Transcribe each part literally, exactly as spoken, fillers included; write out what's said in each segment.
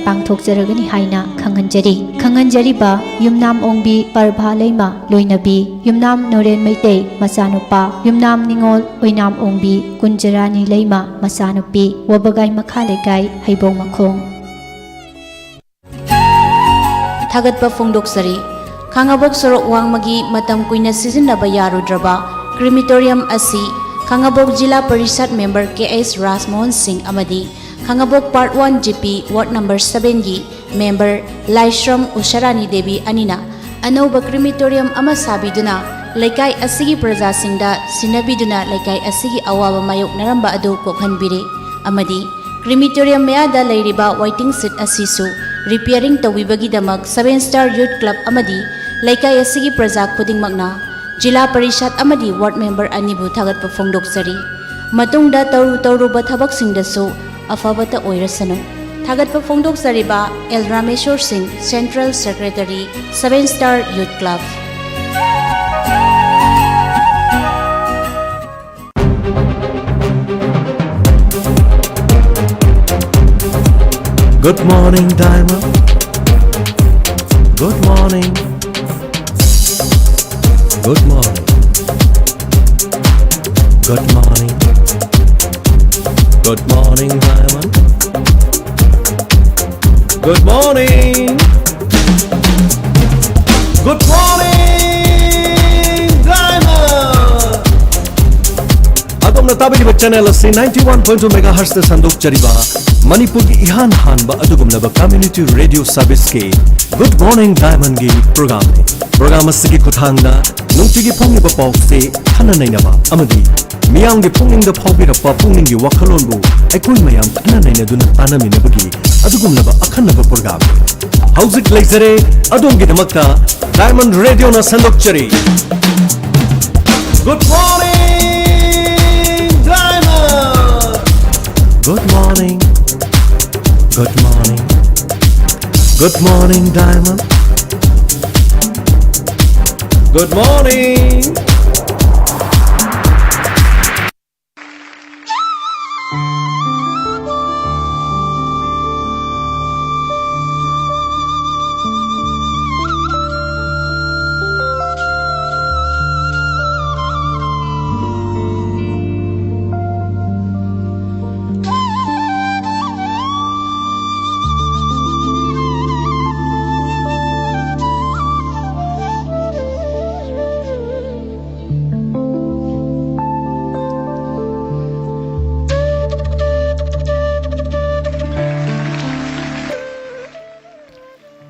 ꯄꯥꯡꯊꯣꯛꯆꯔꯒꯅꯤ ꯍꯥꯏꯅ ꯈꯪꯍꯟꯖꯔꯤ꯫ ꯈꯪꯍꯟꯖꯔꯤꯕ ꯌꯨꯝꯅꯥꯝ ꯑꯣꯡꯕꯤ ꯄꯔꯚꯥ ꯂꯩꯃ ꯂꯣꯏꯅꯕꯤ, ꯌꯨꯝꯅꯥꯝ ꯅꯣꯔꯦꯟ ꯃꯩꯇꯩ ꯃꯆꯥꯅꯨꯄꯥ, ꯌꯨꯝꯅꯥꯝ ꯅꯤꯉꯣꯜ ꯑꯣꯏꯅꯥꯝ ꯑꯣꯡꯕꯤ ꯀꯨꯟꯖꯔꯥꯅꯤ ꯂꯩꯃ ꯃꯆꯥꯅꯨꯄꯤ, ꯋꯥꯕꯒꯥꯏ ꯃꯈꯥ ꯂꯩꯀꯥꯏ, ꯍꯩꯕꯣꯡ ꯃꯈꯣꯡ꯫ ꯊꯥꯒꯠꯄ ꯐꯣꯡꯗꯣꯛꯆꯔꯤ꯫ ꯈꯥꯡꯉꯕꯣꯛ ꯁꯣꯔꯣꯛ ꯋꯥꯡꯃꯒꯤ ꯃꯇꯝ ꯀꯨꯏꯅ ꯁꯤꯖꯤꯟꯅꯕ ꯌꯥꯔꯨꯗ꯭ꯔꯕ ꯀ꯭ꯔꯤꯃꯤꯇꯣꯔꯤꯌꯝ ꯑꯁꯤ ꯈꯥꯡꯉꯕꯣꯛ ꯖꯤꯂꯥ ꯄꯔꯤꯁꯠ ꯃꯦꯝꯕꯔ ꯀꯦ ꯑꯦꯁ ꯔꯥꯖꯃꯣꯍꯟ ꯁꯤꯡ ꯑꯃꯗꯤ Khangabok part one G P ward number ꯁꯚꯦꯟꯒꯤ ꯃꯦꯝꯕꯔ ꯂꯥꯏꯁ꯭ꯔꯝ ꯎꯁꯥꯔꯥꯅꯤ ꯗꯦꯕꯤ ꯑꯅꯤꯅ ꯑꯅꯧꯕ ꯀ꯭ꯔꯤꯃꯤꯇꯣꯔꯤꯌꯝ ꯑꯃ ꯁꯥꯕꯤꯗꯨꯅ ꯂꯩꯀꯥꯏ ꯑꯁꯤꯒꯤ ꯄ꯭ꯔꯖꯥꯁꯤꯡꯗ ꯁꯤꯟꯅꯕꯤꯗꯨꯅ ꯂꯩꯀꯥꯏ ꯑꯁꯤꯒꯤ ꯑꯋꯥꯕ ꯃꯥꯌꯣꯛꯅꯔꯝꯕ ꯑꯗꯨ ꯀꯣꯛꯍꯟꯕꯤꯔꯦ ꯑꯃꯗꯤ ꯀ꯭ꯔꯤꯃꯤꯇꯣꯔꯤꯌꯝ ꯃꯌꯥꯗ ꯂꯩꯔꯤꯕ ꯋꯥꯏꯇꯤꯡ ꯁꯤꯠ ꯑꯁꯤꯁꯨ ꯔꯤꯄꯤꯌꯥꯔꯤꯡ ꯇꯧꯕꯤꯕꯒꯤꯗꯃꯛ ꯁꯚꯦꯟ ꯁ꯭ꯇꯥꯔ ꯌꯨꯠ ꯀ꯭ꯂꯕ ꯑꯃꯗꯤ ꯂꯩꯀꯥꯏ ꯑꯁꯤꯒꯤ ꯄ꯭ꯔꯖꯥ ꯈꯨꯗꯤꯡꯃꯛꯅ ꯖꯤꯂꯥ ꯄꯔꯤꯁꯠ ꯑꯃꯗꯤ ꯋꯥꯔꯗ ꯃꯦꯝꯕꯔ ꯑꯅꯤꯕꯨ ꯊꯥꯒꯠꯄ ꯐꯣꯡꯗꯣꯛꯆꯔꯤ꯫ ꯃꯇꯨꯡꯗ ꯇꯧꯔꯨ ꯇꯧꯔꯨꯕ ꯊꯕꯛꯁꯤꯡꯗꯁꯨ ꯑꯐꯕꯇ ꯑꯣꯏꯔꯁꯅꯨ꯫ ꯊꯥꯒꯠꯄ ꯐꯣꯡꯗꯣꯛꯆꯔꯤꯕ ꯑꯦꯜ ꯔꯥꯃꯦꯁꯣꯔ ꯁꯤꯡ, ꯁꯦꯟꯇ꯭ꯔꯦꯜ ꯁꯦꯀ꯭ꯔꯦꯇꯔꯤ, ꯁꯚꯦꯟ ꯁ꯭ꯇꯥꯔ ꯌꯨꯠ club. Good morning, Diamond. Good morning. Good morning. Good morning. Good morning, Diamond. Good morning. Good morning, Diamond. ꯑꯗꯣꯝꯅ ꯇꯥꯕꯤꯔꯤꯕ ꯆꯦꯅꯦꯜ ꯑꯁꯤ ninety one point two megahertz ꯇ ꯁꯟꯗꯣꯛꯆꯔꯤꯕ ꯃꯅꯤꯄꯨꯔꯒꯤ ꯏꯍꯥꯟ ꯍꯥꯟꯕ ꯑꯗꯨꯒꯨꯝꯂꯕ community radio service ꯀꯤ Good Morning Diamond ꯒꯤ program ꯅꯤ꯫ Program ꯑꯁꯤꯒꯤ ꯈꯨꯠꯊꯥꯡꯗ ꯅꯨꯡꯇꯤꯒꯤ ꯐꯣꯡꯂꯤꯕ ꯄꯥꯎꯁꯦ ꯈꯟꯅ ꯅꯩꯅꯕ ꯑꯃꯗꯤ ꯃꯤꯌꯥꯝꯒꯤ ꯄꯨꯛꯅꯤꯡꯗ ꯐꯥꯎꯕꯤꯔꯛꯄ ꯄꯨꯛꯅꯤꯡꯒꯤ ꯋꯥꯈꯜꯂꯣꯟꯕꯨ ꯑꯩꯈꯣꯏ ꯃꯌꯥꯝ ꯈꯟꯅ ꯅꯩꯅꯗꯨꯅ ꯇꯥꯟꯅꯃꯤꯟꯅꯕꯒꯤ ꯑꯗꯨꯒꯨꯝꯂꯕ ꯑꯈꯟꯅꯕ program ꯅꯤ꯫ ꯍꯧꯖꯤꯛ ꯂꯩꯖꯔꯦ ꯑꯗꯣꯝꯒꯤꯗꯃꯛꯇ Diamond Radio ꯅ ꯁꯟꯗꯣꯛꯆꯔꯤ꯫ Good morning, Diamond. Good morning. Good morning. Good morning, Diamond. Good morning.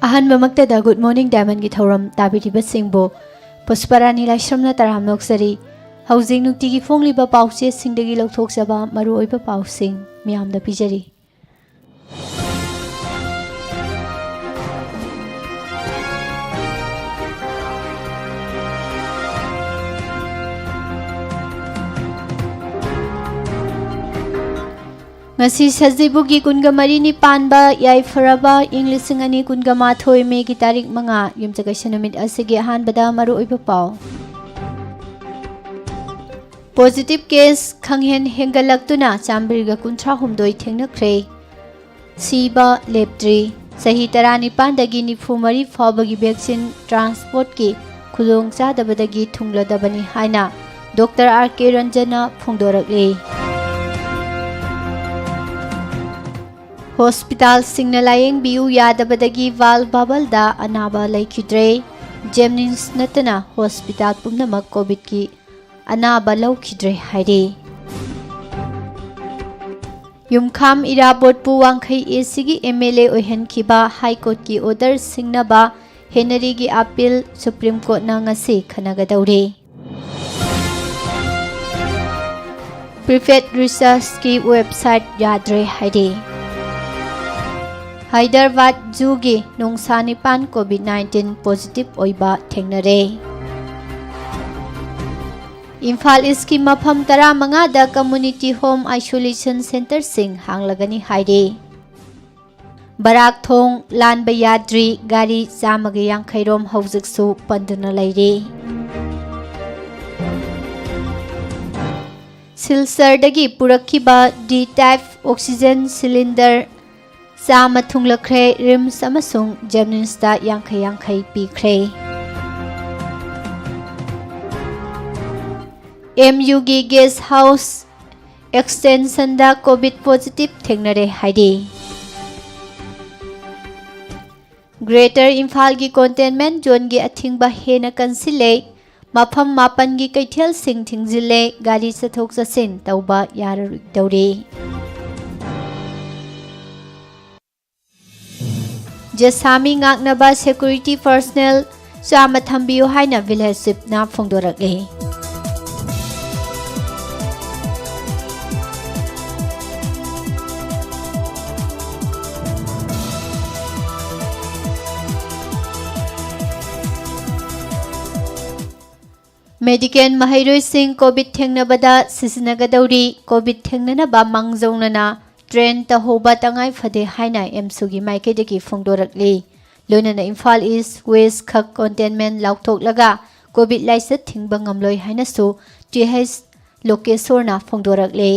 ꯑꯍꯥꯟꯕꯃꯛꯇꯗ Good Morning Diamondꯒꯤ ꯊꯧꯔꯝ ꯇꯥꯕꯤꯔꯤꯕꯁꯤꯡꯕꯨ ꯄꯨꯁꯄꯔꯥꯅꯤ ꯂꯥꯏꯁ꯭ꯔꯝꯅ ꯇꯔꯥꯝꯅ ꯑꯣꯛꯆꯔꯤ꯫ ꯍꯧꯖꯤꯛ ꯅꯨꯡꯇꯤꯒꯤ ꯐꯣꯡꯂꯤꯕ ꯄꯥꯎꯆꯦꯁꯤꯡꯗꯒꯤ ꯂꯧꯊꯣꯛꯆꯕ ꯃꯔꯨꯑꯣꯏꯕ ꯄꯥꯎꯁꯤꯡ ꯃꯤꯌꯥꯝꯗ ꯄꯤꯖꯔꯤ꯫ ꯉꯁꯤ ꯁꯖꯤꯕꯨꯒꯤ ꯀꯨꯟꯒ ꯃꯔꯤꯅꯤ ꯄꯥꯟꯕ ꯌꯥꯏꯐꯔꯕ ꯏꯪ ꯂꯤꯁꯤꯡ ꯑꯅꯤ ꯀꯨꯟꯒ ꯃꯥꯊꯣꯏ ꯃꯦꯒꯤ ꯇꯥꯔꯤꯛ ꯃꯉꯥ, ꯌꯨꯝꯁꯀꯩꯁ ꯅꯨꯃꯤꯠ ꯑꯁꯤꯒꯤ ꯑꯍꯥꯟꯕꯗ ꯃꯔꯨꯑꯣꯏꯕ ꯄꯥꯎ꯫ ꯄꯣꯖꯤꯇꯤꯚ ꯀꯦꯁ ꯈꯪꯍꯦꯟ ꯍꯦꯟꯒꯠꯂꯛꯇꯨꯅ ꯆꯥꯝꯃꯔꯤꯒ ꯀꯨꯟꯊ꯭ꯔꯥꯍꯨꯝꯗꯣꯏ ꯊꯦꯡꯅꯈ꯭ꯔꯦ꯫ ꯁꯤꯕ ꯂꯦꯞꯇ꯭ꯔꯤ꯫ ꯆꯍꯤ ꯇꯔꯥꯅꯤꯄꯥꯟꯗꯒꯤ ꯅꯤꯐꯨ ꯃꯔꯤ ꯐꯥꯎꯕꯒꯤ ꯚꯦꯛꯁꯤꯟ ꯇ꯭ꯔꯥꯟꯁꯄꯣꯔꯠꯀꯤ ꯈꯨꯗꯣꯡꯆꯥꯗꯕꯗꯒꯤ ꯊꯨꯡꯂꯗꯕꯅꯤ ꯍꯥꯏꯅ ꯗꯣꯛꯇꯔ ꯑꯥꯔ ꯀꯦ ꯔꯟꯖꯟꯅ ꯐꯣꯡꯗꯣꯔꯛꯂꯤ꯫ ꯍꯣꯁꯄꯤꯇꯥꯜꯁꯤꯡꯅ ꯂꯥꯌꯦꯡꯕꯤꯌꯨ ꯌꯥꯗꯕꯗꯒꯤ ꯋꯥꯜ ꯕꯕꯜꯗ ꯑꯅꯥꯕ ꯂꯩꯈꯤꯗ꯭ꯔꯦ꯫ ꯖꯦꯝꯅꯤꯝꯁ ꯅꯠꯇꯅ ꯍꯣꯁꯄꯤꯇꯥꯜ ꯄꯨꯝꯅꯃꯛ ꯀꯣꯚꯤꯗꯀꯤ ꯑꯅꯥꯕ ꯂꯧꯈꯤꯗ꯭ꯔꯦ ꯍꯥꯏꯔꯤ꯫ ꯌꯨꯝꯈꯥꯝ ꯏꯔꯥꯕꯣꯠꯄꯨ ꯋꯥꯡꯈꯩ ꯑꯦ ꯁꯤꯒꯤ ꯑꯦꯝ ꯑꯦꯜ ꯑꯦ ꯑꯣꯏꯍꯟꯈꯤꯕ ꯍꯥꯏ ꯀꯣꯔꯠꯀꯤ ꯑꯣꯔꯗꯔ ꯁꯤꯡꯅꯕ ꯍꯦꯅꯔꯤꯒꯤ ꯑꯄꯤꯜ ꯁꯨꯄ꯭ꯔꯤꯝ ꯀꯣꯔꯠꯅ ꯉꯁꯤ ꯈꯟꯅꯒꯗꯧꯔꯤ꯫ ꯄ꯭ꯔꯤꯐꯦꯠ ꯔꯤꯁꯔꯆꯀꯤ ꯋꯦꯕꯁꯥꯏꯠ ꯌꯥꯗ꯭ꯔꯦ ꯍꯥꯏꯔꯤ꯫ ꯍꯥꯏꯗꯔꯕꯥꯗ ꯖꯨꯒꯤ ꯅꯣꯡꯁꯥ ꯅꯤꯄꯥꯟ ꯀꯣꯚꯤꯗ ꯅꯥꯏꯟꯇꯤꯟ ꯄꯣꯖꯤꯇꯤꯚ ꯑꯣꯏꯕ ꯊꯦꯡꯅꯔꯦ꯫ ꯏꯝꯐꯥꯜ ꯏꯁꯀꯤ ꯃꯐꯝ ꯇꯔꯥꯃꯉꯥꯗ ꯀꯝꯃ꯭ꯌꯨꯅꯤꯇꯤ ꯍꯣꯝ ꯑꯥꯏꯁꯣꯂꯦꯁꯟ ꯁꯦꯟꯇꯔꯁꯤꯡ ꯍꯥꯡꯂꯒꯅꯤ ꯍꯥꯏꯔꯤ꯫ ꯕꯔꯥꯛ ꯊꯣꯡ ꯂꯥꯟꯕ ꯌꯥꯗ꯭ꯔꯤ, ꯒꯥꯔꯤ ꯆꯥꯝꯃꯒ ꯌꯥꯡꯈꯩ ꯔꯣꯝ ꯍꯧꯖꯤꯛꯁꯨ ꯄꯟꯗꯨꯅ ꯂꯩꯔꯤ꯫ ꯁꯤꯜꯆꯔꯗꯒꯤ ꯄꯨꯔꯛꯈꯤꯕ ꯗꯤ ꯇꯥꯏꯞ ꯑꯣꯛꯁꯤꯖꯦꯟ ꯁꯤꯂꯤꯟꯗꯔ ꯆꯥꯝꯃ ꯊꯨꯡꯂꯈ꯭ꯔꯦ꯫ ꯔꯤꯝꯁ ꯑꯃꯁꯨꯡ ꯖꯦꯝꯅꯤꯝꯁꯇ ꯌꯥꯡꯈꯩ ꯌꯥꯡꯈꯩ ꯄꯤꯈ꯭ꯔꯦ꯫ ꯑꯦꯝ ꯌꯨꯒꯤ ꯒꯦꯁ ꯍꯥꯎꯁ ꯑꯦꯛꯁꯇꯦꯟꯁꯟꯗ ꯀꯣꯚꯤꯗ ꯄꯣꯖꯤꯇꯤꯚ ꯊꯦꯡꯅꯔꯦ ꯍꯥꯏꯔꯤ꯫ ꯒ꯭ꯔꯦꯇꯔ ꯏꯝꯐꯥꯜꯒꯤ ꯀꯣꯟꯇꯦꯟꯃꯦꯟꯠ ꯖꯣꯟꯒꯤ ꯑꯊꯤꯡꯕ ꯍꯦꯟꯅ ꯀꯟꯁꯤꯜꯂꯦ꯫ ꯃꯐꯝ ꯃꯥꯄꯟꯒꯤ ꯀꯩꯊꯦꯜꯁꯤꯡ ꯊꯤꯡꯖꯤꯜꯂꯦ꯫ ꯒꯥꯔꯤ ꯆꯠꯊꯣꯛ ꯆꯠꯁꯤꯟ ꯇꯧꯕ ꯌꯥꯔꯔꯣꯏꯗꯧꯔꯤ꯫ ꯌꯥꯁꯥꯃꯤ ꯉꯥꯛꯅꯕ security personnel ꯆꯥꯝꯃ ꯊꯝꯕꯤꯌꯨ ꯍꯥꯏꯅ village chiefꯅ ꯐꯣꯡꯗꯣꯔꯛꯂꯤ꯫ Medical ꯃꯍꯩꯔꯣꯏꯁꯤꯡ COVID ꯊꯦꯡꯅꯕꯗ ꯁꯤꯖꯤꯟꯅꯒꯗꯧꯔꯤ꯫ COVID ꯊꯦꯡꯅꯅꯕ ꯃꯥꯡꯖꯧꯅꯅ train ꯇꯧꯍꯧꯕ ꯇꯉꯥꯏ ꯐꯗꯦ ꯍꯥꯏꯅ ꯑꯦꯝꯁꯨꯒꯤ ꯃꯥꯏꯀꯩꯗꯒꯤ ꯐꯣꯡꯗꯣꯔꯛꯂꯤ꯫ ꯂꯣꯏꯅꯅ ꯏꯝꯐꯥꯜ East West ꯈꯛ containment ꯂꯥꯎꯊꯣꯛꯂꯒ COVID ꯂꯥꯏꯆꯠ ꯊꯤꯡꯕ ꯉꯝꯂꯣꯏ ꯍꯥꯏꯅꯁꯨ ꯇꯤ ꯑꯩꯆ ꯂꯣꯀꯦꯁꯣꯔꯅ ꯐꯣꯡꯗꯣꯔꯛꯂꯤ꯫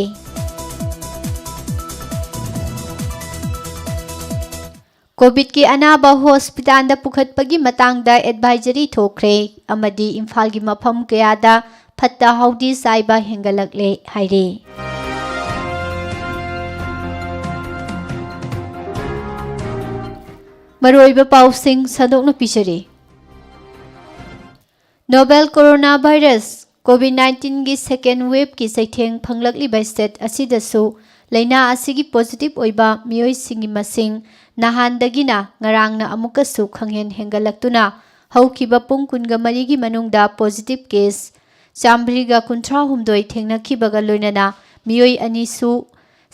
COVIDꯀꯤ ꯑꯅꯥꯕ hospitalꯗ ꯄꯨꯈꯠꯄꯒꯤ ꯃꯇꯥꯡꯗ advisory ꯊꯣꯛꯈ꯭ꯔꯦ ꯑꯃꯗꯤ ꯏꯝꯐꯥꯜꯒꯤ ꯃꯐꯝ ꯀꯌꯥꯗ ꯐꯠꯇ ꯍꯥꯎꯗꯤ ꯆꯥꯏꯕ ꯍꯦꯟꯒꯠꯂꯛꯂꯦ ꯍꯥꯏꯔꯤ꯫ ꯃꯔꯨꯑꯣꯏꯕ ꯄꯥꯎꯁꯤꯡ ꯁꯟꯗꯣꯛꯅ ꯄꯤꯖꯔꯤ꯫ Novel coronavirus COVID nineteenꯒꯤ second waveꯀꯤ ꯆꯩꯊꯦꯡ ꯐꯪꯂꯛꯂꯤꯕ state ꯑꯁꯤꯗꯁꯨ ꯂꯩꯅꯥ ꯑꯁꯤꯒꯤ positive ꯑꯣꯏꯕ ꯃꯤꯑꯣꯏꯁꯤꯡꯒꯤ ꯃꯁꯤꯡ ꯅꯍꯥꯟꯗꯒꯤꯅ ꯉꯔꯥꯡꯅ ꯑꯃꯨꯛꯀꯁꯨ ꯈꯪꯍꯦꯟ ꯍꯦꯟꯒꯠꯂꯛꯇꯨꯅ ꯍꯧꯈꯤꯕ ꯄꯨꯡ ꯀꯨꯟꯒ ꯃꯔꯤꯒꯤ ꯃꯅꯨꯡꯗ positive case ꯆꯥꯝꯃꯔꯤꯒ ꯀꯨꯟꯊ꯭ꯔꯥꯍꯨꯝꯗꯣꯏ ꯊꯦꯡꯅꯈꯤꯕꯒ ꯂꯣꯏꯅꯅ ꯃꯤꯑꯣꯏ ꯑꯅꯤꯁꯨ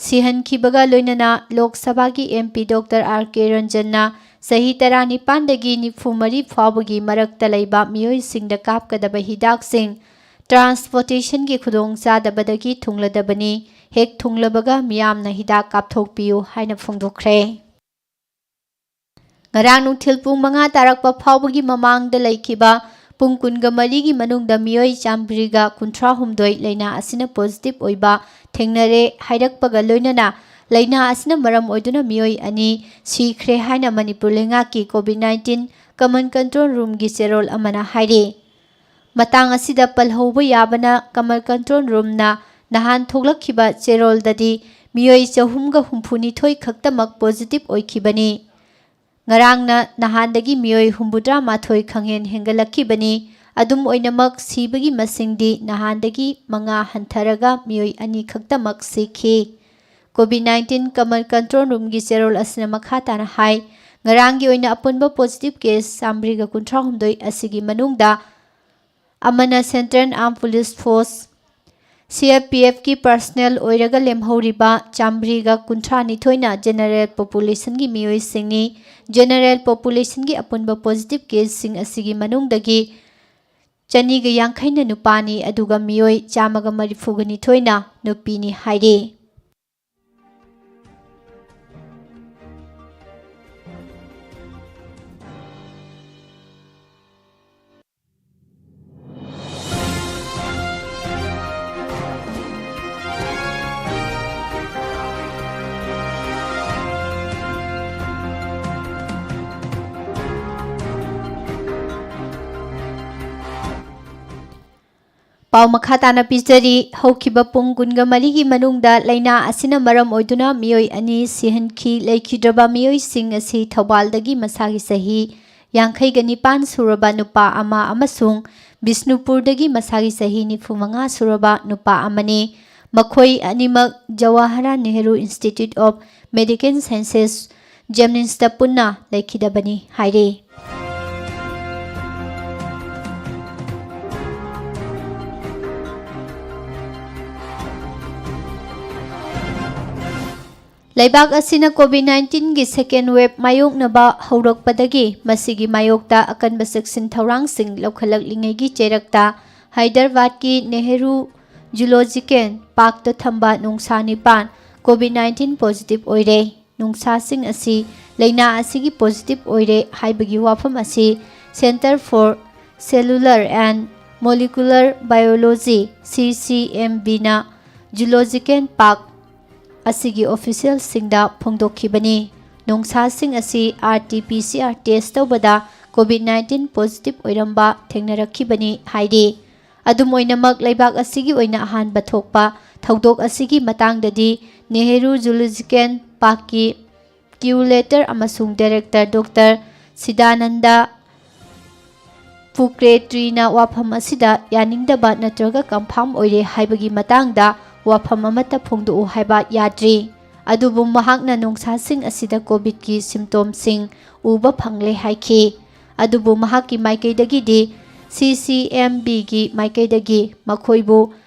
ꯁꯤꯍꯟꯈꯤꯕꯒ ꯂꯣꯏꯅꯅ ꯂꯣꯛ ꯁꯚꯥꯒꯤ MP Doctor R K ꯔꯟꯖꯟꯅ ꯆꯍꯤ ꯇꯔꯥꯅꯤꯄꯥꯟꯗꯒꯤ ꯅꯤꯐꯨ ꯃꯔꯤ ꯐꯥꯎꯕꯒꯤ ꯃꯔꯛꯇ ꯂꯩꯕ ꯃꯤꯑꯣꯏꯁꯤꯡꯗ ꯀꯥꯞꯀꯗꯕ ꯍꯤꯗꯥꯛꯁꯤꯡ transportationꯒꯤ ꯈꯨꯗꯣꯡꯆꯥꯗꯕꯗꯒꯤ ꯊꯨꯡꯂꯗꯕꯅꯤ, ꯍꯦꯛ ꯊꯨꯡꯂꯕꯒ ꯃꯤꯌꯥꯝꯅ ꯍꯤꯗꯥꯛ ꯀꯥꯞꯊꯣꯛꯄꯤꯌꯨ ꯍꯥꯏꯅ ꯐꯣꯡꯗꯣꯛꯈ꯭ꯔꯦ꯫ ꯉꯔꯥꯡ ꯅꯨꯡꯊꯤꯜ ꯄꯨꯡ ꯃꯉꯥ ꯇꯥꯔꯛꯄ ꯐꯥꯎꯕꯒꯤ ꯃꯃꯥꯡꯗ ꯂꯩꯈꯤꯕ ꯄꯨꯡ ꯀꯨꯟꯒ ꯃꯔꯤꯒꯤ ꯃꯅꯨꯡꯗ ꯃꯤꯑꯣꯏ ꯆꯥꯝꯃꯔꯤꯒ ꯀꯨꯟꯊ꯭ꯔꯥꯍꯨꯝꯗꯣꯏ ꯂꯩꯅꯥ ꯑꯁꯤꯅ positive ꯑꯣꯏꯕ ꯊꯦꯡꯅꯔꯦ ꯍꯥꯏꯔꯛꯄꯒ ꯂꯣꯏꯅꯅ ꯂꯩꯅꯥ ꯑꯁꯤꯅ ꯃꯔꯝ ꯑꯣꯏꯗꯨꯅ ꯃꯤꯑꯣꯏ ꯑꯅꯤ ꯁꯤꯈ꯭ꯔꯦ ꯍꯥꯏꯅ ꯃꯅꯤꯄꯨꯔ ꯂꯩꯉꯥꯛꯀꯤ COVID nineteen common control roomꯒꯤ ꯆꯦꯔꯣꯜ ꯑꯃꯅ ꯍꯥꯏꯔꯤ꯫ ꯃꯇꯥꯡ ꯑꯁꯤꯗ ꯄꯜꯍꯧꯕ ꯌꯥꯕꯅ, common control roomꯅ ꯅꯍꯥꯟ ꯊꯣꯛꯂꯛꯈꯤꯕ ꯆꯦꯔꯣꯜꯗꯗꯤ ꯃꯤꯑꯣꯏ ꯆꯍꯨꯝꯒ ꯍꯨꯝꯐꯨꯅꯤꯊꯣꯏ ꯈꯛꯇꯃꯛ positive ꯑꯣꯏꯈꯤꯕꯅꯤ꯫ ꯉꯔꯥꯡꯅ ꯅꯍꯥꯟꯗꯒꯤ ꯃꯤꯑꯣꯏ ꯍꯨꯝꯐꯨꯇꯔꯥ ꯃꯥꯊꯣꯏ ꯈꯪꯍꯦꯟ ꯍꯦꯟꯒꯠꯂꯛꯈꯤꯕꯅꯤ꯫ ꯑꯗꯨꯝ ꯑꯣꯏꯅꯃꯛ, ꯁꯤꯕꯒꯤ ꯃꯁꯤꯡꯗꯤ ꯅꯍꯥꯟꯗꯒꯤ ꯃꯉꯥ ꯍꯟꯊꯔꯒ ꯃꯤꯑꯣꯏ ꯑꯅꯤ ꯈꯛꯇꯃꯛ ꯁꯤꯈꯤ꯫ COVID nineteen common control roomꯒꯤ ꯆꯦꯔꯣꯜ ꯑꯁꯤꯅ ꯃꯈꯥ ꯇꯥꯅ ꯍꯥꯏ, ꯉꯔꯥꯡꯒꯤ ꯑꯣꯏꯅ ꯑꯄꯨꯟꯕ positive case ꯆꯥꯃꯔꯤꯒ ꯀꯨꯟꯊ꯭ꯔꯥꯍꯨꯝꯗꯣꯏ ꯑꯁꯤꯒꯤ ꯃꯅꯨꯡꯗ ꯑꯃꯅ Central Armed Police Force, C R P Fꯀꯤ personnel ꯑꯣꯏꯔꯒ ꯂꯦꯝꯍꯧꯔꯤꯕ ꯆꯥꯃꯔꯤꯒ ꯀꯨꯟꯊ꯭ꯔꯥꯅꯤꯊꯣꯏꯅ general populationꯒꯤ ꯃꯤꯑꯣꯏꯁꯤꯡꯅꯤ꯫ General populationꯒꯤ ꯑꯄꯨꯟꯕ positive caseꯁꯤꯡ ꯑꯁꯤꯒꯤ ꯃꯅꯨꯡꯗꯒꯤ ꯆꯅꯤꯒ ꯌꯥꯡꯈꯩꯅ ꯅꯨꯄꯥꯅꯤ, ꯑꯗꯨꯒ ꯃꯤꯑꯣꯏ ꯆꯥꯝꯃꯒ ꯃꯔꯤꯐꯨꯒ ꯅꯤꯊꯣꯏꯅ ꯅꯨꯄꯤꯅꯤ ꯍꯥꯏꯔꯤ꯫ ꯄꯥꯎ ꯃꯈꯥ ꯇꯥꯅ ꯄꯤꯖꯔꯤ꯫ ꯍꯧꯈꯤꯕ ꯄꯨꯡ ꯀꯨꯟꯒ ꯃꯔꯤꯒꯤ ꯃꯅꯨꯡꯗ ꯂꯥꯏꯅꯥ ꯑꯁꯤꯅ ꯃꯔꯝ ꯑꯣꯏꯗꯨꯅ ꯃꯤꯑꯣꯏ ꯑꯅꯤ ꯁꯤꯍꯟꯈꯤ꯫ ꯂꯩꯈꯤꯗ꯭ꯔꯕ ꯃꯤꯑꯣꯏꯁꯤꯡ ꯑꯁꯤ ꯊꯧꯕꯥꯜꯗꯒꯤ ꯃꯁꯥꯒꯤ ꯆꯍꯤ ꯌꯥꯡꯈꯩꯒ ꯅꯤꯄꯥꯟ ꯁꯨꯔꯕ ꯅꯨꯄꯥ ꯑꯃ ꯑꯃꯁꯨꯡ ꯕꯤꯁꯅꯨꯄꯨꯔꯗꯒꯤ ꯃꯁꯥꯒꯤ ꯆꯍꯤ ꯅꯤꯐꯨ ꯃꯉꯥ ꯁꯨꯔꯕ ꯅꯨꯄꯥ ꯑꯃꯅꯤ꯫ ꯃꯈꯣꯏ ꯑꯅꯤꯃꯛ Jawaharlal Nehru Institute of Medical Sciences, JNIMSꯇ ꯄꯨꯟꯅ ꯂꯩꯈꯤꯗꯕꯅꯤ ꯍꯥꯏꯔꯤ꯫ ꯂꯩꯕꯥꯛ ꯑꯁꯤꯅ COVID nineteenꯒꯤ second wave ꯃꯥꯌꯣꯛꯅꯕ ꯍꯧꯔꯛꯄꯗꯒꯤ ꯃꯁꯤꯒꯤ ꯃꯥꯌꯣꯛꯇ ꯑꯀꯟꯕ ꯆꯦꯛꯁꯤꯟ ꯊꯧꯔꯥꯡꯁꯤꯡ ꯂꯧꯈꯠꯂꯛꯂꯤꯉꯩꯒꯤ ꯆꯩꯔꯛꯇ ꯍꯥꯏꯗꯔꯕꯥꯗꯀꯤ Nehru Zoological Parkꯇ ꯊꯝꯕ ꯅꯣꯡꯁꯥ ꯅꯤꯄꯥꯟ COVID nineteen positive ꯑꯣꯏꯔꯦ꯫ ꯅꯣꯡꯁꯥꯁꯤꯡ ꯑꯁꯤ ꯂꯥꯏꯅꯥ ꯑꯁꯤꯒꯤ positive ꯑꯣꯏꯔꯦ ꯍꯥꯏꯕꯒꯤ ꯋꯥꯐꯝ ꯑꯁꯤ Centre for Cellular and Molecular Biology, C C M Bꯅ Zoological Park ꯑꯁꯤꯒꯤ officialꯁꯤꯡꯗ ꯐꯣꯡꯗꯣꯛꯈꯤꯕꯅꯤ꯫ ꯅꯣꯡꯁꯥꯁꯤꯡ ꯑꯁꯤ R T P C R test ꯇꯧꯕꯗ COVID nineteen positive ꯑꯣꯏꯔꯝꯕ ꯊꯦꯡꯅꯔꯛꯈꯤꯕꯅꯤ ꯍꯥꯏꯔꯤ꯫ ꯑꯗꯨꯝ ꯑꯣꯏꯅꯃꯛ, ꯂꯩꯕꯥꯛ ꯑꯁꯤꯒꯤ ꯑꯣꯏꯅ ꯑꯍꯥꯟꯕ ꯊꯣꯛꯄ ꯊꯧꯗꯣꯛ ꯑꯁꯤꯒꯤ ꯃꯇꯥꯡꯗꯗꯤ Nehru Zoological Parkꯀꯤ curator ꯑꯃꯁꯨꯡ director Doctor Sidananda Pukretryꯅ ꯋꯥꯐꯝ ꯑꯁꯤꯗ ꯌꯥꯅꯤꯡꯗꯕ ꯅꯠꯇ꯭ꯔꯒ confirm ꯑꯣꯏꯔꯦ ꯍꯥꯏꯕꯒꯤ ꯃꯇꯥꯡꯗ ꯋꯥꯐꯝ ꯑꯃꯠꯇ ꯐꯣꯡꯗꯣꯛꯎ ꯍꯥꯏꯕ ꯌꯥꯗ꯭ꯔꯤ꯫ ꯑꯗꯨꯕꯨ ꯃꯍꯥꯛꯅ ꯅꯣꯡꯁꯥꯁꯤꯡ ꯑꯁꯤꯗ ꯀꯣꯚꯤꯗꯀꯤ ꯁꯤꯝꯇꯣꯝꯁꯤꯡ ꯎꯕ ꯐꯪꯂꯦ ꯍꯥꯏꯈꯤ꯫ ꯑꯗꯨꯕꯨ ꯃꯍꯥꯛꯀꯤ ꯃꯥꯏꯀꯩꯗꯒꯤꯗꯤ ꯁꯤ ꯁꯤ ꯑꯦꯝ ꯕꯤꯒꯤ ꯃꯥꯏꯀꯩꯗꯒꯤ ꯃꯈꯣꯏꯕꯨ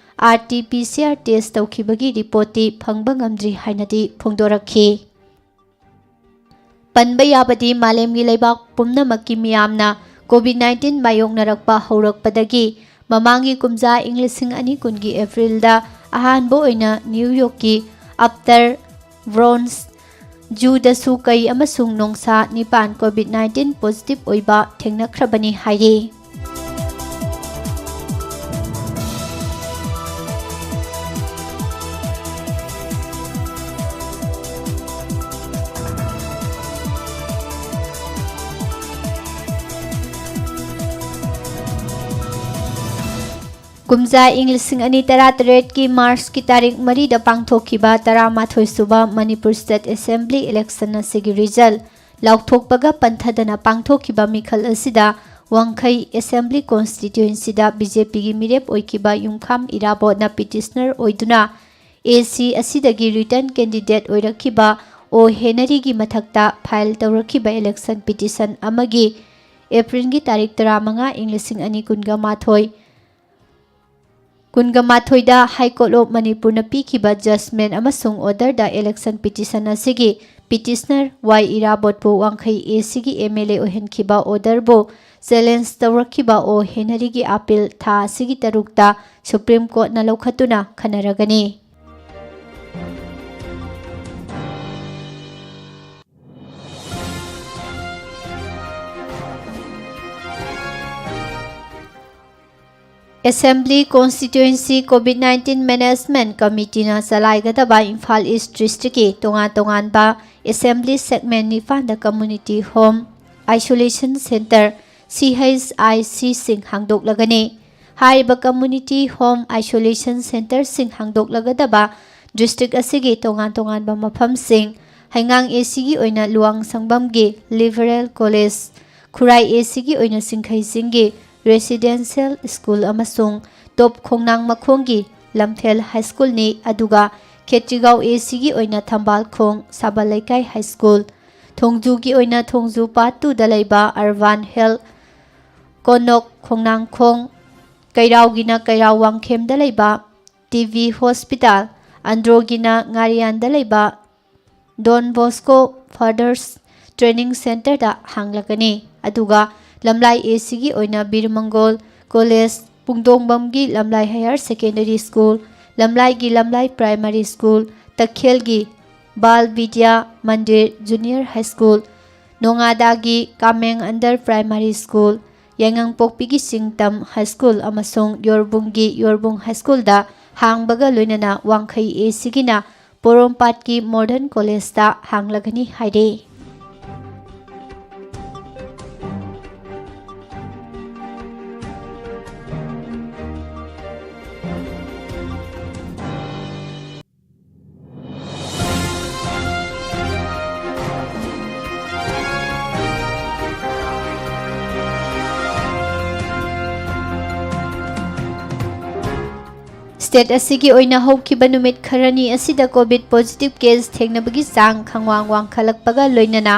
R T P C R test ꯇꯧꯈꯤꯕꯒꯤ ꯔꯤꯄꯣꯔꯠꯇꯤ ꯐꯪꯕ ꯉꯝꯗ꯭ꯔꯤ ꯍꯥꯏꯅꯗꯤ ꯐꯣꯡꯗꯣꯔꯛꯈꯤ꯫ ꯄꯟꯕ ꯌꯥꯕꯗꯤ ꯃꯥꯂꯦꯝꯒꯤ ꯂꯩꯕꯥꯛ ꯄꯨꯝꯅꯃꯛꯀꯤ ꯃꯤꯌꯥꯝꯅ ꯀꯣꯚꯤꯗ ꯅꯥꯏꯟꯇꯤꯟ ꯃꯥꯌꯣꯛꯅꯔꯛꯄ ꯍꯧꯔꯛꯄꯗꯒꯤ ꯃꯃꯥꯡꯒꯤ ꯀꯨꯝꯖꯥ ꯏꯪ ꯂꯤꯁꯤꯡ ꯑꯅꯤ ꯀꯨꯟꯒꯤ ꯑꯦꯄ꯭ꯔꯤꯜꯗ ꯑꯍꯥꯟꯕ ꯑꯣꯏꯅ ꯅ꯭ꯌꯨ ꯌꯣꯔꯛꯀꯤ ꯑꯞꯇꯔ ꯕ꯭ꯔꯣꯟꯁ ꯖꯨꯗꯁꯨ ꯀꯩ ꯑꯃꯁꯨꯡ ꯅꯣꯡꯁꯥ ꯅꯤꯄꯥꯟ ꯀꯣꯚꯤꯗ ꯅꯥꯏꯟꯇꯤꯟ ꯄꯣꯖꯤꯇꯤꯚ ꯑꯣꯏꯕ ꯊꯦꯡꯅꯈ꯭ꯔꯕꯅꯤ ꯍꯥꯏꯔꯤ꯫ ꯀꯨꯝꯖꯥ ꯏꯪ ꯂꯤꯁꯤꯡ ꯑꯅꯤ ꯇꯔꯥꯇꯔꯦꯠꯀꯤ ꯃꯥꯔꯆꯀꯤ ꯇꯥꯔꯤꯛ ꯃꯔꯤꯗ ꯄꯥꯡꯊꯣꯛꯈꯤꯕ ꯇꯔꯥꯃꯥꯊꯣꯏ ꯁꯨꯕ ꯃꯅꯤꯄꯨꯔ ꯁ꯭ꯇꯦꯠ ꯑꯦꯁꯦꯝꯕ꯭ꯂꯤ ꯏꯂꯦꯛꯁꯟ ꯑꯁꯤꯒꯤ ꯔꯤꯖꯜ ꯂꯥꯎꯊꯣꯛꯄꯒ ꯄꯟꯊꯗꯅ ꯄꯥꯡꯊꯣꯛꯈꯤꯕ ꯃꯤꯈꯜ ꯑꯁꯤꯗ ꯋꯥꯡꯈꯩ ꯑꯦꯁꯦꯝꯕ꯭ꯂꯤ ꯀꯣꯟꯁꯇꯤꯇ꯭ꯌꯨꯑꯦꯟꯁꯤꯗ ꯕꯤ ꯖꯦ ꯄꯤꯒꯤ ꯃꯤꯔꯦꯞ ꯑꯣꯏꯈꯤꯕ ꯌꯨꯝꯈꯥꯝ ꯏꯔꯥꯕꯣꯠꯅ ꯄꯤꯇꯤꯁꯅꯔ ꯑꯣꯏꯗꯨꯅ ꯑꯦ ꯁꯤ ꯑꯁꯤꯗꯒꯤ ꯔꯤꯇꯔꯟ ꯀꯦꯟꯗꯤꯗꯦꯠ ꯑꯣꯏꯔꯛꯈꯤꯕ ꯑꯣ ꯍꯦꯅꯔꯤꯒꯤ ꯃꯊꯛꯇ ꯐꯥꯏꯜ ꯇꯧꯔꯛꯈꯤꯕ ꯏꯂꯦꯛꯁꯟ ꯄꯤꯇꯤꯁꯟ ꯑꯃꯒꯤ ꯑꯦꯄ꯭ꯔꯤꯜꯒꯤ ꯇꯥꯔꯤꯛ ꯇꯔꯥꯃꯉꯥ ꯏꯪ ꯂꯤꯁꯤꯡ ꯑꯅꯤ ꯀꯨꯟꯒ ꯃꯥꯊꯣꯏ, ꯀꯨꯟꯒ ꯃꯥꯊꯣꯏꯗ ꯍꯥꯏ ꯀꯣꯔꯠ ꯑꯣꯐ ꯃꯅꯤꯄꯨꯔꯅ ꯄꯤꯈꯤꯕ ꯖꯖꯃꯦꯟ ꯑꯃꯁꯨꯡ ꯑꯣꯔꯗꯔꯗ ꯏꯂꯦꯛꯁꯟ ꯄꯤꯇꯤꯁꯟ ꯑꯁꯤꯒꯤ ꯄꯤꯇꯤꯁꯅꯔ ꯋꯥꯏ ꯏꯔꯥꯕꯣꯠꯄꯨ ꯋꯥꯡꯈꯩ ꯑꯦ ꯁꯤꯒꯤ ꯑꯦꯝ ꯑꯦꯜ ꯑꯦ ꯑꯣꯏꯍꯟꯈꯤꯕ ꯑꯣꯔꯗꯔꯕꯨ ꯆꯦꯂꯦꯟꯖ ꯇꯧꯔꯛꯈꯤꯕ ꯑꯣ ꯍꯦꯅꯔꯤꯒꯤ ꯑꯥꯄꯤꯜ ꯊꯥ ꯑꯁꯤꯒꯤ ꯇꯔꯨꯛꯇ ꯁꯨꯄ꯭ꯔꯤꯝ ꯀꯣꯔꯠꯅ ꯂꯧꯈꯠꯇꯨꯅ ꯈꯟꯅꯔꯒꯅꯤ꯫ Assembly constituency Covid nineteen management ꯀꯃꯤꯇꯤꯅ ꯆꯂꯥꯏꯒꯗꯕ ꯏꯝꯐꯥꯜ ꯏꯁ꯭ꯠ ꯗꯤꯁꯇ꯭ꯔꯤꯛꯀꯤ ꯇꯣꯉꯥꯟ ꯇꯣꯉꯥꯟꯕ ꯑꯦꯁꯦꯝꯕ꯭ꯂꯤ ꯁꯦꯒꯃꯦꯟꯠ ꯅꯤꯄꯥꯟꯗ community home isolation centre, C H I ꯁꯤꯁꯤꯡ ꯍꯥꯡꯗꯣꯛꯂꯒꯅꯤ꯫ ꯍꯥꯏꯔꯤꯕ ꯀꯝꯃ꯭ꯌꯨꯅꯤꯇꯤ ꯍꯣꯝ ꯑꯥꯏꯁꯣꯂꯦꯁꯟ ꯁꯦꯟꯇꯔꯁꯤꯡ ꯍꯥꯡꯗꯣꯛꯂꯒꯗꯕ ꯗꯤꯁꯇ꯭ꯔꯤꯛ ꯑꯁꯤꯒꯤ ꯇꯣꯉꯥꯟ ꯇꯣꯉꯥꯟꯕ ꯃꯐꯝꯁꯤꯡ, ꯍꯩꯉꯥꯡ ꯑꯦ ꯁꯤꯒꯤ ꯑꯣꯏꯅ ꯂꯨꯋꯥꯡꯁꯪꯕꯝꯒꯤ ꯂꯤꯕꯔꯦꯜ ꯀꯣꯂꯦꯖ, ꯈꯨꯔꯥꯏ ꯑꯦ ꯁꯤꯒꯤ ꯑꯣꯏꯅ ꯁꯤꯡꯈꯩ ꯆꯤꯡꯒꯤ ꯔꯦꯁꯤꯗꯦꯟꯁꯤꯌꯦꯜ ꯁ꯭ꯀꯨꯜ ꯑꯃꯁꯨꯡ ꯇꯣꯞ ꯈꯣꯡꯅꯥꯡ ꯃꯈꯣꯡꯒꯤ ꯂꯝꯐꯦꯜ ꯍꯥꯏ ꯁ꯭ꯀꯨꯜꯅꯤ, ꯑꯗꯨꯒ ꯈꯦꯇ꯭ꯔꯤꯒꯥꯎ ꯑꯦ ꯁꯤꯒꯤ ꯑꯣꯏꯅ ꯊꯝꯕꯥꯜꯈꯣꯡ ꯁꯥꯕꯜ ꯂꯩꯀꯥꯏ ꯍꯥꯏ ꯁ꯭ꯀꯨꯜ, ꯊꯣꯡꯖꯨꯒꯤ ꯑꯣꯏꯅ ꯊꯣꯡꯖꯨ ꯄꯥꯔꯠ ꯇꯨꯗ ꯂꯩꯕ ꯑꯔꯕꯥꯟ ꯍꯦꯜꯊ ꯀꯣꯅꯣꯛ ꯈꯣꯡꯅꯥꯡꯈꯣꯡ, ꯀꯩꯔꯥꯎꯒꯤꯅ ꯀꯩꯔꯥꯎ ꯋꯥꯡꯈꯦꯝꯗ ꯂꯩꯕ ꯇꯤ ꯚꯤ ꯍꯣꯁꯄꯤꯇꯥꯜ, ꯑꯟꯗ꯭ꯔꯣꯒꯤꯅ ꯉꯥꯔꯤꯌꯥꯟꯗ ꯂꯩꯕ ꯗꯣꯟ ꯕꯣꯁꯀꯣ ꯐꯥꯗꯔꯁ ꯇ꯭ꯔꯦꯅꯤꯡ ꯁꯦꯟꯇꯔꯗ ꯍꯥꯡꯂꯒꯅꯤ꯫ ꯑꯗꯨꯒ ꯂꯝꯂꯥꯏ ꯑꯦ ꯁꯤꯒꯤ ꯑꯣꯏꯅ ꯕꯤꯔ ꯃꯪꯒꯣꯜ ꯀꯣꯂꯦꯖ, ꯄꯨꯡꯗꯣꯡꯕꯝꯒꯤ ꯂꯝꯂꯥꯏ ꯍꯥꯌꯔ ꯁꯦꯀꯦꯟꯗꯔꯤ ꯁ꯭ꯀꯨꯜ, ꯂꯝꯂꯥꯏꯒꯤ ꯂꯝꯂꯥꯏ ꯄ꯭ꯔꯥꯏꯃꯥꯔꯤ ꯁ꯭ꯀꯨꯜ, ꯇꯈꯦꯜꯒꯤ Bal Vidya Mandir junior high school, ꯅꯣꯉꯥꯗꯥꯒꯤ ꯀꯥꯃꯦꯡ ꯑꯟꯗꯔ ꯄ꯭ꯔꯥꯏꯃꯥꯔꯤ ꯁ꯭ꯀꯨꯜ, ꯌꯥꯏꯉꯪꯄꯣꯛꯄꯤꯒꯤ ꯆꯤꯡꯇꯝ ꯍꯥꯏ ꯁ꯭ꯀꯨꯜ ꯑꯃꯁꯨꯡ ꯌꯣꯔꯕꯨꯡꯒꯤ ꯌꯣꯔꯕꯨꯡ ꯍꯥꯏ ꯁ꯭ꯀꯨꯜꯗ ꯍꯥꯡꯕꯒ ꯂꯣꯏꯅꯅ ꯋꯥꯡꯈꯩ ꯑꯦ ꯁꯤꯒꯤꯅ ꯄꯣꯔꯣꯝꯄꯥꯠꯀꯤ ꯃꯣꯗꯔꯟ ꯀꯣꯂꯦꯖꯇ ꯍꯥꯡꯂꯒꯅꯤ ꯍꯥꯏꯔꯦ꯫ ꯁ꯭ꯇꯦꯠ ꯑꯁꯤꯒꯤ ꯑꯣꯏꯅ ꯍꯧꯈꯤꯕ ꯅꯨꯃꯤꯠ ꯈꯔꯅꯤ ꯑꯁꯤꯗ ꯀꯣꯚꯤꯗ ꯄꯣꯖꯤꯇꯤꯚ ꯀꯦꯁ ꯊꯦꯡꯅꯕꯒꯤ ꯆꯥꯡ ꯈꯪꯋꯥꯡ ꯋꯥꯡꯈꯠꯂꯛꯄꯒ ꯂꯣꯏꯅꯅ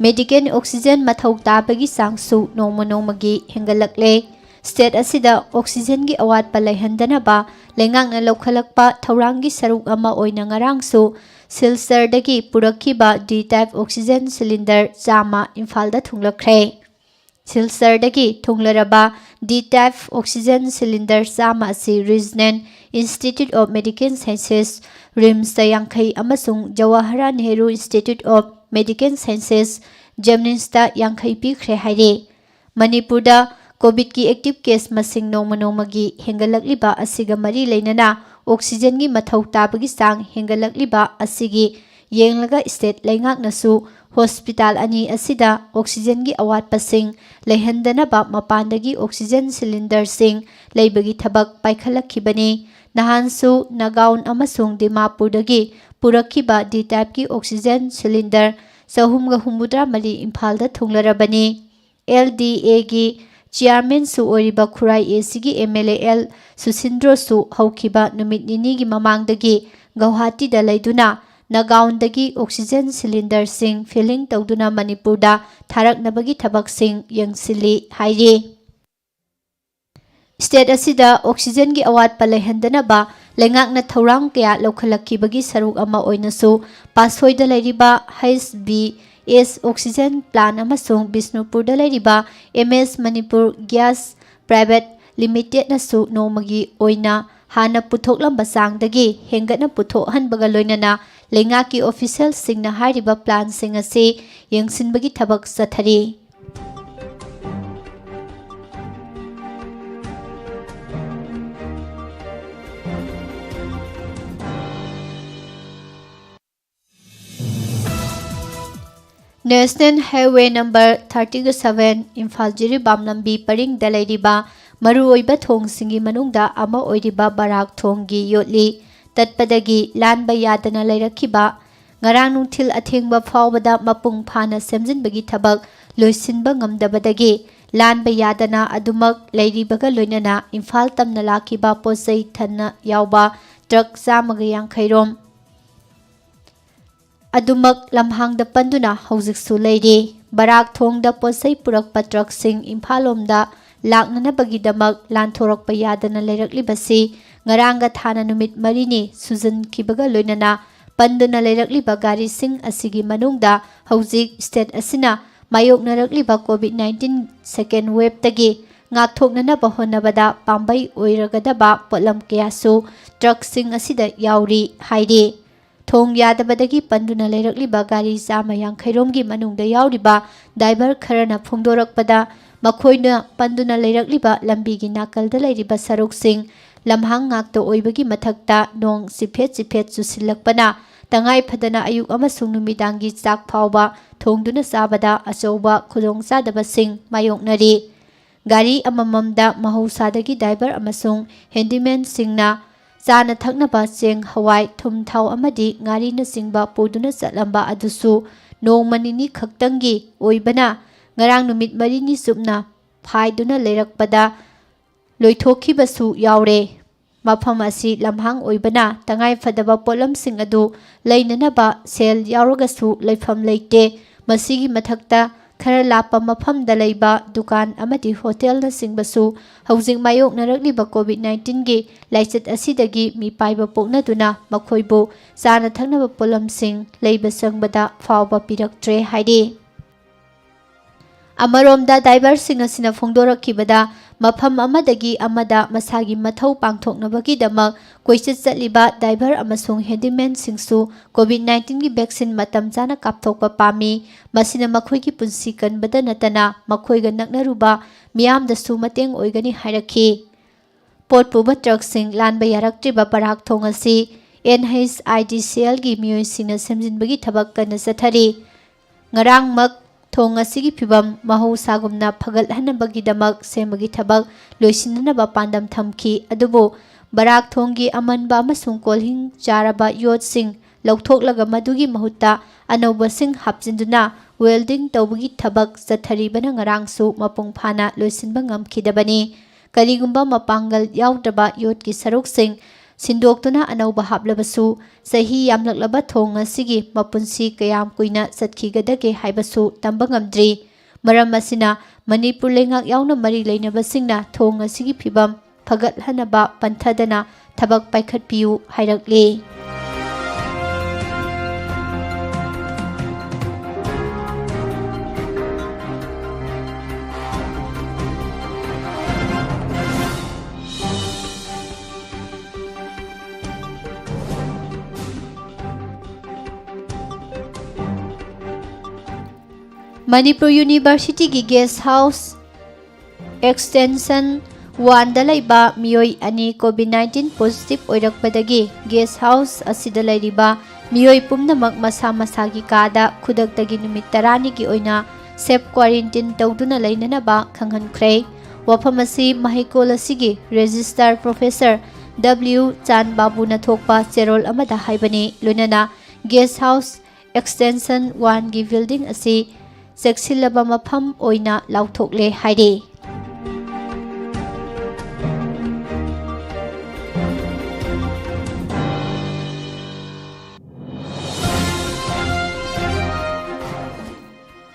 ꯃꯦꯗꯤꯀꯦꯜ ꯑꯣꯛꯁꯤꯖꯦꯟ ꯃꯊꯧ ꯇꯥꯕꯒꯤ ꯆꯥꯡꯁꯨ ꯅꯣꯡꯃ ꯅꯣꯡꯃꯒꯤ ꯍꯦꯟꯒꯠꯂꯛꯂꯦ꯫ ꯁ꯭ꯇꯦꯠ ꯑꯁꯤꯗ ꯑꯣꯛꯁꯤꯖꯦꯟꯒꯤ ꯑꯋꯥꯠꯄ ꯂꯩꯍꯟꯗꯅꯕ ꯂꯩꯉꯥꯛꯅ ꯂꯧꯈꯠꯂꯛꯄ ꯊꯧꯔꯥꯡꯒꯤ ꯁꯔꯨꯛ ꯑꯃ ꯑꯣꯏꯅ ꯉꯔꯥꯡꯁꯨ ꯁꯤꯜꯆꯔꯗꯒꯤ ꯄꯨꯔꯛꯈꯤꯕ ꯗꯤ ꯇꯥꯏꯞ ꯑꯣꯛꯁꯤꯖꯦꯟ ꯁꯤꯂꯤꯟꯗꯔ ꯆꯥꯝꯃ ꯏꯝꯐꯥꯜꯗ ꯊꯨꯡꯂꯛꯈ꯭ꯔꯦ꯫ ꯁꯤꯜꯆꯔꯗꯒꯤ ꯊꯨꯡꯂꯔꯕ ꯗꯤ ꯇꯥꯏꯞ ꯑꯣꯛꯁꯤꯖꯦꯟ ꯁꯤꯂꯤꯟꯗꯔ ꯆꯥꯝꯃ ꯑꯁꯤ regional institute of medical sciences, ꯔꯤꯝꯁꯇ ꯌꯥꯡꯈꯩ ꯑꯃꯁꯨꯡ Jawaharlal Nehru institute of medical sciences, ꯖꯦꯝꯅꯤꯝꯁꯇ ꯌꯥꯡꯈꯩ ꯄꯤꯈ꯭ꯔꯦ ꯍꯥꯏꯔꯦ꯫ ꯃꯅꯤꯄꯨꯔꯗ ꯀꯣꯚꯤꯗꯀꯤ ꯑꯦꯛꯇꯤꯚ ꯀꯦꯁ ꯃꯁꯤꯡ ꯅꯣꯡꯃ ꯅꯣꯡꯃꯒꯤ ꯍꯦꯟꯒꯠꯂꯛꯂꯤꯕ ꯑꯁꯤꯒ ꯃꯔꯤ ꯂꯩꯅꯅ ꯑꯣꯛꯁꯤꯖꯦꯟꯒꯤ ꯃꯊꯧ ꯇꯥꯕꯒꯤ ꯆꯥꯡ ꯍꯦꯟꯒꯠꯂꯛꯂꯤꯕ ꯑꯁꯤꯒꯤ ꯌꯦꯡꯂꯒ ꯁ꯭ꯇꯦꯠ ꯂꯩꯉꯥꯛꯅꯁꯨ ꯍꯣꯁꯄꯤꯇꯥꯜ ꯑꯅꯤ ꯑꯁꯤꯗ ꯑꯣꯛꯁꯤꯖꯦꯟꯒꯤ ꯑꯋꯥꯠꯄꯁꯤꯡ ꯂꯩꯍꯟꯗꯅꯕ ꯃꯄꯥꯟꯗꯒꯤ ꯑꯣꯛꯁꯤꯖꯦꯟ ꯁꯤꯂꯤꯟꯗꯔꯁꯤꯡ ꯂꯩꯕꯒꯤ ꯊꯕꯛ ꯄꯥꯏꯈꯠꯂꯛꯈꯤꯕꯅꯤ꯫ ꯅꯍꯥꯟꯁꯨ ꯅꯥꯒꯥꯎꯟ ꯑꯃꯁꯨꯡ ꯗꯤꯃꯥꯄꯨꯔꯗꯒꯤ ꯄꯨꯔꯛꯈꯤꯕ ꯗꯤ ꯇꯥꯏꯞꯀꯤ ꯑꯣꯛꯁꯤꯖꯦꯟ ꯁꯤꯂꯤꯟꯗꯔ ꯆꯍꯨꯝꯒ ꯍꯨꯝꯐꯨꯇꯔꯥ ꯃꯔꯤ ꯏꯝꯐꯥꯜꯗ ꯊꯨꯡꯂꯔꯕꯅꯤ꯫ ꯑꯦꯜ ꯗꯤ ꯑꯦꯒꯤ ꯆꯤꯌꯥꯔꯃꯦꯟꯁꯨ ꯑꯣꯏꯔꯤꯕ ꯈꯨꯔꯥꯏ ꯑꯦ ꯁꯤꯒꯤ ꯑꯦꯝ ꯑꯦꯜ ꯑꯦ ꯑꯦꯜ ꯁꯨꯁꯤꯟꯗ꯭ꯔꯣꯁꯨ ꯍꯧꯈꯤꯕ ꯅꯨꯃꯤꯠ ꯅꯤꯅꯤꯒꯤ ꯃꯃꯥꯡꯗꯒꯤ ꯒꯧꯍꯥꯇꯤꯗ ꯂꯩꯗꯨꯅ ꯅꯥꯒꯥꯎꯟꯗꯒꯤ oxygen cylinderꯁꯤꯡ filling ꯇꯧꯗꯨꯅ ꯃꯅꯤꯄꯨꯔꯗ ꯊꯥꯔꯛꯅꯕꯒꯤ ꯊꯕꯛꯁꯤꯡ ꯌꯦꯡꯁꯤꯜꯂꯤ ꯍꯥꯏꯔꯤ꯫ State ꯑꯁꯤꯗ oxygenꯒꯤ ꯑꯋꯥꯠꯄ ꯂꯩꯍꯟꯗꯅꯕ ꯂꯩꯉꯥꯛꯅ ꯊꯧꯔꯥꯡ ꯀꯌꯥ ꯂꯧꯈꯠꯂꯛꯈꯤꯕꯒꯤ ꯁꯔꯨꯛ ꯑꯃ ꯑꯣꯏꯅꯁꯨ ꯄꯥꯠꯁꯣꯏꯗ ꯂꯩꯔꯤꯕ H B S oxygen plant ꯑꯃꯁꯨꯡ ꯕꯤꯁꯅꯨꯄꯨꯔꯗ ꯂꯩꯔꯤꯕ M S Manipur Gas Private Limitedꯅꯁꯨ ꯅꯣꯡꯃꯒꯤ ꯑꯣꯏꯅ ꯍꯥꯟꯅ ꯄꯨꯊꯣꯛꯂꯝꯕ ꯆꯥꯡꯗꯒꯤ ꯍꯦꯟꯒꯠꯅ ꯄꯨꯊꯣꯛꯍꯟꯕꯒ ꯂꯣꯏꯅꯅ ꯂꯩꯉꯥꯛꯀꯤ officialꯁꯤꯡꯅ ꯍꯥꯏꯔꯤꯕ plantꯁꯤꯡ ꯑꯁꯤ ꯌꯦꯡꯁꯤꯟꯕꯒꯤ ꯊꯕꯛ ꯆꯠꯊꯔꯤ꯫ National Highway number thirty seven Imphal Jiribam ꯂꯝꯕꯤ ꯄꯔꯤꯡꯗ ꯂꯩꯔꯤꯕ ꯃꯔꯨꯑꯣꯏꯕ ꯊꯣꯡꯁꯤꯡꯒꯤ ꯃꯅꯨꯡꯗ ꯑꯃ ꯑꯣꯏꯔꯤꯕ ꯕꯔꯥꯛ ꯊꯣꯡꯒꯤ ꯌꯣꯠꯂꯤ ꯇꯠꯄꯗꯒꯤ ꯂꯥꯟꯕ ꯌꯥꯗꯅ ꯂꯩꯔꯛꯈꯤꯕ, ꯉꯔꯥꯡ ꯅꯨꯡꯊꯤꯜ ꯑꯊꯦꯡꯕ ꯐꯥꯎꯕꯗ ꯃꯄꯨꯡ ꯐꯥꯅ ꯁꯦꯝꯖꯤꯟꯕꯒꯤ ꯊꯕꯛ ꯂꯣꯏꯁꯤꯟꯕ ꯉꯝꯗꯕꯗꯒꯤ ꯂꯥꯟꯕ ꯌꯥꯗꯅ ꯑꯗꯨꯃꯛ ꯂꯩꯔꯤꯕꯒ ꯂꯣꯏꯅꯅ ꯏꯝꯐꯥꯜ ꯇꯝꯅ ꯂꯥꯛꯈꯤꯕ ꯄꯣꯠꯆꯩ ꯊꯟꯅ ꯌꯥꯎꯕ ꯇ꯭ꯔꯛ ꯆꯥꯝꯃꯒ ꯌꯥꯡꯈꯩ ꯔꯣꯝ ꯑꯗꯨꯃꯛ ꯂꯝꯍꯥꯡꯗ ꯄꯟꯗꯨꯅ ꯍꯧꯖꯤꯛꯁꯨ ꯂꯩꯔꯤ꯫ ꯕꯔꯥꯛ ꯊꯣꯡꯗ ꯄꯣꯠꯆꯩ ꯄꯨꯔꯛꯄ ꯇ꯭ꯔꯛꯁꯤꯡ ꯏꯝꯐꯥꯜ ꯂꯣꯝꯗ ꯂꯥꯛꯅꯅꯕꯒꯤꯗꯃꯛ ꯂꯥꯟꯊꯣꯔꯛꯄ ꯌꯥꯗꯅ ꯂꯩꯔꯛꯂꯤꯕꯁꯤ ꯉꯔꯥꯡꯒ ꯊꯥꯅ ꯅꯨꯃꯤꯠ ꯃꯔꯤꯅꯤ ꯁꯨꯖꯟꯈꯤꯕꯒ ꯂꯣꯏꯅꯅ ꯄꯟꯗꯨꯅ ꯂꯩꯔꯛꯂꯤꯕ ꯒꯥꯔꯤꯁꯤꯡ ꯑꯁꯤꯒꯤ ꯃꯅꯨꯡꯗ ꯍꯧꯖꯤꯛ state ꯑꯁꯤꯅ ꯃꯥꯌꯣꯛꯅꯔꯛꯂꯤꯕ COVID nineteen second waveꯇꯒꯤ ꯉꯥꯛꯊꯣꯛꯅꯅꯕ ꯍꯣꯠꯅꯕꯗ ꯄꯥꯝꯕꯩ ꯑꯣꯏꯔꯒꯗꯕ ꯄꯣꯠꯂꯝ ꯀꯌꯥꯁꯨ ꯇ꯭ꯔꯛꯁꯤꯡ ꯑꯁꯤꯗ ꯌꯥꯎꯔꯤ ꯍꯥꯏꯔꯤ꯫ ꯊꯣꯡ ꯌꯥꯗꯕꯗꯒꯤ ꯄꯟꯗꯨꯅ ꯂꯩꯔꯛꯂꯤꯕ ꯒꯥꯔꯤ ꯆꯥꯝꯃ ꯌꯥꯡꯈꯩ ꯔꯣꯝꯒꯤ ꯃꯅꯨꯡꯗ ꯌꯥꯎꯔꯤꯕ driver ꯈꯔꯅ ꯐꯣꯡꯗꯣꯔꯛꯄꯗ, ꯃꯈꯣꯏꯅ ꯄꯟꯗꯨꯅ ꯂꯩꯔꯛꯂꯤꯕ ꯂꯝꯕꯤꯒꯤ ꯅꯥꯀꯜꯗ ꯂꯩꯔꯤꯕ ꯁꯔꯨꯛꯁꯤꯡ ꯂꯝꯍꯥꯡ ꯉꯥꯛꯇ ꯑꯣꯏꯕꯒꯤ ꯃꯊꯛꯇ ꯅꯣꯡ ꯆꯤꯐꯦꯠ ꯆꯤꯐꯦꯠ ꯆꯨꯁꯤꯜꯂꯛꯄꯅ ꯇꯉꯥꯏ ꯐꯗꯅ ꯑꯌꯨꯛ ꯑꯃꯁꯨꯡ ꯅꯨꯃꯤꯗꯥꯡꯒꯤ ꯆꯥꯛ ꯐꯥꯎꯕ ꯊꯣꯡꯗꯨꯅ ꯆꯥꯕꯗ ꯑꯆꯧꯕ ꯈꯨꯗꯣꯡꯆꯥꯗꯕꯁꯤꯡ ꯃꯥꯌꯣꯛꯅꯔꯤ꯫ ꯒꯥꯔꯤ ꯑꯃꯃꯝꯗ ꯃꯍꯧꯁꯥꯗꯒꯤ driver ꯑꯃꯁꯨꯡ handymanꯁꯤꯡꯅ ꯆꯥꯅ ꯊꯛꯅꯕ ꯆꯦꯡ, ꯍꯋꯥꯏ, ꯊꯨꯝ, ꯊꯥꯎ ꯑꯃꯗꯤ ꯉꯥꯔꯤꯅꯆꯤꯡꯕ ꯄꯨꯗꯨꯅ ꯆꯠꯂꯝꯕ ꯑꯗꯨꯁꯨ ꯅꯣꯡꯃ ꯅꯤꯅꯤ ꯈꯛꯇꯪꯒꯤ ꯑꯣꯏꯕꯅ ꯉꯔꯥꯡ ꯅꯨꯃꯤꯠ ꯃꯔꯤꯅꯤ ꯆꯨꯞꯅ ꯐꯥꯏꯗꯨꯅ ꯂꯩꯔꯛꯄꯗ ꯂꯣꯏꯊꯣꯛꯈꯤꯕꯁꯨ ꯌꯥꯎꯔꯦ꯫ ꯃꯐꯝ ꯑꯁꯤ ꯂꯝꯍꯥꯡ ꯑꯣꯏꯕꯅ ꯇꯉꯥꯏ ꯐꯗꯕ ꯄꯣꯠꯂꯝꯁꯤꯡ ꯑꯗꯨ ꯂꯩꯅꯅꯕ ꯁꯦꯜ ꯌꯥꯎꯔꯒꯁꯨ ꯂꯩꯐꯝ ꯂꯩꯇꯦ꯫ ꯃꯁꯤꯒꯤ ꯃꯊꯛꯇ ꯈꯔ ꯂꯥꯞꯄ ꯃꯐꯝꯗ ꯂꯩꯕ ꯗꯨꯀꯥꯟ ꯑꯃꯗꯤ ꯍꯣꯇꯦꯜꯅꯆꯤꯡꯕꯁꯨ ꯍꯧꯖꯤꯛ ꯃꯥꯌꯣꯛꯅꯔꯛꯂꯤꯕ ꯀꯣꯚꯤꯗ ꯅꯥꯏꯟꯇꯤꯟꯒꯤ ꯂꯥꯏꯆꯠ ꯑꯁꯤꯗꯒꯤ ꯃꯤꯄꯥꯏꯕ ꯄꯣꯛꯅꯗꯨꯅ ꯃꯈꯣꯏꯕꯨ ꯆꯥꯅ ꯊꯛꯅꯕ ꯄꯣꯠꯂꯝꯁꯤꯡ ꯂꯩꯕ ꯆꯪꯕꯗ ꯐꯥꯎꯕ ꯄꯤꯔꯛꯇ꯭ꯔꯦ ꯍꯥꯏꯔꯤ꯫ ꯑꯃꯔꯣꯝꯗ, ꯗꯥꯏꯚꯔꯁꯤꯡ ꯑꯁꯤꯅ ꯐꯣꯡꯗꯣꯔꯛꯈꯤꯕꯗ, ꯃꯐꯝ ꯑꯃꯗꯒꯤ ꯑꯃꯗ ꯃꯁꯥꯒꯤ ꯃꯊꯧ ꯄꯥꯡꯊꯣꯛꯅꯕꯒꯤꯗꯃꯛ ꯀꯣꯏꯆꯠ ꯆꯠꯂꯤꯕ ꯗꯥꯏꯚꯔ ꯑꯃꯁꯨꯡ ꯍꯦꯟꯗꯤꯃꯦꯟꯁꯤꯡꯁꯨ ꯀꯣꯚꯤꯗ ꯅꯥꯏꯟꯇꯤꯟꯒꯤ ꯚꯦꯛꯁꯤꯟ ꯃꯇꯝ ꯆꯥꯅ ꯀꯥꯞꯊꯣꯛꯄ ꯄꯥꯝꯃꯤ꯫ ꯃꯁꯤꯅ ꯃꯈꯣꯏꯒꯤ ꯄꯨꯟꯁꯤ ꯀꯟꯕꯗ ꯅꯠꯇꯅ ꯃꯈꯣꯏꯒ ꯅꯛꯅꯔꯨꯕ ꯃꯤꯌꯥꯝꯗꯁꯨ ꯃꯇꯦꯡ ꯑꯣꯏꯒꯅꯤ ꯍꯥꯏꯔꯛꯈꯤ꯫ ꯄꯣꯠ ꯄꯨꯕ ꯇ꯭ꯔꯛꯁꯤꯡ ꯂꯥꯟꯕ ꯌꯥꯔꯛꯇ꯭ꯔꯤꯕ ꯕꯔꯥꯛ ꯊꯣꯡ ꯑꯁꯤ ꯑꯦꯟ ꯑꯩꯆ ꯑꯥꯏ ꯗꯤ ꯁꯤ ꯑꯦꯜꯒꯤ ꯃꯤꯑꯣꯏꯁꯤꯡꯅ ꯁꯦꯝꯖꯤꯟꯕꯒꯤ ꯊꯕꯛ ꯀꯟꯅ ꯆꯠꯊꯔꯤ꯫ ꯉꯔꯥꯡꯃꯛ ꯊꯣꯡ ꯑꯁꯤꯒꯤ ꯐꯤꯕꯝ ꯃꯍꯧꯁꯥꯒꯨꯝꯅ ꯐꯒꯠꯍꯟꯅꯕꯒꯤꯗꯃꯛ ꯁꯦꯝꯕꯒꯤ ꯊꯕꯛ ꯂꯣꯏꯁꯤꯟꯅꯅꯕ ꯄꯥꯟꯗꯝ ꯊꯝꯈꯤ, ꯑꯗꯨꯕꯨ ꯕꯔꯥꯛ ꯊꯣꯡꯒꯤ ꯑꯃꯟꯕ ꯑꯃꯁꯨꯡ ꯀꯣꯜꯍꯤꯡ ꯆꯥꯔꯕ ꯌꯣꯠꯁꯤꯡ ꯂꯧꯊꯣꯛꯂꯒ ꯃꯗꯨꯒꯤ ꯃꯍꯨꯠꯇ ꯑꯅꯧꯕꯁꯤꯡ ꯍꯥꯞꯆꯤꯟꯗꯨꯅ ꯋꯦꯜꯗꯤꯡ ꯇꯧꯕꯒꯤ ꯊꯕꯛ ꯆꯠꯊꯔꯤꯕꯅ ꯉꯔꯥꯡꯁꯨ ꯃꯄꯨꯡ ꯐꯥꯅ ꯂꯣꯏꯁꯤꯟꯕ ꯉꯝꯈꯤꯗꯕꯅꯤ꯫ ꯀꯔꯤꯒꯨꯝꯕ ꯃꯄꯥꯡꯒꯜ ꯌꯥꯎꯗ꯭ꯔꯕ ꯌꯣꯠꯀꯤ ꯁꯔꯨꯛꯁꯤꯡ ꯁꯤꯟꯗꯣꯛꯇꯨꯅ ꯑꯅꯧꯕ ꯍꯥꯞꯂꯕꯁꯨ, ꯆꯍꯤ ꯌꯥꯝꯂꯛꯂꯕ ꯊꯣꯡ ꯑꯁꯤꯒꯤ ꯃꯄꯨꯟꯁꯤ ꯀꯌꯥꯝ ꯀꯨꯏꯅ ꯆꯠꯈꯤꯒꯗꯒꯦ ꯍꯥꯏꯕꯁꯨ ꯇꯝꯕ ꯉꯝꯗ꯭ꯔꯤ꯫ ꯃꯔꯝ ꯑꯁꯤꯅ, ꯃꯅꯤꯄꯨꯔ ꯂꯩꯉꯥꯛ ꯌꯥꯎꯅ ꯃꯔꯤ ꯂꯩꯅꯕꯁꯤꯡꯅ ꯊꯣꯡ ꯑꯁꯤꯒꯤ ꯐꯤꯕꯝ ꯐꯒꯠꯍꯟꯅꯕ ꯄꯟꯊꯗꯅ ꯊꯕꯛ ꯄꯥꯏꯈꯠꯄꯤꯌꯨ ꯍꯥꯏꯔꯛꯂꯤ꯫ ꯃꯅꯤꯄꯨꯔ ꯌꯨꯅꯤꯚꯔꯁꯤꯇꯤꯒꯤ ꯒꯦꯁ ꯍꯥꯎꯁ ꯑꯦꯛꯁꯇꯦꯟꯁꯟ ꯋꯥꯟꯗ ꯂꯩꯕ ꯃꯤꯑꯣꯏ ꯑꯅꯤ ꯀꯣꯚꯤꯗ ꯅꯥꯏꯟꯇꯤꯟ ꯄꯣꯖꯤꯇꯤꯚ ꯑꯣꯏꯔꯛꯄꯗꯒꯤ ꯒꯦꯁ ꯍꯥꯎꯁ ꯑꯁꯤꯗ ꯂꯩꯔꯤꯕ ꯃꯤꯑꯣꯏ ꯄꯨꯝꯅꯃꯛ ꯃꯁꯥ ꯃꯁꯥꯒꯤ ꯀꯥꯗ ꯈꯨꯗꯛꯇꯒꯤ ꯅꯨꯃꯤꯠ ꯇꯔꯥꯅꯤꯒꯤ ꯑꯣꯏꯅ ꯁꯦꯜꯐ ꯀ꯭ꯋꯥꯔꯦꯟꯇꯤꯟ ꯇꯧꯗꯨꯅ ꯂꯩꯅꯅꯕ ꯈꯪꯍꯟꯈ꯭ꯔꯦ꯫ ꯋꯥꯐꯝ ꯑꯁꯤ ꯃꯍꯩꯀꯣꯜ ꯑꯁꯤꯒꯤ ꯔꯦꯖꯤꯁꯇꯥꯔ ꯄ꯭ꯔꯣꯐꯦꯁꯔ ꯗꯕ꯭ꯂꯤꯎ ꯆꯥꯟ ꯕꯥꯕꯨꯅ ꯊꯣꯛꯄ ꯆꯦꯔꯣꯜ ꯑꯃꯗ ꯍꯥꯏꯕꯅꯤ꯫ ꯂꯣꯏꯅꯅ ꯒꯦꯁ ꯍꯥꯎꯁ ꯑꯦꯛꯁꯇꯦꯟꯁꯟ ꯋꯥꯟꯒꯤ ꯕꯤꯜꯗꯤꯡ ꯑꯁꯤ ꯆꯦꯛꯁꯤꯜꯂꯕ ꯃꯐꯝ ꯑꯣꯏꯅ ꯂꯥꯎꯊꯣꯛꯂꯦ ꯍꯥꯏꯔꯤ꯫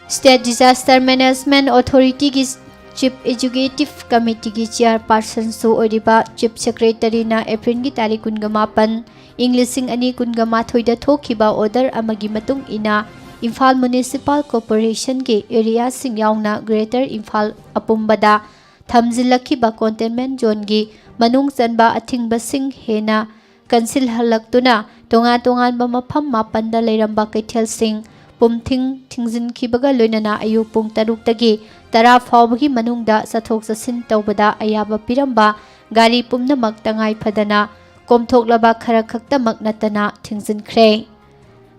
State Disaster Management Authority-ꯒꯤ Chief Executive Committee-ꯒꯤ Chairperson-ꯁꯨ ꯑꯣꯏꯔꯤꯕ Chief Secretary-ꯅ ꯑꯦꯄ꯭ꯔꯤꯜꯒꯤ ꯇꯥꯔꯤꯛ ꯀꯨꯟꯒ ꯃꯥꯄꯟ, ꯏꯪ ꯂꯤꯁꯤꯡ ꯑꯅꯤ ꯀꯨꯟꯒ ꯃꯥꯊꯣꯏꯗ ꯊꯣꯛꯈꯤꯕ order ꯑꯃꯒꯤ ꯃꯇꯨꯡ ꯏꯟꯅ ꯏꯝꯐꯥꯜ Municipal Corporation-ꯒꯤ area-ꯁꯤꯡ ꯌꯥꯎꯅ Greater ꯏꯝꯐꯥꯜ ꯑꯄꯨꯝꯕꯗ ꯊꯝꯖꯤꯜꯂꯛꯈꯤꯕ containment zone-ꯒꯤ ꯃꯅꯨꯡ ꯆꯟꯕ ꯑꯊꯤꯡꯕꯁꯤꯡ ꯍꯦꯟꯅ ꯀꯟꯁꯤꯜꯍꯜꯂꯛꯇꯨꯅ ꯇꯣꯉꯥꯟ ꯇꯣꯉꯥꯟꯕ ꯃꯐꯝ ꯃꯥꯄꯟꯗ ꯂꯩꯔꯝꯕ ꯀꯩꯊꯦꯜꯁꯤꯡ ꯄꯨꯝꯊꯤꯡ ꯊꯤꯡꯖꯤꯟꯈꯤꯕꯒ ꯂꯣꯏꯅꯅ ꯑꯌꯨꯛ ꯄꯨꯡ ꯇꯔꯨꯛꯇꯒꯤ ꯇꯔꯥ ꯐꯥꯎꯕꯒꯤ ꯃꯅꯨꯡꯗ ꯆꯠꯊꯣꯛ ꯆꯠꯁꯤꯟ ꯇꯧꯕꯗ ꯑꯌꯥꯕ ꯄꯤꯔꯝꯕ ꯒꯥꯔꯤ ꯄꯨꯝꯅꯃꯛ ꯇꯉꯥꯏ ꯐꯗꯅ ꯀꯣꯝꯊꯣꯛꯂꯕ ꯈꯔ ꯈꯛꯇꯃꯛ ꯅꯠꯇꯅ ꯊꯤꯡꯖꯤꯟꯈ꯭ꯔꯦ꯫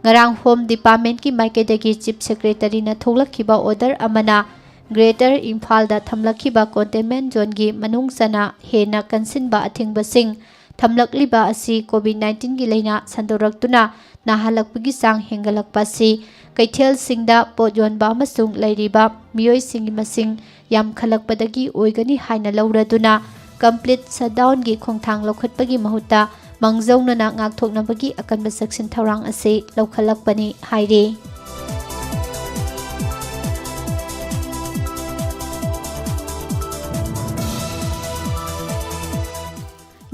ꯉꯔꯥꯡ Home Department-ꯀꯤ ꯃꯥꯏꯀꯩꯗꯒꯤ Chief Secretary-ꯅ ꯊꯣꯛꯂꯛꯈꯤꯕ order ꯑꯃꯅ Greater ꯏꯝꯐꯥꯜꯗ ꯊꯝꯂꯛꯈꯤꯕ containment zone-ꯒꯤ ꯃꯅꯨꯡ ꯆꯟꯅ ꯍꯦꯟꯅ ꯀꯟꯁꯤꯟꯕ ꯑꯊꯤꯡꯕꯁꯤꯡ ꯊꯝꯂꯛꯂꯤꯕ ꯑꯁꯤ COVID nineteen-ꯒꯤ ꯂꯥꯏꯅꯥ ꯁꯟꯗꯣꯔꯛꯇꯨꯅ ꯅꯥꯍꯜꯂꯛꯄꯒꯤ ꯆꯥꯡ ꯍꯦꯟꯒꯠꯂꯛꯄ ꯑꯁꯤ ꯀꯩꯊꯦꯜꯁꯤꯡꯗ ꯄꯣꯠ ꯌꯣꯟꯕ ꯑꯃꯁꯨꯡ ꯂꯩꯔꯤꯕ ꯃꯤꯑꯣꯏꯁꯤꯡꯒꯤ ꯃꯁꯤꯡ ꯌꯥꯝꯈꯠꯂꯛꯄꯗꯒꯤ ꯑꯣꯏꯒꯅꯤ ꯍꯥꯏꯅ ꯂꯧꯔꯗꯨꯅ complete shutdown-ꯒꯤ ꯈꯣꯡꯊꯥꯡ ꯂꯧꯈꯠꯄꯒꯤ ꯃꯍꯨꯠꯇ ꯃꯥꯡꯖꯧꯅꯅ ꯉꯥꯛꯊꯣꯛꯅꯕꯒꯤ ꯑꯀꯟꯕ ꯆꯦꯛꯁꯤꯟ ꯊꯧꯔꯥꯡ ꯑꯁꯤ ꯂꯧꯈꯠꯂꯛꯄꯅꯤ ꯍꯥꯏꯔꯤ꯫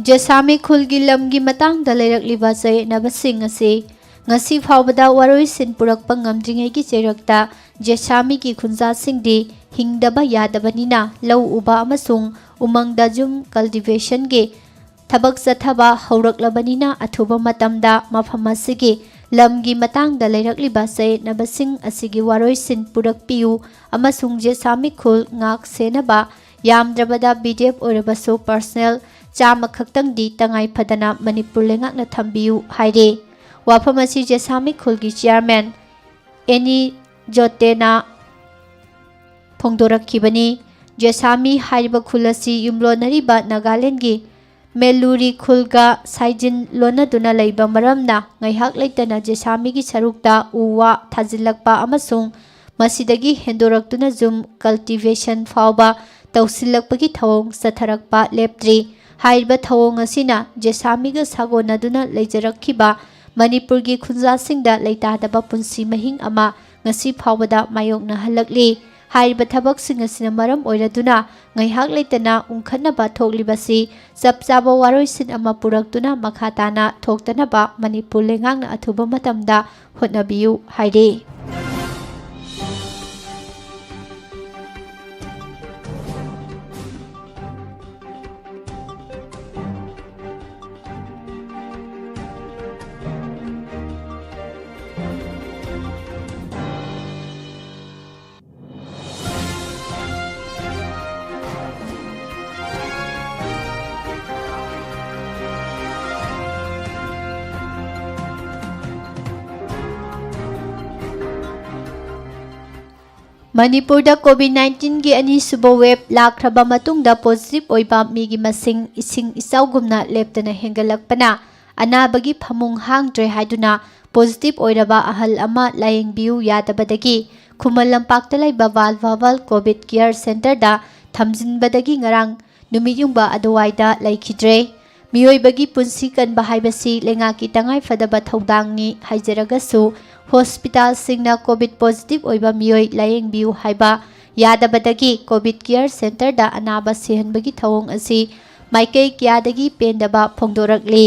ꯖꯦꯁꯥꯃꯤ ꯈꯨꯜꯒꯤ ꯂꯝꯒꯤ ꯃꯇꯥꯡꯗ ꯂꯩꯔꯛꯂꯤꯕ ꯆꯌꯦꯠꯅꯕꯁꯤꯡ ꯑꯁꯤ ꯉꯁꯤ ꯐꯥꯎꯕꯗ ꯋꯥꯔꯣꯏꯁꯤꯟ ꯄꯨꯔꯛꯄ ꯉꯝꯗ꯭ꯔꯤꯉꯩꯒꯤ ꯆꯩꯔꯛꯇ ꯖꯦꯁꯥꯃꯤꯒꯤ ꯈꯨꯟꯖꯥꯁꯤꯡꯗꯤ ꯍꯤꯡꯗꯕ ꯌꯥꯗꯕꯅꯤꯅ ꯂꯧ ꯎꯕ ꯑꯃꯁꯨꯡ ꯎꯃꯪꯗ ꯌꯨꯝ cultivation-ꯒꯤ ꯊꯕꯛ ꯆꯠꯊꯕ ꯍꯧꯔꯛꯂꯕꯅꯤꯅ ꯑꯊꯨꯕ ꯃꯇꯝꯗ ꯃꯐꯝ ꯑꯁꯤꯒꯤ ꯂꯝꯒꯤ ꯃꯇꯥꯡꯗ ꯂꯩꯔꯛꯂꯤꯕ ꯆꯌꯦꯠꯅꯕꯁꯤꯡ ꯑꯁꯤꯒꯤ ꯋꯥꯔꯣꯏꯁꯤꯟ ꯄꯨꯔꯛꯄꯤꯌꯨ ꯑꯃꯁꯨꯡ ꯖꯦꯁꯥꯃꯤ ꯈꯨꯜ ꯉꯥꯛ ꯁꯦꯟꯅꯕ ꯌꯥꯝꯗ꯭ꯔꯕꯗ B D F ꯑꯣꯏꯔꯕꯁꯨ personnel ꯆꯥꯝꯃ ꯈꯛꯇꯪꯗꯤ ꯇꯉꯥꯏ ꯐꯗꯅ ꯃꯅꯤꯄꯨꯔ ꯂꯩꯉꯥꯛꯅ ꯊꯝꯕꯤꯌꯨ ꯍꯥꯏꯔꯤ꯫ ꯋꯥꯐꯝ ꯑꯁꯤ ꯖꯦꯁꯥꯃꯤ ꯈꯨꯜꯒꯤ chairman ꯑꯦꯅꯤ ꯖꯣꯇꯦꯅ ꯐꯣꯡꯗꯣꯔꯛꯈꯤꯕꯅꯤ꯫ ꯖꯦꯁꯥꯃꯤ ꯍꯥꯏꯔꯤꯕ ꯈꯨꯜ ꯑꯁꯤ ꯌꯨꯝꯂꯣꯟꯅꯔꯤꯕ ꯅꯥꯒꯥꯂꯦꯟꯒꯤ ꯃꯦꯂꯨꯔꯤ ꯈꯨꯜꯒ ꯁꯥꯏꯖꯤꯟ ꯂꯣꯟꯅꯗꯨꯅ ꯂꯩꯕ ꯃꯔꯝꯅ ꯉꯥꯏꯍꯥꯛ ꯂꯩꯇꯅ ꯖꯦꯁꯥꯃꯤꯒꯤ ꯁꯔꯨꯛꯇ ꯎ ꯋꯥ ꯊꯥꯖꯤꯜꯂꯛꯄ ꯑꯃꯁꯨꯡ ꯃꯁꯤꯗꯒꯤ ꯍꯦꯟꯗꯣꯔꯛꯇꯨꯅ ꯌꯨꯝ cultivation ꯐꯥꯎꯕ ꯇꯧꯁꯤꯜꯂꯛꯄꯒꯤ ꯊꯧꯑꯣꯡ ꯆꯠꯊꯔꯛꯄ ꯂꯦꯞꯇ꯭ꯔꯤ꯫ ꯍꯥꯏꯔꯤꯕ ꯊꯧꯑꯣꯡ ꯑꯁꯤꯅ ꯖꯦꯁꯥꯃꯤꯒ ꯁꯥꯒꯣꯟꯅꯗꯨꯅ ꯂꯩꯖꯔꯛꯈꯤꯕ ꯃꯅꯤꯄꯨꯔꯒꯤ ꯈꯨꯟꯖꯥꯁꯤꯡꯗ ꯂꯩꯇꯥꯗꯕ ꯄꯨꯟꯁꯤ ꯃꯍꯤꯡ ꯑꯃ ꯉꯁꯤ ꯐꯥꯎꯕꯗ ꯃꯥꯌꯣꯛꯅꯍꯜꯂꯛꯂꯤ꯫ ꯍꯥꯏꯔꯤꯕ ꯊꯕꯛꯁꯤꯡ ꯑꯁꯤꯅ ꯃꯔꯝ ꯑꯣꯏꯔꯗꯨꯅ ꯉꯥꯏꯍꯥꯛ ꯂꯩꯇꯅ ꯎꯪꯈꯠꯅꯕ ꯊꯣꯛꯂꯤꯕꯁꯤ ꯆꯞ ꯆꯥꯕ ꯋꯥꯔꯣꯏꯁꯤꯟ ꯑꯃ ꯄꯨꯔꯛꯇꯨꯅ ꯃꯈꯥ ꯇꯥꯅ ꯊꯣꯛꯇꯅꯕ ꯃꯅꯤꯄꯨꯔ ꯂꯩꯉꯥꯛꯅ ꯑꯊꯨꯕ ꯃꯇꯝꯗ ꯍꯣꯠꯅꯕꯤꯌꯨ ꯍꯥꯏꯔꯤ꯫ ꯃꯅꯤꯄꯨꯔꯗ COVID nineteenꯒꯤ ꯑꯅꯤꯁꯨꯕ wave ꯂꯥꯛꯈ꯭ꯔꯕ ꯃꯇꯨꯡꯗ positive ꯑꯣꯏꯕ ꯃꯤꯒꯤ ꯃꯁꯤꯡ ꯏꯁꯤꯡ ꯏꯆꯥꯎꯒꯨꯝꯅ ꯂꯦꯞꯇꯅ ꯍꯦꯟꯒꯠꯂꯛꯄꯅ ꯑꯅꯥꯕꯒꯤ ꯐꯃꯨꯡ ꯍꯥꯡꯗ꯭ꯔꯦ ꯍꯥꯏꯗꯨꯅ positive ꯑꯣꯏꯔꯕ ꯑꯍꯜ ꯑꯃ ꯂꯥꯌꯦꯡꯕꯤꯌꯨ ꯌꯥꯗꯕꯗꯒꯤ ꯈꯨꯃꯟ ꯂꯝꯄꯥꯛꯇ ꯂꯩꯕ ꯕꯥꯜ ꯚꯥꯕꯜ COVID care centreꯗ ꯊꯝꯖꯤꯟꯕꯗꯒꯤ ꯉꯔꯥꯡ ꯅꯨꯃꯤꯠꯌꯨꯡꯕ ꯑꯗꯨꯋꯥꯏꯗ ꯂꯩꯈꯤꯗ꯭ꯔꯦ꯫ ꯃꯤꯑꯣꯏꯕꯒꯤ ꯄꯨꯟꯁꯤ ꯀꯟꯕ ꯍꯥꯏꯕꯁꯤ ꯂꯩꯉꯥꯛꯀꯤ ꯇꯉꯥꯏꯐꯗꯕ ꯊꯧꯗꯥꯡꯅꯤ ꯍꯥꯏꯖꯔꯒꯁꯨ, hospitalꯁꯤꯡꯅ COVID positive ꯑꯣꯏꯕ ꯃꯤꯑꯣꯏ ꯂꯥꯌꯦꯡꯕꯤꯌꯨ ꯍꯥꯏꯕ ꯌꯥꯗꯕꯗꯒꯤ COVID care centreꯗ ꯑꯅꯥꯕ ꯁꯤꯍꯟꯕꯒꯤ ꯊꯧꯑꯣꯡ ꯑꯁꯤ ꯃꯥꯏꯀꯩ ꯀꯌꯥꯗꯒꯤ ꯄꯦꯟꯗꯕ ꯐꯣꯡꯗꯣꯔꯛꯂꯤ꯫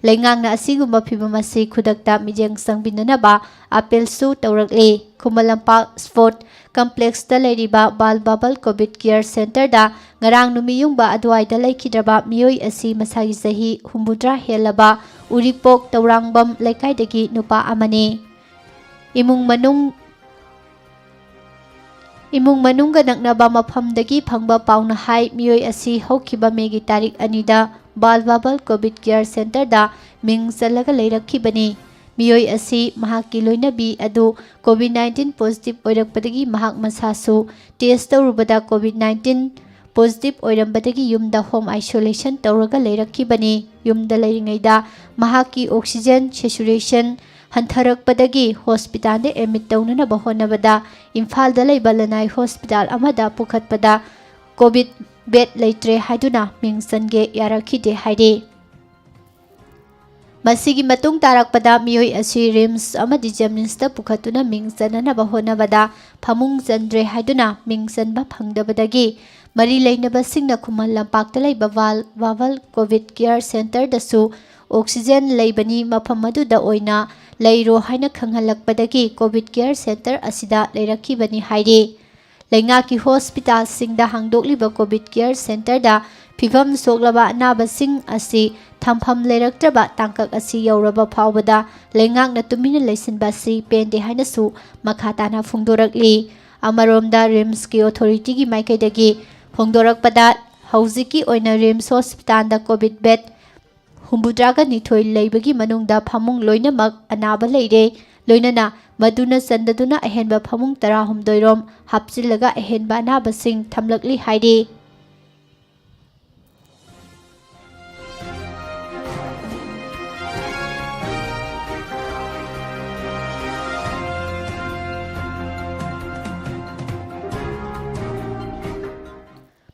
ꯂꯩꯉꯥꯛꯅ ꯑꯁꯤꯒꯨꯝꯕ ꯐꯤꯚꯝ ꯑꯁꯤ ꯈꯨꯗꯛꯇ ꯃꯤꯠꯌꯦꯡ ꯆꯪꯕꯤꯅꯅꯕ appealꯁꯨ ꯇꯧꯔꯛꯂꯤ꯫ ꯈꯨꯃꯟ ꯂꯝꯄꯥꯛ Sport Complexꯇ ꯂꯩꯔꯤꯕ ꯕꯥꯜ ꯚꯥꯕꯜ COVID care centreꯗ ꯉꯔꯥꯡ ꯅꯨꯃꯤꯠꯌꯨꯡꯕ ꯑꯗꯨꯋꯥꯏꯗ ꯂꯩꯈꯤꯗ꯭ꯔꯕ ꯃꯤꯑꯣꯏ ꯑꯁꯤ ꯃꯁꯥꯒꯤ ꯆꯍꯤ ꯍꯨꯝꯐꯨꯇꯔꯥ ꯍꯦꯜꯂꯕ ꯎꯔꯤꯄꯣꯛ ꯇꯧꯔꯥꯡꯕꯝ ꯂꯩꯀꯥꯏꯗꯒꯤ ꯅꯨꯄꯥ ꯑꯃꯅꯤ꯫ ꯏꯃꯨꯡ ꯃꯅꯨꯡ ꯏꯃꯨꯡ ꯃꯅꯨꯡꯒ ꯅꯛꯅꯕ ꯃꯐꯝꯗꯒꯤ ꯐꯪꯕ ꯄꯥꯎꯅ ꯍꯥꯏ, ꯃꯤꯑꯣꯏ ꯑꯁꯤ ꯍꯧꯈꯤꯕ ꯃꯦꯒꯤ ꯇꯥꯔꯤꯛ ꯑꯅꯤꯗ ꯕꯥꯜ ꯚꯥꯕꯜ COVID care centreꯗ ꯃꯤꯡ ꯆꯜꯂꯒ ꯂꯩꯔꯛꯈꯤꯕꯅꯤ꯫ ꯃꯤꯑꯣꯏ ꯑꯁꯤ ꯃꯍꯥꯛꯀꯤ ꯂꯣꯏꯅꯕꯤ ꯑꯗꯨ COVID nineteen positive ꯑꯣꯏꯔꯛꯄꯗꯒꯤ ꯃꯍꯥꯛ ꯃꯁꯥꯁꯨ test ꯇꯧꯔꯨꯕꯗ COVID nineteen positive ꯑꯣꯏꯔꯝꯕꯗꯒꯤ ꯌꯨꯝꯗ home isolation ꯇꯧꯔꯒ ꯂꯩꯔꯛꯈꯤꯕꯅꯤ꯫ ꯌꯨꯝꯗ ꯂꯩꯔꯤꯉꯩꯗ ꯃꯍꯥꯛꯀꯤ oxygen saturation ꯍꯟꯊꯔꯛꯄꯗꯒꯤ hospitalꯗ admit ꯇꯧꯅꯅꯕ ꯍꯣꯠꯅꯕꯗ ꯏꯝꯐꯥꯜꯗ ꯂꯩꯕ ꯂꯅꯥꯏ hospital ꯑꯃꯗ ꯄꯨꯈꯠꯄꯗ COVID bed ꯂꯩꯇ꯭ꯔꯦ ꯍꯥꯏꯗꯨꯅ ꯃꯤꯡ ꯆꯟꯒꯦ ꯌꯥꯔꯛꯈꯤꯗꯦ ꯍꯥꯏꯔꯤ꯫ ꯃꯁꯤꯒꯤ ꯃꯇꯨꯡ ꯇꯥꯔꯛꯄꯗ ꯃꯤꯑꯣꯏ ꯑꯁꯤ ꯔꯤꯝꯁ ꯑꯃꯗꯤ ꯖꯦꯅꯤꯝꯁꯇ ꯄꯨꯈꯠꯇꯨꯅ ꯃꯤꯡ ꯆꯟꯅꯅꯕ ꯍꯣꯠꯅꯕꯗ ꯐꯃꯨꯡ ꯆꯟꯗ꯭ꯔꯦ ꯍꯥꯏꯗꯨꯅ ꯃꯤꯡ ꯆꯟꯕ ꯐꯪꯗꯕꯗꯒꯤ ꯃꯔꯤ ꯂꯩꯅꯕꯁꯤꯡꯅ ꯈꯨꯃꯟ ꯂꯝꯄꯥꯛꯇ ꯂꯩꯕ ꯚꯥꯜ ꯚꯥꯚꯜ ꯀꯣꯚꯤꯗ ꯀꯤꯌꯔ ꯁꯦꯟꯇꯔꯗꯁꯨ ꯑꯣꯛꯁꯤꯖꯦꯟ ꯂꯩꯕꯅꯤ, ꯃꯐꯝ ꯑꯗꯨꯗ ꯑꯣꯏꯅ ꯂꯩꯔꯣ ꯍꯥꯏꯅ ꯈꯪꯍꯜꯂꯛꯄꯗꯒꯤ ꯀꯣꯚꯤꯗ ꯀꯤꯌꯔ ꯁꯦꯟꯇꯔ ꯑꯁꯤꯗ ꯂꯩꯔꯛꯈꯤꯕꯅꯤ ꯍꯥꯏꯔꯤ꯫ ꯂꯩꯉꯥꯛꯀꯤ ꯍꯣꯁꯄꯤꯇꯥꯜꯁꯤꯡꯗ ꯍꯥꯡꯗꯣꯛꯂꯤꯕ ꯀꯣꯚꯤꯗ ꯀꯤꯌꯔ ꯁꯦꯟꯇꯔꯗ ꯐꯤꯚꯝ ꯁꯣꯛꯂꯕ ꯑꯅꯥꯕꯁꯤꯡ ꯑꯁꯤ ꯊꯝꯐꯝ ꯂꯩꯔꯛꯇ꯭ꯔꯕ ꯇꯥꯡꯀꯛ ꯑꯁꯤ ꯌꯧꯔꯕ ꯐꯥꯎꯕꯗ ꯂꯩꯉꯥꯛꯅ ꯇꯨꯃꯤꯟꯅ ꯂꯩꯁꯤꯟꯕ ꯑꯁꯤ ꯄꯦꯟꯗꯦ ꯍꯥꯏꯅꯁꯨ ꯃꯈꯥ ꯇꯥꯅ ꯐꯣꯡꯗꯣꯔꯛꯂꯤ꯫ ꯑꯃꯔꯣꯝꯗ ꯔꯤꯝꯁꯀꯤ ꯑꯣꯊꯣꯔꯤꯇꯤꯒꯤ ꯃꯥꯏꯀꯩꯗꯒꯤ ꯐꯣꯡꯗꯣꯔꯛꯄꯗ, ꯍꯧꯖꯤꯛꯀꯤ ꯑꯣꯏꯅ ꯔꯤꯝꯁ ꯍꯣꯁꯄꯤꯇꯥꯜꯗ ꯀꯣꯚꯤꯗ ꯕꯦꯗ ꯍꯨꯝꯐꯨꯇꯔꯥꯒ ꯅꯤꯊꯣꯏ ꯂꯩꯕꯒꯤ ꯃꯅꯨꯡꯗ ꯐꯃꯨꯡ ꯂꯣꯏꯅꯃꯛ ꯑꯅꯥꯕ ꯂꯩꯔꯦ, ꯂꯣꯏꯅꯅ ꯃꯗꯨꯅ ꯆꯟꯗꯗꯨꯅ ꯑꯍꯦꯟꯕ ꯐꯃꯨꯡ ꯇꯔꯥꯍꯨꯝꯗꯣꯏ ꯔꯣꯝ ꯍꯥꯞꯆꯤꯜꯂꯒ ꯑꯍꯦꯟꯕ ꯑꯅꯥꯕꯁꯤꯡ ꯊꯝꯂꯛꯂꯤ ꯍꯥꯏꯔꯤ꯫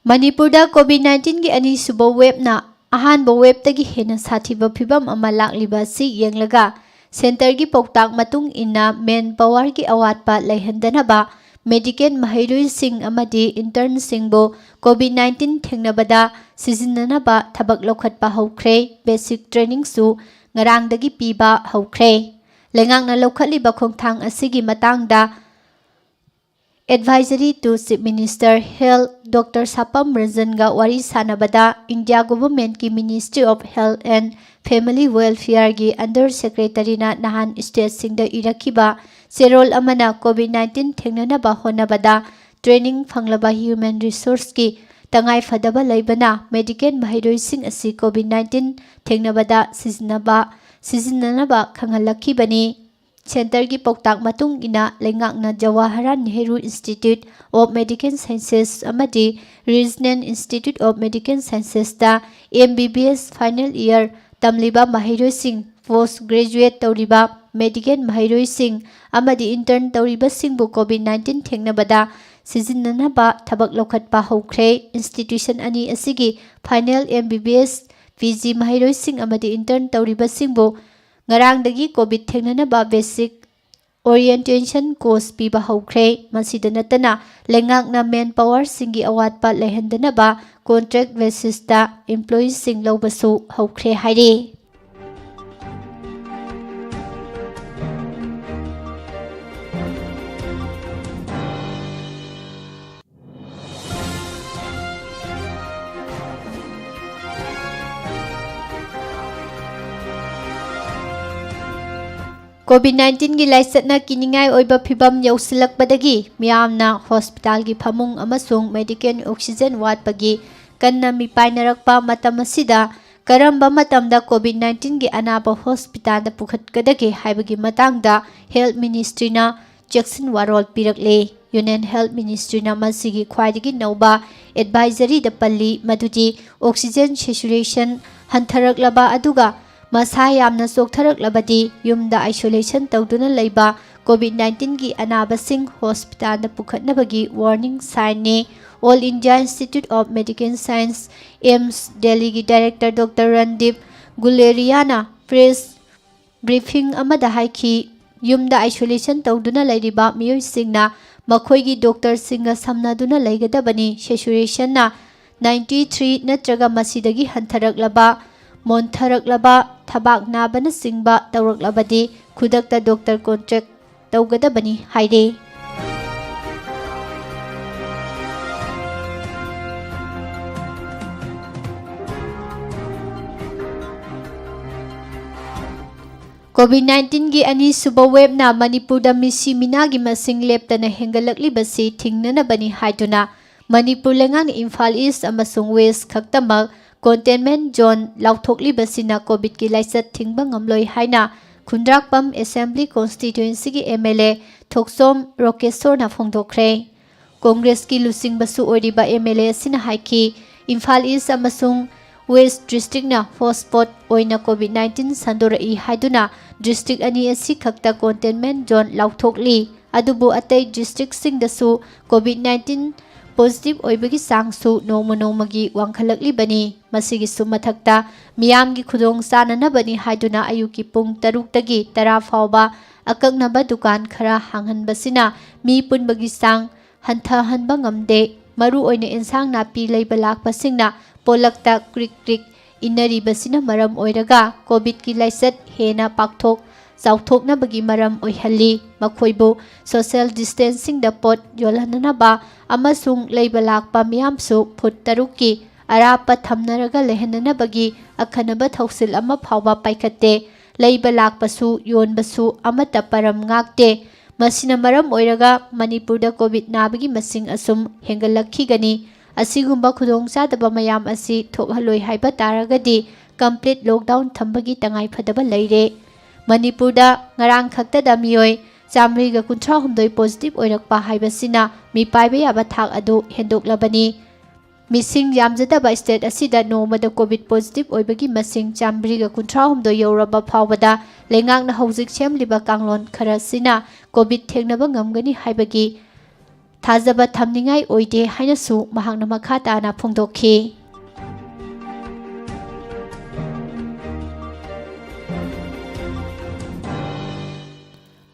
ꯃꯅꯤꯄꯨꯔꯗ ꯀꯣꯚꯤꯗ ꯅꯥꯏꯟꯇꯤꯟꯒꯤ ꯑꯅꯤꯁꯨꯕ ꯋꯦꯕꯅ ꯑꯍꯥꯟꯕ ꯋꯦꯕꯇꯒꯤ ꯍꯦꯟꯅ ꯁꯥꯊꯤꯕ ꯐꯤꯕꯝ ꯑꯃ ꯂꯥꯛꯂꯤꯕ ꯑꯁꯤ ꯌꯦꯡꯂꯒ, ꯁꯦꯟꯇꯔꯒꯤ ꯄꯥꯎꯇꯥꯛ ꯃꯇꯨꯡ ꯏꯟꯅ ꯃꯦꯟ ꯄꯥꯋꯔꯒꯤ ꯑꯋꯥꯠꯄ ꯂꯩꯍꯟꯗꯅꯕ ꯃꯦꯗꯤꯀꯦꯜ ꯃꯍꯩꯔꯣꯏꯁꯤꯡ ꯑꯃꯗꯤ ꯏꯟꯇꯔꯟꯁꯤꯡꯕꯨ ꯀꯣꯚꯤꯗ ꯅꯥꯏꯟꯇꯤꯟ ꯊꯦꯡꯅꯕꯗ ꯁꯤꯖꯤꯟꯅꯅꯕ ꯊꯕꯛ ꯂꯧꯈꯠꯄ ꯍꯧꯈ꯭ꯔꯦ꯫ ꯕꯦꯁꯤꯛ ꯇ꯭ꯔꯦꯅꯤꯡꯁꯨ ꯉꯔꯥꯡꯗꯒꯤ ꯄꯤꯕ ꯍꯧꯈ꯭ꯔꯦ꯫ ꯂꯩꯉꯥꯛꯅ ꯂꯧꯈꯠꯂꯤꯕ ꯈꯣꯡꯊꯥꯡ ꯑꯁꯤꯒꯤ ꯃꯇꯥꯡꯗ Advisory to Chief Minister Health doctor Sapam ꯔꯟꯖꯟꯒ ꯋꯥꯔꯤ ꯁꯥꯟꯅꯕꯗ, ꯏꯟꯗꯤꯌꯥ ꯒꯣꯚꯔꯟꯃꯦꯟꯠꯀꯤ Ministry of Health and Family Welfareꯒꯤ ꯑꯟꯗꯔ ꯁꯦꯀ꯭ꯔꯦꯇꯔꯤꯅ ꯅꯍꯥꯟ ꯁ꯭ꯇꯦꯠꯁꯤꯡꯗ ꯏꯔꯛꯈꯤꯕ ꯆꯦꯔꯣꯜ ꯑꯃꯅ ꯀꯣꯚꯤꯗ ꯅꯥꯏꯟꯇꯤꯟ ꯊꯦꯡꯅꯅꯕ ꯍꯣꯠꯅꯕꯗ ꯇ꯭ꯔꯦꯅꯤꯡ ꯐꯪꯂꯕ ꯍ꯭ꯌꯨꯃꯦꯟ ꯔꯤꯁꯣꯔꯁꯀꯤ ꯇꯉꯥꯏꯐꯗꯕ ꯂꯩꯕꯅ, ꯃꯦꯗꯤꯀꯦꯜ ꯃꯍꯩꯔꯣꯏꯁꯤꯡ ꯑꯁꯤ ꯀꯣꯚꯤꯗ ꯅꯥꯏꯟꯇꯤꯟ ꯊꯦꯡꯅꯕꯗ ꯁꯤꯖꯤꯟꯅꯕ, ꯁꯤꯖꯤꯟꯅꯅꯕ ꯈꯪꯍꯜꯂꯛꯈꯤꯕꯅꯤ꯫ ꯁꯦꯟꯇꯔꯒꯤ ꯄꯥꯎꯇꯥꯛ ꯃꯇꯨꯡ ꯏꯟꯅ, ꯂꯩꯉꯥꯛꯅ Jawaharlal Nehru Institute of Medical Sciences ꯑꯃꯗꯤ Regional Institute of Medical Sciences ꯇ M B B S final year ꯇꯝꯂꯤꯕ ꯃꯍꯩꯔꯣꯏꯁꯤꯡ, post graduate ꯇꯧꯔꯤꯕ ꯃꯦꯗꯤꯀꯦꯜ ꯃꯍꯩꯔꯣꯏꯁꯤꯡ ꯑꯃꯗꯤ intern ꯇꯧꯔꯤꯕꯁꯤꯡꯕꯨ ꯀꯣꯚꯤꯗ ꯅꯥꯏꯟꯇꯤꯟ ꯊꯦꯡꯅꯕꯗ ꯁꯤꯖꯤꯟꯅꯅꯕ ꯊꯕꯛ ꯂꯧꯈꯠꯄ ꯍꯧꯈ꯭ꯔꯦ꯫ Institution ꯑꯅꯤ ꯑꯁꯤꯒꯤ final M B B S P G ꯃꯍꯩꯔꯣꯏꯁꯤꯡ ꯑꯃꯗꯤ intern ꯇꯧꯔꯤꯕꯁꯤꯡꯕꯨ ꯉꯔꯥꯡꯗꯒꯤ COVID ꯊꯦꯡꯅꯅꯕ basic orientation course ꯄꯤꯕ ꯍꯧꯈ꯭ꯔꯦ꯫ ꯃꯁꯤꯗ ꯅꯠꯇꯅ ꯂꯩꯉꯥꯛꯅ manpowerꯁꯤꯡꯒꯤ ꯑꯋꯥꯠꯄ ꯂꯩꯍꯟꯗꯅꯕ contract basisꯇ employeeꯁꯤꯡ ꯂꯧꯕꯁꯨ ꯍꯧꯈ꯭ꯔꯦ ꯍꯥꯏꯔꯤ꯫ COVID nineteenꯒꯤ ꯂꯥꯏꯆꯠꯅ ꯀꯤꯅꯤꯡꯉꯥꯏ ꯑꯣꯏꯕ ꯐꯤꯚꯝ ꯌꯧꯁꯤꯜꯂꯛꯄꯗꯒꯤ ꯃꯤꯌꯥꯝꯅ hospitalꯒꯤ ꯐꯃꯨꯡ ꯑꯃꯁꯨꯡ medical oxygen ꯋꯥꯠꯄꯒꯤ ꯀꯟꯅ ꯃꯤꯄꯥꯏꯅꯔꯛꯄ ꯃꯇꯝ ꯑꯁꯤꯗ ꯀꯔꯝꯕ ꯃꯇꯝꯗ COVID nineteenꯒꯤ ꯑꯅꯥꯕ hospitalꯗ ꯄꯨꯈꯠꯀꯗꯒꯦ ꯍꯥꯏꯕꯒꯤ ꯃꯇꯥꯡꯗ health ministryꯅ ꯆꯦꯛꯁꯤꯟ ꯋꯥꯔꯣꯜ ꯄꯤꯔꯛꯂꯦ꯫ Union Health Ministryꯅ ꯃꯁꯤꯒꯤ ꯈ꯭ꯋꯥꯏꯗꯒꯤ ꯅꯧꯕ advisoryꯗ ꯄꯜꯂꯤ, ꯃꯗꯨꯗꯤ oxygen saturation ꯍꯟꯊꯔꯛꯂꯕ ꯑꯗꯨꯒ ꯃꯁꯥ ꯌꯥꯝꯅ ꯆꯣꯛꯊꯔꯛꯂꯕꯗꯤ ꯌꯨꯝꯗ isolation ꯇꯧꯗꯨꯅ ꯂꯩꯕ COVID nineteenꯒꯤ ꯑꯅꯥꯕꯁꯤꯡ hospitalꯗ ꯄꯨꯈꯠꯅꯕꯒꯤ warning signꯅꯤ꯫ All India Institute of Medical Science, AIIMS, ꯗꯦꯜꯂꯤꯒꯤ director Doctor Randeep Guleriaꯅ press briefing ꯑꯃꯗ ꯍꯥꯏꯈꯤ, ꯌꯨꯝꯗ isolation ꯇꯧꯗꯨꯅ ꯂꯩꯔꯤꯕ ꯃꯤꯑꯣꯏꯁꯤꯡꯅ ꯃꯈꯣꯏꯒꯤ doctorꯁꯤꯡꯒ ꯁꯝꯅꯗꯨꯅ ꯂꯩꯒꯗꯕꯅꯤ꯫ Saturationꯅ ninety three ꯅꯠꯇ꯭ꯔꯒ ꯃꯁꯤꯗꯒꯤ ꯍꯟꯊꯔꯛꯂꯕ, ꯃꯣꯟꯊꯔꯛꯂꯕ, ꯊꯕꯥꯛ ꯅꯥꯕꯅꯆꯤꯡꯕ ꯇꯧꯔꯛꯂꯕꯗꯤ ꯈꯨꯗꯛꯇ doctor contact ꯇꯧꯒꯗꯕꯅꯤ ꯍꯥꯏꯔꯦ꯫ COVID nineteenꯒꯤ ꯑꯅꯤꯁꯨꯕ waveꯅ ꯃꯅꯤꯄꯨꯔꯗ ꯃꯤꯁꯤ ꯃꯤꯅꯥꯒꯤ ꯃꯁꯤꯡ ꯂꯦꯞꯇꯅ ꯍꯦꯟꯒꯠꯂꯛꯂꯤꯕꯁꯤ ꯊꯤꯡꯅꯅꯕꯅꯤ ꯍꯥꯏꯗꯨꯅ ꯃꯅꯤꯄꯨꯔ ꯂꯩꯉꯥꯛꯅ ꯏꯝꯐꯥꯜ East ꯑꯃꯁꯨꯡ West ꯈꯛꯇꯃꯛ containment zone ꯂꯥꯎꯊꯣꯛꯂꯤꯕꯁꯤꯅ COVIDꯀꯤ ꯂꯥꯏꯆꯠ ꯊꯤꯡꯕ ꯉꯝꯂꯣꯏ ꯍꯥꯏꯅ ꯈꯨꯟꯗ꯭ꯔꯥꯛꯄꯝ Assembly Constituencyꯒꯤ MLA ꯊꯣꯛꯆꯣꯝ ꯔꯣꯀꯦꯁꯣꯔꯅ ꯐꯣꯡꯗꯣꯛꯈ꯭ꯔꯦ꯫ ꯀꯣꯡꯒ꯭ꯔꯦꯁꯀꯤ ꯂꯨꯆꯤꯡꯕꯁꯨ ꯑꯣꯏꯔꯤꯕ MLA ꯑꯁꯤꯅ ꯍꯥꯏꯈꯤ, ꯏꯝꯐꯥꯜ East ꯑꯃꯁꯨꯡ West districtꯅ hotspot ꯑꯣꯏꯅ COVID nineteen ꯁꯟꯗꯣꯔꯛꯏ ꯍꯥꯏꯗꯨꯅ district ꯑꯅꯤ ꯑꯁꯤ ꯈꯛꯇ containment zone ꯂꯥꯎꯊꯣꯛꯂꯤ꯫ ꯑꯗꯨꯕꯨ ꯑꯇꯩ districtꯁꯤꯡꯗꯁꯨ COVID nineteen positive ꯑꯣꯏꯕꯒꯤ ꯆꯥꯡꯁꯨ ꯅꯣꯡꯃ ꯅꯣꯡꯃꯒꯤ ꯋꯥꯡꯈꯠꯂꯛꯂꯤꯕꯅꯤ꯫ ꯃꯁꯤꯒꯤꯁꯨ ꯃꯊꯛꯇ, ꯃꯤꯌꯥꯝꯒꯤ ꯈꯨꯗꯣꯡ ꯆꯥꯅꯅꯕꯅꯤ ꯍꯥꯏꯗꯨꯅ ꯑꯌꯨꯛꯀꯤ ꯄꯨꯡ ꯇꯔꯨꯛꯇꯒꯤ ꯇꯔꯥ ꯐꯥꯎꯕ ꯑꯀꯛꯅꯕ ꯗꯨꯀꯥꯟ ꯈꯔ ꯍꯥꯡꯍꯟꯕꯁꯤꯅ ꯃꯤ ꯄꯨꯟꯕꯒꯤ ꯆꯥꯡ ꯍꯟꯊꯍꯟꯕ ꯉꯝꯗꯦ꯫ ꯃꯔꯨꯑꯣꯏꯅ ꯏꯟꯁꯥꯡ ꯅꯥꯄꯤ ꯂꯩꯕ ꯂꯥꯛꯄꯁꯤꯡꯅ ꯄꯣꯂꯛꯇ ꯀ꯭ꯔꯤꯛ ꯀ꯭ꯔꯤꯛ ꯏꯟꯅꯔꯤꯕꯁꯤꯅ ꯃꯔꯝ ꯑꯣꯏꯔꯒ ꯀꯣꯚꯤꯗꯀꯤ ꯂꯥꯏꯆꯠ ꯍꯦꯟꯅ ꯄꯥꯛꯊꯣꯛ ꯆꯥꯎꯊꯣꯛꯅꯕꯒꯤ ꯃꯔꯝ ꯑꯣꯏꯍꯜꯂꯤ꯫ ꯃꯈꯣꯏꯕꯨ social distancingꯗ ꯄꯣꯠ ꯌꯣꯜꯍꯟꯅꯅꯕ ꯑꯃꯁꯨꯡ ꯂꯩꯕ ꯂꯥꯛꯄ ꯃꯤꯌꯥꯝꯁꯨ ꯐꯨꯠ ꯇꯔꯨꯛꯀꯤ ꯑꯔꯥꯞꯄ ꯊꯝꯅꯔꯒ ꯂꯩꯍꯟꯅꯅꯕꯒꯤ ꯑꯈꯟꯅꯕ ꯊꯧꯁꯤꯜ ꯑꯃ ꯐꯥꯎꯕ ꯄꯥꯏꯈꯠꯇꯦ꯫ ꯂꯩꯕ ꯂꯥꯛꯄꯁꯨ ꯌꯣꯟꯕꯁꯨ ꯑꯃꯠꯇ ꯄꯔꯝ ꯉꯥꯛꯇꯦ꯫ ꯃꯁꯤꯅ ꯃꯔꯝ ꯑꯣꯏꯔꯒ ꯃꯅꯤꯄꯨꯔꯗ ꯀꯣꯚꯤꯗ ꯅꯥꯕꯒꯤ ꯃꯁꯤꯡ ꯑꯁꯨꯝ ꯍꯦꯟꯒꯠꯂꯛꯈꯤꯒꯅꯤ꯫ ꯑꯁꯤꯒꯨꯝꯕ ꯈꯨꯗꯣꯡꯆꯥꯗꯕ ꯃꯌꯥꯝ ꯑꯁꯤ ꯊꯣꯛꯍꯜꯂꯣꯏ ꯍꯥꯏꯕ ꯇꯥꯔꯒꯗꯤ complete lockdown ꯊꯝꯕꯒꯤ ꯇꯉꯥꯏꯐꯗꯕ ꯂꯩꯔꯦ꯫ ꯃꯅꯤꯄꯨꯔꯗ ꯉꯔꯥꯡ ꯈꯛꯇꯗ ꯃꯤꯑꯣꯏ ꯆꯥꯃꯔꯤꯒ ꯀꯨꯟꯊ꯭ꯔꯥ ꯍꯨꯝꯗꯣꯏ positive ꯑꯣꯏꯔꯛꯄ ꯍꯥꯏꯕꯁꯤꯅ ꯃꯤꯄꯥꯏꯕ ꯌꯥꯕ ꯊꯥꯛ ꯑꯗꯨ ꯍꯦꯟꯗꯣꯛꯂꯕꯅꯤ꯫ ꯃꯤꯁꯤꯡ ꯌꯥꯝꯖꯗꯕ state ꯑꯁꯤꯗ ꯅꯣꯡꯃꯗ ꯀꯣꯚꯤꯗ positive ꯑꯣꯏꯕꯒꯤ ꯃꯁꯤꯡ ꯆꯥꯃꯔꯤꯒ ꯀꯨꯟꯊ꯭ꯔꯥ ꯍꯨꯝꯗꯣꯏ ꯌꯧꯔꯕ ꯐꯥꯎꯕꯗ ꯂꯩꯉꯥꯛꯅ ꯍꯧꯖꯤꯛ ꯁꯦꯝꯂꯤꯕ ꯀꯥꯡꯂꯣꯟ ꯈꯔꯁꯤꯅ ꯀꯣꯚꯤꯗ ꯊꯦꯡꯅꯕ ꯉꯝꯒꯅꯤ ꯍꯥꯏꯕꯒꯤ ꯊꯥꯖꯕ ꯊꯝꯅꯤꯡꯉꯥꯏ ꯑꯣꯏꯗꯦ ꯍꯥꯏꯅꯁꯨ ꯃꯍꯥꯛꯅ ꯃꯈꯥ ꯇꯥꯅ ꯐꯣꯡꯗꯣꯛꯈꯤ꯫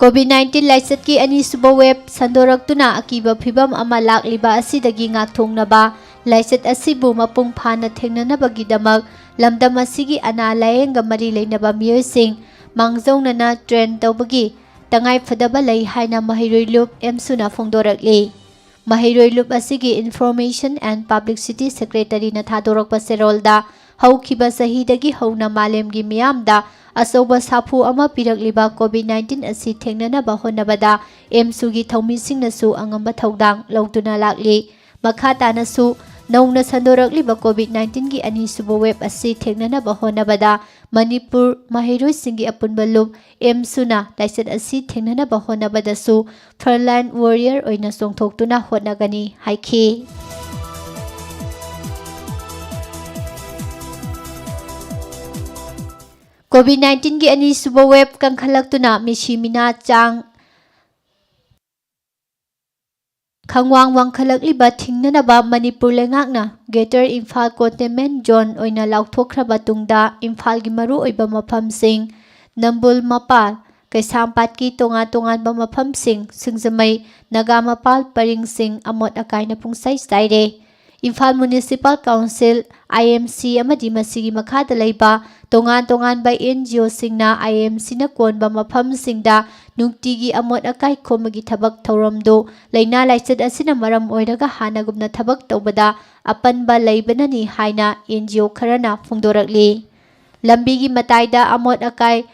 ꯀꯣꯚꯤꯗ ꯅꯥꯏꯟꯇꯤꯟ ꯂꯥꯏꯆꯠꯀꯤ ꯑꯅꯤꯁꯨꯕ wave ꯁꯟꯗꯣꯔꯛꯇꯨꯅ ꯑꯀꯤꯕ ꯐꯤꯚꯝ ꯑꯃ ꯂꯥꯛꯂꯤꯕ ꯑꯁꯤꯗꯒꯤ ꯉꯥꯛꯊꯣꯛꯅꯕ, ꯂꯥꯏꯆꯠ ꯑꯁꯤꯕꯨ ꯃꯄꯨꯡ ꯐꯥꯅ ꯊꯦꯡꯅꯅꯕꯒꯤꯗꯃꯛ ꯂꯝꯗꯝ ꯑꯁꯤꯒꯤ ꯑꯅꯥ ꯂꯥꯌꯦꯡꯒ ꯃꯔꯤ ꯂꯩꯅꯕ ꯃꯤꯑꯣꯏꯁꯤꯡ ꯃꯥꯡꯖꯧꯅꯅ train ꯇꯧꯕꯒꯤ ꯇꯉꯥꯏꯐꯗꯕ ꯂꯩ ꯍꯥꯏꯅ ꯃꯍꯩꯔꯣꯏ ꯂꯨꯞ ꯑꯦꯝꯁꯨꯅ ꯐꯣꯡꯗꯣꯔꯛꯂꯤ꯫ ꯃꯍꯩꯔꯣꯏ ꯂꯨꯞ ꯑꯁꯤꯒꯤ Information and Publicity Secretaryꯅ ꯊꯥꯗꯣꯔꯛꯄ ꯆꯦꯔꯣꯜꯗ, ꯍꯧꯈꯤꯕ ꯆꯍꯤꯗꯒꯤ ꯍꯧꯅ ꯃꯥꯂꯦꯝꯒꯤ ꯃꯤꯌꯥꯝꯗ ꯑꯆꯧꯕ ꯁꯥꯐꯨ ꯑꯃ ꯄꯤꯔꯛꯂꯤꯕ ꯀꯣꯚꯤꯗ ꯅꯥꯏꯟꯇꯤꯟ ꯑꯁꯤ ꯊꯦꯡꯅꯅꯕ ꯍꯣꯠꯅꯕꯗ ꯑꯦꯝꯁꯨꯒꯤ ꯊꯧꯃꯤꯁꯤꯡꯅꯁꯨ ꯑꯉꯝꯕ ꯊꯧꯗꯥꯡ ꯂꯧꯗꯨꯅ ꯂꯥꯛꯂꯤ꯫ ꯃꯈꯥ ꯇꯥꯅꯁꯨ, ꯅꯧꯅ ꯁꯟꯗꯣꯔꯛꯂꯤꯕ ꯀꯣꯚꯤꯗ ꯅꯥꯏꯟꯇꯤꯟꯒꯤ ꯑꯅꯤꯁꯨꯕ wave ꯑꯁꯤ ꯊꯦꯡꯅꯅꯕ ꯍꯣꯠꯅꯕꯗ ꯃꯅꯤꯄꯨꯔ ꯃꯍꯩꯔꯣꯏꯁꯤꯡꯒꯤ ꯑꯄꯨꯟꯕ ꯂꯨꯞ ꯑꯦꯝꯁꯨꯅ ꯂꯥꯏꯆꯠ ꯑꯁꯤ ꯊꯦꯡꯅꯅꯕ ꯍꯣꯠꯅꯕꯗꯁꯨ frontline warrior ꯑꯣꯏꯅ ꯆꯣꯡꯊꯣꯛꯇꯨꯅ ꯍꯣꯠꯅꯒꯅꯤ ꯍꯥꯏꯈꯤ꯫ ꯀꯣꯚꯤꯗ ꯅꯥꯏꯟꯇꯤꯟꯒꯤ ꯑꯅꯤꯁꯨꯕ wave ꯀꯟꯈꯠꯂꯛꯇꯨꯅ ꯃꯤꯁꯤ ꯃꯤꯅꯥ ꯆꯥꯡ ꯈꯪꯋꯥꯡ ꯋꯥꯡꯈꯠꯂꯛꯂꯤꯕ ꯊꯤꯡꯅꯅꯕ ꯃꯅꯤꯄꯨꯔ ꯂꯩꯉꯥꯛꯅ Greater Imphal Containment Zone ꯑꯣꯏꯅ ꯂꯥꯎꯊꯣꯛꯈ꯭ꯔꯕ ꯇꯨꯡꯗ ꯏꯝꯐꯥꯜꯒꯤ ꯃꯔꯨꯑꯣꯏꯕ ꯃꯐꯝꯁꯤꯡ ꯅꯝꯕꯨꯜ ꯃꯄꯥꯜ, ꯀꯩꯁꯥꯝꯄꯥꯠꯀꯤ ꯇꯣꯉꯥꯟ ꯇꯣꯉꯥꯟꯕ ꯃꯐꯝꯁꯤꯡ, ꯁꯤꯡꯖꯃꯩ, ꯅꯥꯒꯥꯃꯄꯥꯜ ꯄꯔꯤꯡꯁꯤꯡ ꯑꯃꯣꯠ ꯑꯀꯥꯏꯅ ꯄꯨꯡꯆꯥꯏ ꯆꯥꯏꯔꯦ꯫ Imphal Municipal Council, I M C ꯑꯃꯗꯤ ꯃꯁꯤꯒꯤ ꯃꯈꯥꯗ ꯂꯩꯕ ꯇꯣꯉꯥꯟ ꯇꯣꯉꯥꯟꯕ N G Oꯁꯤꯡꯅ I M Cꯅ ꯀꯣꯟꯕ ꯃꯐꯝꯁꯤꯡꯗ ꯅꯨꯡꯇꯤꯒꯤ ꯑꯃꯣꯠ ꯑꯀꯥꯏ ꯈꯣꯝꯕꯒꯤ ꯊꯕꯛ ꯊꯧꯔꯝꯗꯨ ꯂꯥꯏꯅꯥ ꯂꯥꯏꯆꯠ ꯑꯁꯤꯅ ꯃꯔꯝ ꯑꯣꯏꯔꯒ ꯍꯥꯟꯅꯒꯨꯝꯅ ꯊꯕꯛ ꯇꯧꯕꯗ ꯑꯄꯟꯕ ꯂꯩꯕꯅꯅꯤ ꯍꯥꯏꯅ N G O ꯈꯔꯅ ꯐꯣꯡꯗꯣꯔꯛꯂꯤ꯫ ꯂꯝꯕꯤꯒꯤ ꯃꯇꯥꯏꯗ ꯑꯃꯣꯠ ꯑꯀꯥꯏ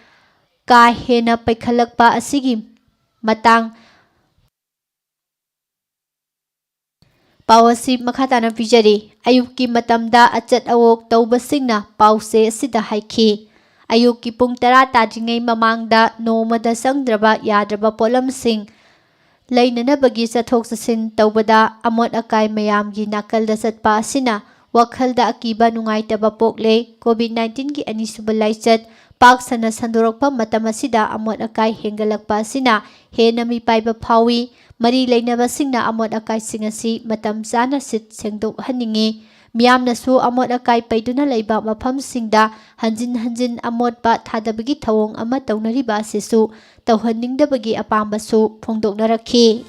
ꯀꯥ ꯍꯦꯟꯅ ꯄꯩꯈꯠꯂꯛꯄ ꯑꯁꯤꯒꯤ ꯃꯇꯥꯡ ꯄꯥꯎ ꯑꯁꯤ ꯃꯈꯥ ꯇꯥꯅ ꯄꯤꯖꯔꯤ꯫ ꯑꯌꯨꯛꯀꯤ ꯃꯇꯝꯗ ꯑꯆꯠ ꯑꯋꯣꯛ ꯇꯧꯕꯁꯤꯡꯅ ꯄꯥꯎꯆꯦ ꯑꯁꯤꯗ ꯍꯥꯏꯈꯤ, ꯑꯌꯨꯛꯀꯤ ꯄꯨꯡ ꯇꯔꯥ ꯇꯥꯗ꯭ꯔꯤꯉꯩ ꯃꯃꯥꯡꯗ ꯅꯣꯡꯃꯗ ꯆꯪꯗ꯭ꯔꯕ ꯌꯥꯗ꯭ꯔꯕ ꯄꯣꯠꯂꯝꯁꯤꯡ ꯂꯩꯅꯅꯕꯒꯤ ꯆꯠꯊꯣꯛ ꯆꯠꯁꯤꯟ ꯇꯧꯕꯗ ꯑꯃꯣꯠ ꯑꯀꯥꯏ ꯃꯌꯥꯝꯒꯤ ꯅꯥꯀꯜꯗ ꯆꯠꯄ ꯑꯁꯤꯅ ꯋꯥꯈꯜꯗ ꯑꯀꯤꯕ ꯅꯨꯡꯉꯥꯏꯇꯕ ꯄꯣꯛꯂꯦ꯫ COVID nineteenꯒꯤ ꯑꯅꯤꯁꯨꯕ ꯂꯥꯏꯆꯠ ꯄꯥꯛ ꯁꯟꯅ ꯁꯟꯗꯣꯔꯛꯄ ꯃꯇꯝ ꯑꯁꯤꯗ ꯑꯃꯣꯠ ꯑꯀꯥꯏ ꯍꯦꯟꯒꯠꯂꯛꯄ ꯑꯁꯤꯅ ꯍꯦꯟꯅ ꯃꯤꯄꯥꯏꯕ ꯐꯥꯎꯏ꯫ ꯃꯔꯤ ꯂꯩꯅꯕꯁꯤꯡꯅ ꯑꯃꯣꯠ ꯑꯀꯥꯏꯁꯤꯡ ꯑꯁꯤ ꯃꯇꯝ ꯆꯥꯅ ꯁꯤꯠ ꯁꯦꯡꯗꯣꯛꯍꯟꯅꯤꯡꯏ꯫ ꯃꯤꯌꯥꯝꯅꯁꯨ ꯑꯃꯣꯠ ꯑꯀꯥꯏ ꯄꯩꯗꯨꯅ ꯂꯩꯕ ꯃꯐꯝꯁꯤꯡꯗ ꯍꯟꯖꯤꯟ ꯍꯟꯖꯤꯟ ꯑꯃꯣꯠꯄ ꯊꯥꯗꯕꯒꯤ ꯊꯧꯑꯣꯡ ꯑꯃ ꯇꯧꯅꯔꯤꯕ ꯑꯁꯤꯁꯨ ꯇꯧꯍꯟꯅꯤꯡꯗꯕꯒꯤ ꯑꯄꯥꯝꯕꯁꯨ ꯐꯣꯡꯗꯣꯛꯅꯔꯛꯈꯤ꯫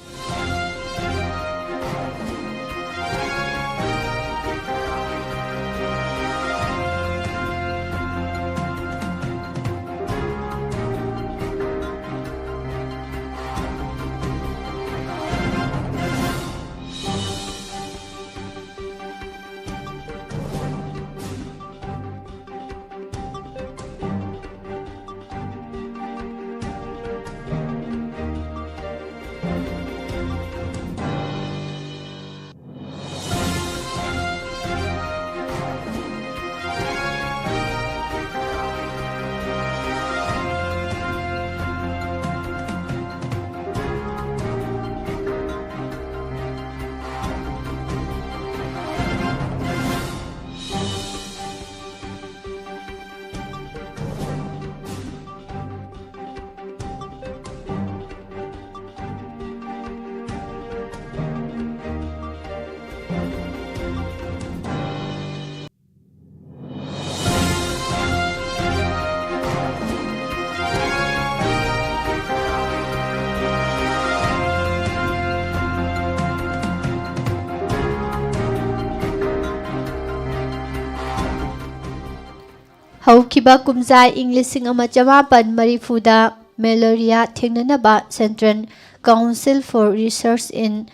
ꯍꯧꯈꯤꯕ ꯀꯨꯝꯖꯥ ꯏꯪ ꯂꯤꯁꯤꯡ ꯑꯃ ꯆꯃꯥꯄꯟ ꯃꯔꯤꯐꯨꯗ malaria ꯊꯦꯡꯅꯅꯕ Central Council for Research in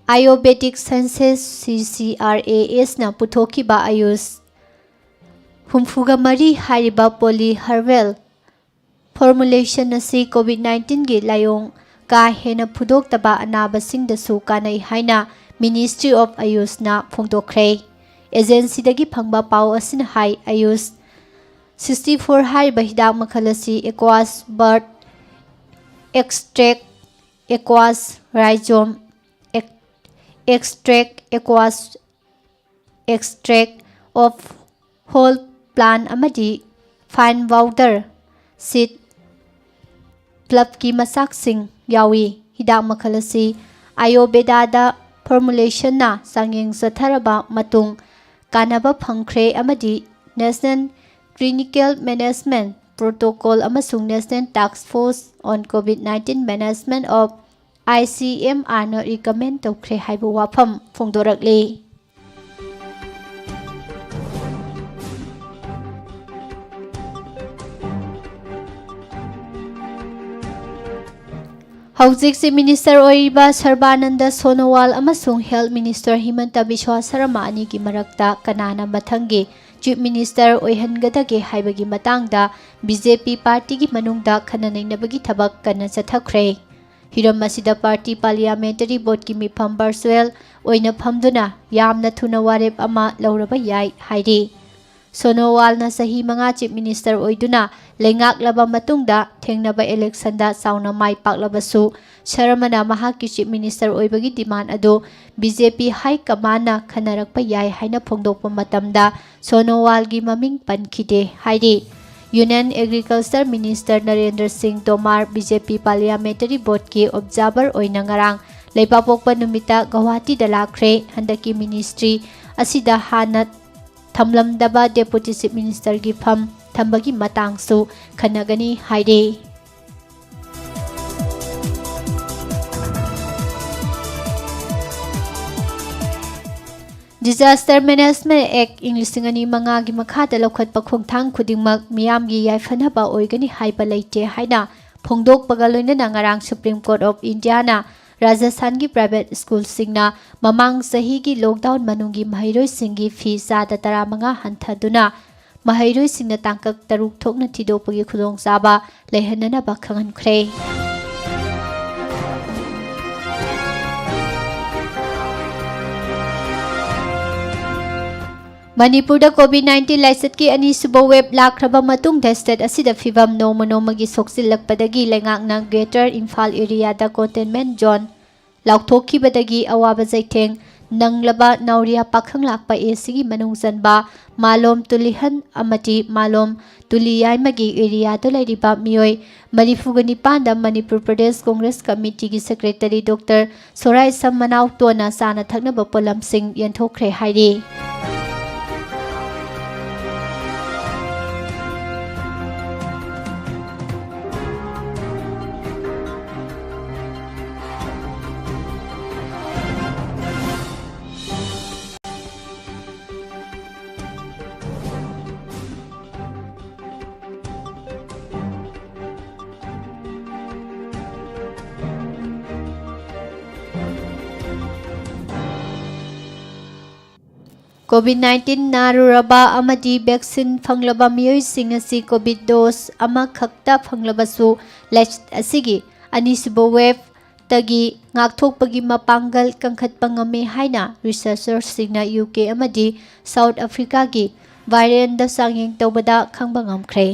Ayurvedic Sciences, C C R A S ꯅ ꯄꯨꯊꯣꯛꯈꯤꯕ ꯑꯌꯨꯁ ꯍꯨꯝꯐꯨꯒ ꯃꯔꯤ ꯍꯥꯏꯔꯤꯕ poly herbal formulation ꯑꯁꯤ COVID nineteen ꯒꯤ ꯂꯥꯏꯑꯣꯡ ꯀꯥ ꯍꯦꯟꯅ ꯐꯨꯗꯣꯛꯇꯕ ꯑꯅꯥꯕꯁꯤꯡꯗꯁꯨ ꯀꯥꯟꯅꯩ ꯍꯥꯏꯅ Ministry of Ayush ꯅ ꯐꯣꯡꯗꯣꯛꯈ꯭ꯔꯦ꯫ Agency ꯗꯒꯤ ꯐꯪꯕ ꯄꯥꯎ ꯑꯁꯤꯅ ꯍꯥꯏ, ꯑꯌꯨꯁ sixty four ꯍꯥꯏꯔꯤꯕ ꯍꯤꯗꯥꯛ ꯃꯈꯜ ꯑꯁꯤ Aquas Bird Extract, Aquas Rhizome Extract, Aquas Extract of Whole Plant ꯑꯃꯗꯤ Fine Powder Seed ꯄ꯭ꯂꯞꯀꯤ ꯃꯆꯥꯛꯁꯤꯡ ꯌꯥꯎꯏ꯫ ꯍꯤꯗꯥꯛ ꯃꯈꯜ ꯑꯁꯤ ꯑꯥꯌꯨꯔꯕꯦꯗꯥꯗ formulation ꯅ ꯆꯥꯡꯌꯦꯡ ꯆꯠꯊꯔꯕ ꯃꯇꯨꯡ ꯀꯥꯟꯅꯕ ꯐꯪꯈ꯭ꯔꯦ ꯑꯃꯗꯤ National Clinical Management Protocol ꯑꯃꯁꯨꯡ National Task Force on COVID nineteen Management of, I C M R ꯅ recommend ꯇꯧꯈ꯭ꯔꯦ ꯍꯥꯏꯕ ꯋꯥꯐꯝ ꯐꯣꯡꯗꯣꯔꯛꯂꯤ꯫ ꯍꯧꯖꯤꯛ Chief Minister ꯑꯣꯏꯔꯤꯕ ꯁꯔꯕꯥꯅꯟꯗ ꯁꯣꯅꯣꯋꯥꯜ ꯑꯃꯁꯨꯡ Health Minister ꯍꯤꯃꯟꯇ ꯕꯤꯁ꯭ꯋꯥ ꯁꯔꯃ ꯑꯅꯤꯒꯤ ꯃꯔꯛꯇ ꯀꯅꯥꯅ ꯃꯊꯪꯒꯤ Chief Minister ꯑꯣꯏꯍꯟꯒꯗꯒꯦ ꯍꯥꯏꯕꯒꯤ ꯃꯇꯥꯡꯗ B J P party ꯒꯤ ꯃꯅꯨꯡꯗ ꯈꯟꯅ ꯅꯩꯅꯕꯒꯤ ꯊꯕꯛ ꯀꯟꯅ ꯆꯠꯊꯈ꯭ꯔꯦ꯫ ꯍꯤꯔꯝ ꯑꯁꯤꯗ party parliamentary board ꯀꯤ ꯃꯤꯐꯝ virtual ꯑꯣꯏꯅ ꯐꯝꯗꯨꯅ ꯌꯥꯝꯅ ꯊꯨꯅ ꯋꯥꯔꯦꯞ ꯑꯃ ꯂꯧꯔꯕ ꯌꯥꯏ ꯍꯥꯏꯔꯤ꯫ ꯁꯣꯅꯣꯋꯥꯜꯅ ꯆꯍꯤ ꯃꯉꯥ Chief Minister ꯑꯣꯏꯗꯨꯅ ꯂꯩꯉꯥꯛꯂꯕ ꯃꯇꯨꯡꯗ ꯊꯦꯡꯅꯕ election ꯗ ꯆꯥꯎꯅ ꯃꯥꯏ ꯄꯥꯛꯂꯕꯁꯨ, ꯁꯔꯃꯅ ꯃꯍꯥꯛꯀꯤ Chief Minister ꯑꯣꯏꯕꯒꯤ demand ꯑꯗꯨ B J P high command ꯅ ꯈꯟꯅꯔꯛꯄ ꯌꯥꯏ ꯍꯥꯏꯅ ꯐꯣꯡꯗꯣꯛꯄ ꯃꯇꯝꯗ ꯁꯣꯅꯣꯋꯥꯜꯒꯤ ꯃꯃꯤꯡ ꯄꯟꯈꯤꯗꯦ ꯍꯥꯏꯔꯤ꯫ Union Agriculture Minister ꯅꯔꯦꯟꯗ꯭ꯔ ꯁꯤꯡ ꯇꯣꯃꯥꯔ B J P parliamentary board ꯀꯤ observer ꯑꯣꯏꯅ ꯉꯔꯥꯡ ꯂꯩꯕꯥꯛꯄꯣꯛꯄ ꯅꯨꯃꯤꯠꯇ ꯒꯧꯍꯥꯇꯤꯗ ꯂꯥꯛꯈ꯭ꯔꯦ꯫ ꯍꯟꯗꯛꯀꯤ ministry ꯑꯁꯤꯗ ꯍꯥꯟꯅ ꯊꯝꯂꯝꯗꯕ Deputy Chief Minister ꯒꯤ ꯐꯝ ꯊꯝꯕꯒꯤ ꯃꯇꯥꯡꯁꯨ ꯈꯟꯅꯒꯅꯤ ꯍꯥꯏꯔꯤ꯫ Disaster Management Act ꯏꯪ ꯂꯤꯁꯤꯡ ꯑꯅꯤ ꯃꯉꯥꯒꯤ ꯃꯈꯥꯗ ꯂꯧꯈꯠꯄ ꯈꯣꯡꯊꯥꯡ ꯈꯨꯗꯤꯡꯃꯛ ꯃꯤꯌꯥꯝꯒꯤ ꯌꯥꯏꯐꯅꯕ ꯑꯣꯏꯒꯅꯤ ꯍꯥꯏꯕ ꯂꯩꯇꯦ ꯍꯥꯏꯅ ꯐꯣꯡꯗꯣꯛꯄꯒ ꯂꯣꯏꯅꯅ ꯉꯔꯥꯡ Supreme Court of Indiaꯅ ꯔꯥꯖꯁꯊꯥꯟꯒꯤ private schoolꯁꯤꯡꯅ ꯃꯃꯥꯡ ꯆꯍꯤꯒꯤ lockdown ꯃꯅꯨꯡꯒꯤ ꯃꯍꯩꯔꯣꯏꯁꯤꯡꯒꯤ fee ꯆꯥꯗ ꯇꯔꯥꯃꯉꯥ ꯍꯟꯊꯗꯨꯅ ꯃꯍꯩꯔꯣꯏꯁꯤꯡꯅ ꯇꯥꯡꯀꯛ ꯇꯔꯨꯛ ꯊꯣꯛꯅ ꯊꯤꯗꯣꯛꯄꯒꯤ ꯈꯨꯗꯣꯡꯆꯥꯕ ꯂꯩꯍꯟꯅꯅꯕ ꯈꯪꯍꯟꯈ꯭ꯔꯦ꯫ ꯃꯅꯤꯄꯨꯔꯗ COVID nineteen ꯂꯥꯏꯆꯠꯀꯤ ꯑꯅꯤꯁꯨꯕ wave ꯂꯥꯛꯈ꯭ꯔꯕ ꯃꯇꯨꯡꯗ state ꯑꯁꯤꯗ ꯐꯤꯚꯝ ꯅꯣꯡꯃ ꯅꯣꯡꯃꯒꯤ ꯁꯣꯛꯆꯤꯜꯂꯛꯄꯗꯒꯤ ꯂꯩꯉꯥꯛꯅ Greater Imphal areaꯗ containment zone ꯂꯥꯎꯊꯣꯛꯈꯤꯕꯗꯒꯤ ꯑꯋꯥꯕ ꯆꯩꯊꯦꯡ ꯅꯪꯂꯕ ꯅꯥꯎꯔꯤꯌꯥ ꯄꯥꯈꯪ ꯂꯥꯛꯄ ꯑꯦꯁꯤꯒꯤ ꯃꯅꯨꯡ ꯆꯟꯕ ꯃꯥꯂꯣꯝ ꯇꯨꯂꯤꯍꯟ ꯑꯃꯗꯤ ꯃꯥꯂꯣꯝ ꯇꯨꯂꯤꯌꯥꯏꯃꯒꯤ areaꯗ ꯂꯩꯔꯤꯕ ꯃꯤꯑꯣꯏ ꯃꯔꯤꯐꯨꯒ ꯅꯤꯄꯥꯟꯗ ꯃꯅꯤꯄꯨꯔ ꯄ꯭ꯔꯗꯦꯁ ꯀꯣꯡꯒ꯭ꯔꯦꯁ ꯀꯃꯤꯇꯤꯒꯤ secretary Doctor ꯁꯣꯔꯥꯏꯁꯝ ꯃꯅꯥꯎꯇꯣꯟꯅ ꯆꯥꯅ ꯊꯛꯅꯕ ꯄꯣꯠꯂꯝꯁꯤꯡ ꯌꯦꯟꯊꯣꯛꯈ꯭ꯔꯦ ꯍꯥꯏꯔꯤ꯫ COVID nineteen ꯅꯥꯔꯨꯔꯕ ꯑꯃꯗꯤ vaccine ꯐꯪꯂꯕ ꯃꯤꯑꯣꯏꯁꯤꯡ ꯑꯁꯤ COVID dose ꯑꯃꯈꯛꯇ ꯐꯪꯂꯕꯁꯨ, ꯂꯥꯏꯆꯠ ꯑꯁꯤꯒꯤ ꯑꯅꯤꯁꯨꯕ wave ꯇꯒꯤ ꯉꯥꯛꯊꯣꯛꯄꯒꯤ ꯃꯄꯥꯡꯒꯜ ꯀꯟꯈꯠꯄ ꯉꯝꯃꯤ ꯍꯥꯏꯅ researcherꯁꯤꯡꯅ UK ꯑꯃꯗꯤ South Africaꯒꯤ variantꯗ ꯆꯥꯡꯌꯦꯡ ꯇꯧꯕꯗ ꯈꯪꯕ ꯉꯝꯈ꯭ꯔꯦ꯫